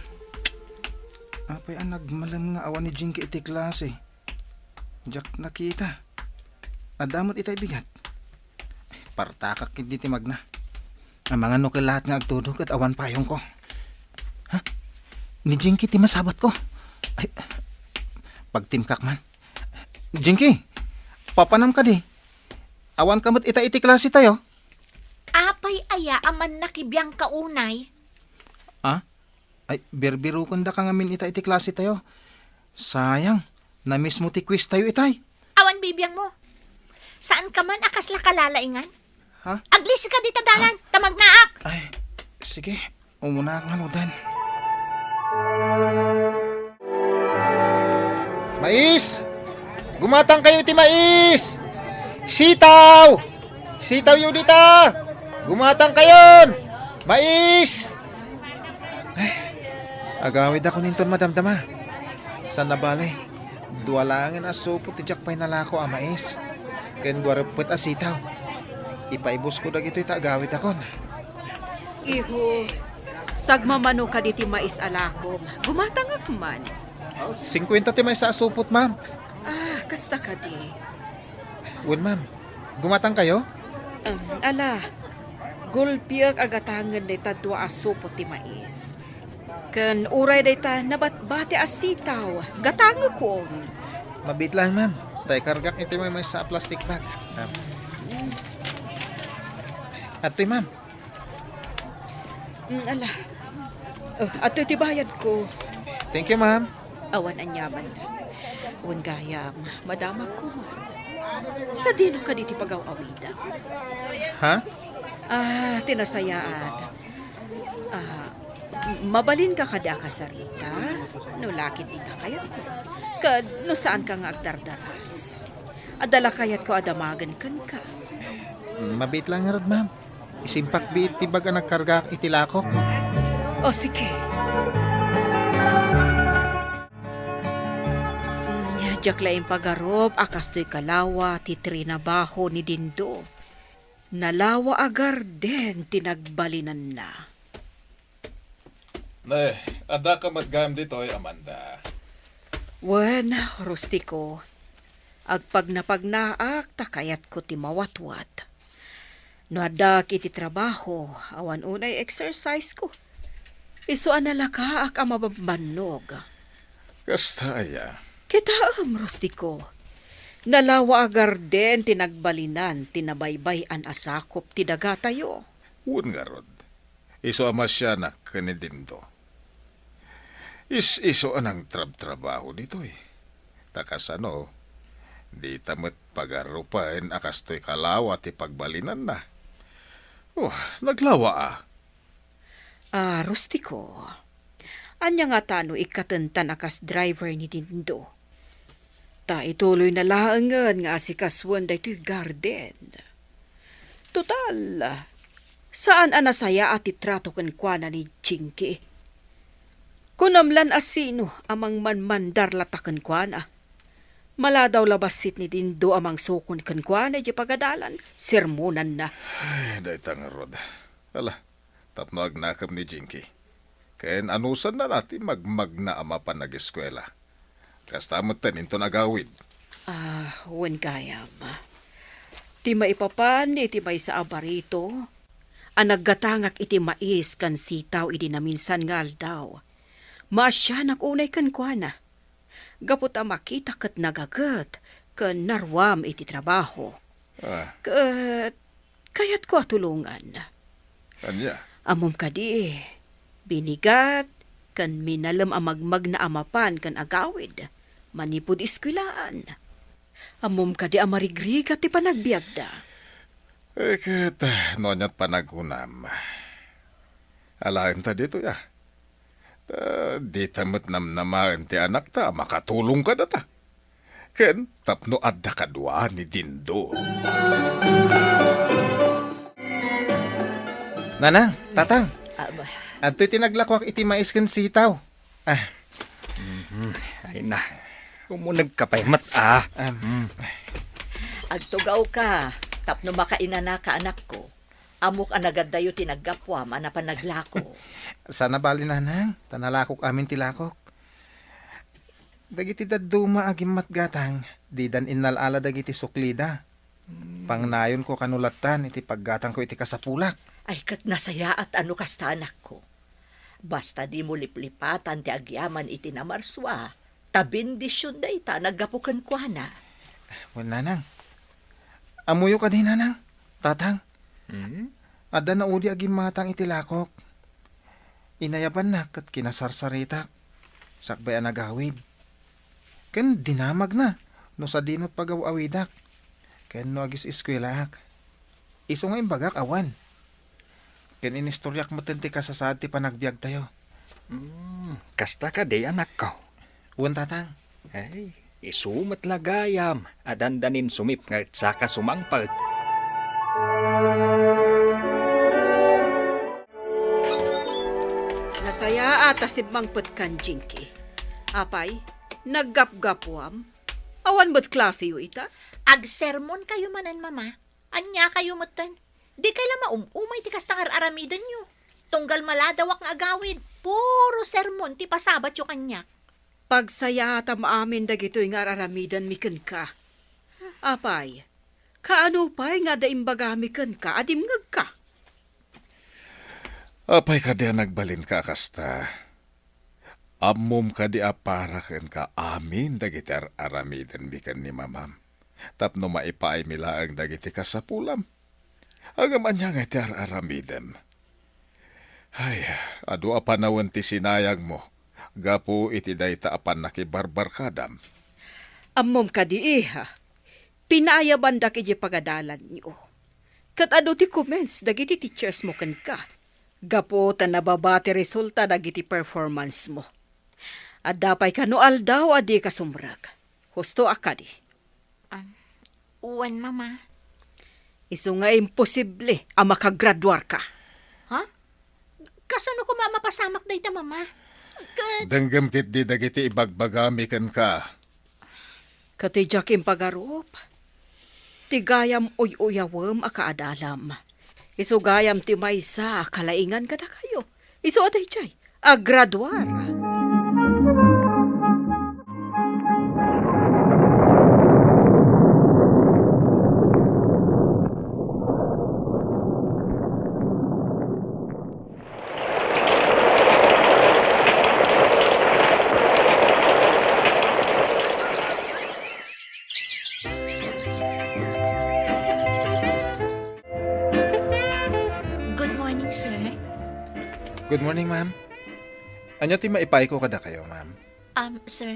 apay a nagmalem nga awan ni Jinky iti klase? Diak nakita. Adda met itay bigat. Partakak ketdi ti magna. Amangan no kellaat nga agtudo ket awan payongko. Ha? Ni Jinky ti masabatko. Ay, pagtimkak man. Jinky, papanam kadi? Awanka met ita iti klasetayo? Apay aya a mannakibiangka unay? Ah? Ay, birbirokendaka ngamin ita iti klasetayo. Sayang, na-miss mo ti quiz tayo itay. Awan bibiangmo. Saanka man a kasla kalalaingan? Ha? Aglisika dita dalan, ta magnaak. Ay, sige. Umunaak ngaruden. Mais! Gumatangkayo iti mais! Sitaw! Sitawyo dita! Gumatangkayon! Mais! Ay, agawidakon inton madamdama. Saan a bale, dua laengen a supot ti diak pay nalako a mais. Ken dua reppet a sitaw. Ipaibusko dagitoy ta agawidakon. Iho, sagmamano kadi ti mais a lakom. Gumatangak man. Singkuenta ti maysa a supot, ma'am. Ah, kasta kadi. Wen, ma'am. Gumatangkayo? Em, ala, gulpiek a gatangen dayta dua a supot ti mais. Ken uray dayta nabatbati a sitaw, gatangekon. Mabiit laeng, ma'am. Ta ikargak iti maymaysa a plastic bag. Ah. Adtoy, ma'am. Mm, ala. Oh, adtoy ti bayadko. Thank you, ma'am. Awan aniaman. Wen gayam, madamagko man. Sadino kadi ti pagaw-awidam? Ha? Ah, ti nasayaat. Ah, mabalinka kadi a kasarita? No la ketdi ta kayatmo. Ken no saanka nga agdardaras. Adda la kayatko a damagen kenka. Mabiit laeng ngarud, ma'am. Isimpak biit ti bag a nagkargaak iti lakok. O, sige. Mm, diak la impagarup a kastoy kalawa ti trinabaho ni Dindo. Nalawa a garden ti nagbalinanna. Ne, addaka met gayam ditoy, Amanda. Wen, Rustico, agpagnapagnaak ta kayatko ti mawatwat. No addak iti trabaho, awan unay exercise ko. Isu a nalakaak a mabambannog. Kasta aya? Kitaem, Rustico. Nalawa a garden ti nagbalinan ti nabaybay-an a sakup ti dagatayo. Wen ngarud. Isu a masianak ken ni Dindo. Is-isu a nangtrabtrabaho ditoy. Ta kasano, dita met pagarupen a kastoy kalawa ti pagbalinanna. Oh, naglawa a. Ah, Rustico, ania ngata no ikkatentan a kas driver ni Dindo? Ta ituloyna laengen nga asikasuen daytoy garden. Total, Saan a nasayaat ti trato kenkuana ni Jinky. Kunam lan a sino a mangmanmandar latta kenkuana. Maladaw la bassit ni Dindo a mangsukon kenkuana idiay pagadalan, sermonanna. Ay, dayta ngarud. Ala, tapno agnakem ni Jinky. Ken anusannana ti magmagna a mapan ageskuela. Kasta metten inton agawid. Ah, wen gayam. Ti maipapan iti maysa a barito a naggatangak iti mais ken sitaw idi naminsan nga aldaw. Maasianak unay kenkuana. Gapu ta makita ket nagaget ken naruam iti trabaho. Ah. Ket kayatko a tulongan. Ania? Ammom kadi, binigat ken minalem a magmagna a mapan ken agawid manipud eskuelaan. Ammom kadi a marigrigat ti panagbiagda. Eh, ket, ah, no ania't panagunam? Alaenta ditoy, ah. Ta, dita met namnamaen ti anakta a makatulong kadata. Ken tapno adda kadua ni Dindo. Nanang, tatang. Ah, ba- Adtoy ti naglakuak iti mais ken sitaw. Ah. Mhm. Ay na. Umunegka pay met, ah. Am. Mm. Agtugawka tapno makainanaka, anakko. Ammok a nagaddayo ti naggapuam a napan naglako. Saan a bali, nanang, ta nalakok amin ti lakok. Dagiti dadduma a gimmatgatang, didan innal-ala dagiti suklida. Mm. Pangnayonko kano lattan iti paggatangko iti kasapulak. Ay, ket nasayaat a no kasta, anakko. Basta dimo liplipatan ti agyaman iti namarsua, ta bendision dayta naggapu kenkuana. Wen, nanang. Ammoyo kadi, nanang, tatang? Mm. Adda naudi a gimmatang iti lakok. Inayabannak ket kinasarsaritak, sakbay a nagawid. Ken dinamagna no sadinot pagaw-awidak, ken no agis-eskuelaak. Isu nga imbagak awan. Ken inistoriak metten ti kasasaad ti panagbiagtayo. Mm, kasta kadi, anakko? Wen, tatang. Ay, isu met la gayam a dandanin sumipnget saka sumangpet. Nasayaat a simmangpetkan, Jinky. Apay, naggapgapuam? Awan met klaseyo ita? Agsermonkayo manen, Mama. Aniakayo metten? Dikay la maum-umay ti kasta nga ar-aramidenyo. Tunggal maladawak nga agawid, puro sermon ti pasabatyo kaniak. Pagsayaatam amin dagitoy nga ar-aramidenmi kenka. Apay, kaano pay nga adda imbagami kenka a dimngegka? Apay kadi a nagbalinka a kasta? Ammom kadi a para kenka amin dagiti ar-aramidenmi ken ni Mamam, tapno maipaaymi laeng dagiti kasapulam? Ngem ania ngay ti ar-aramidem? Ay, adu a panawen ti sinayagmo gapu iti dayta a pannakibarbarkadam. Ammom kadi, iha, pinaayabandak idiay pagadalanyo. Ket adu ti comments dagiti teachers mo kenka, gapu ta nababa ti resulta dagiti performance mo. Adda pay kano aldaw a dika sumrek. Husto a kadi? Am, wen, Mama. Isu nga imposible a makagraduarka. Ha? Kasano koma a mapasamak dayta, Mama? Ket denggem ketdi dagiti ibagbagami kenka. Ket diak impagarup ti gayam uy-uyawem a kaadalam. Isu gayam ti maysa a kalaingan kadakayo. Isu a daydiay a graduar. Good morning, sir. Good morning, ma'am. Ania ti maipayko kadakayo, ma'am? Um, sir,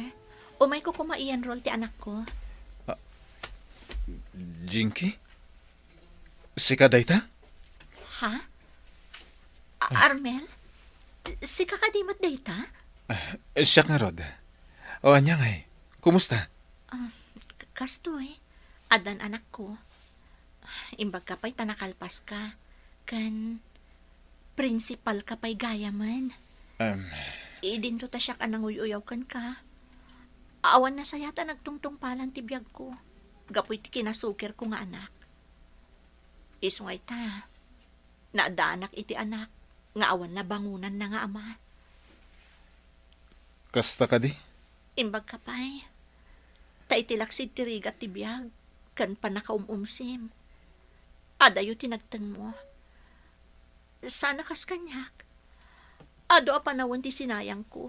umayko koma i-enroll ti anakko. Ah, Jinky? Sika dayta? Ha? A-, Armel? Sika kadi met dayta? Ah, siak ngarud. O, ania ngay? Kumusta? Ah, k-, kastoy. Addan anakko. Imbagka pay ta nakalpaska. Ken prinsipalka pay gayamen. Em. Idinto ta siak a nanguy-uyaw kenka. Awan nasayat a nagtungtungpalan ti biagko gapu iti kinasukirko nga anak. Isu nga ita, naadaanak iti anak nga awan nabangonanna nga ama. Kasta kadi? Imbagka pay, ta iti laksid ti rigat ti biag ken pannakaum-umsim, adayo ti nagtengmo. Sana kas kaniak, adu a panawen ti sinayangko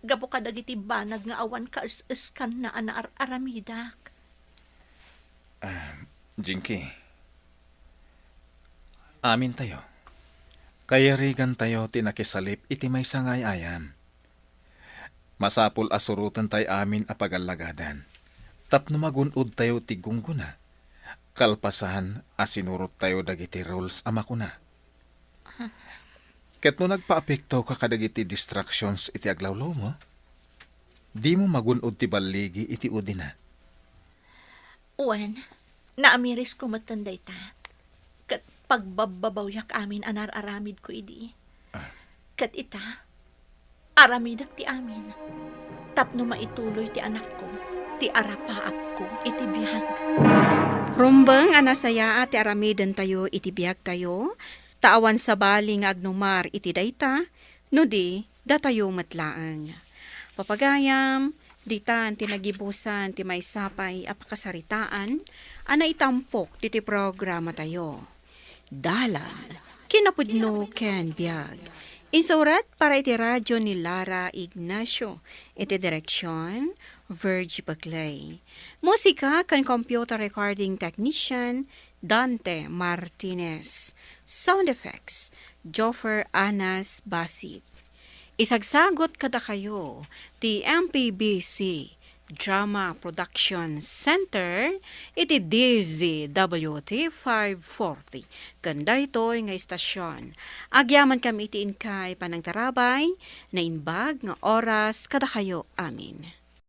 gapu kadagiti banag nga awan kaes-eskanna a naar-aramidak. Ah, Jinky, amintayo. Kayarigantayo ti nakisalip iti maysa nga ay-ayam. Masapul a surotentayo amin a pagallagadan tapno magun-odtayo ti gunggona, kalpasan a sinurottayo dagiti rules a makuna. Ket no nagpaapektoka kadagiti distractions iti aglawlawmo, dimo magun-od ti balligi iti udina. Wen, naamirisko metten dayta, ket pagbabbabawiak amin a naar-aramidko idi. Ah. Ket ita, aramidek ti amin, tapno maituloy ti anakko ti arapaapko iti biag. Rumbeng a nasayaat ti aramidentayo iti biagtayo, ta awan sabali nga agnumar iti dayta, no di, datayo met laeng. Papagayam, ditan ti nagibusan ti maysa pay a pakasaritaan a naitampok ditoy programatayo. Dalan, kinapudno ken biag. Insurat para iti radyo ni Lara Ignacio, iti direksyon, Virgie Paclay. Musika ken computer recording technician, Dante Martinez. Sound effects, Joffer Anas Basit. Isagsagot kadakayo ti M P B C Drama Production Center iti D Z W T five forty. Ken daytoy nga istasyon, agyamankami iti inkay panangtarabay, naimbag nga oras kadakayo amin.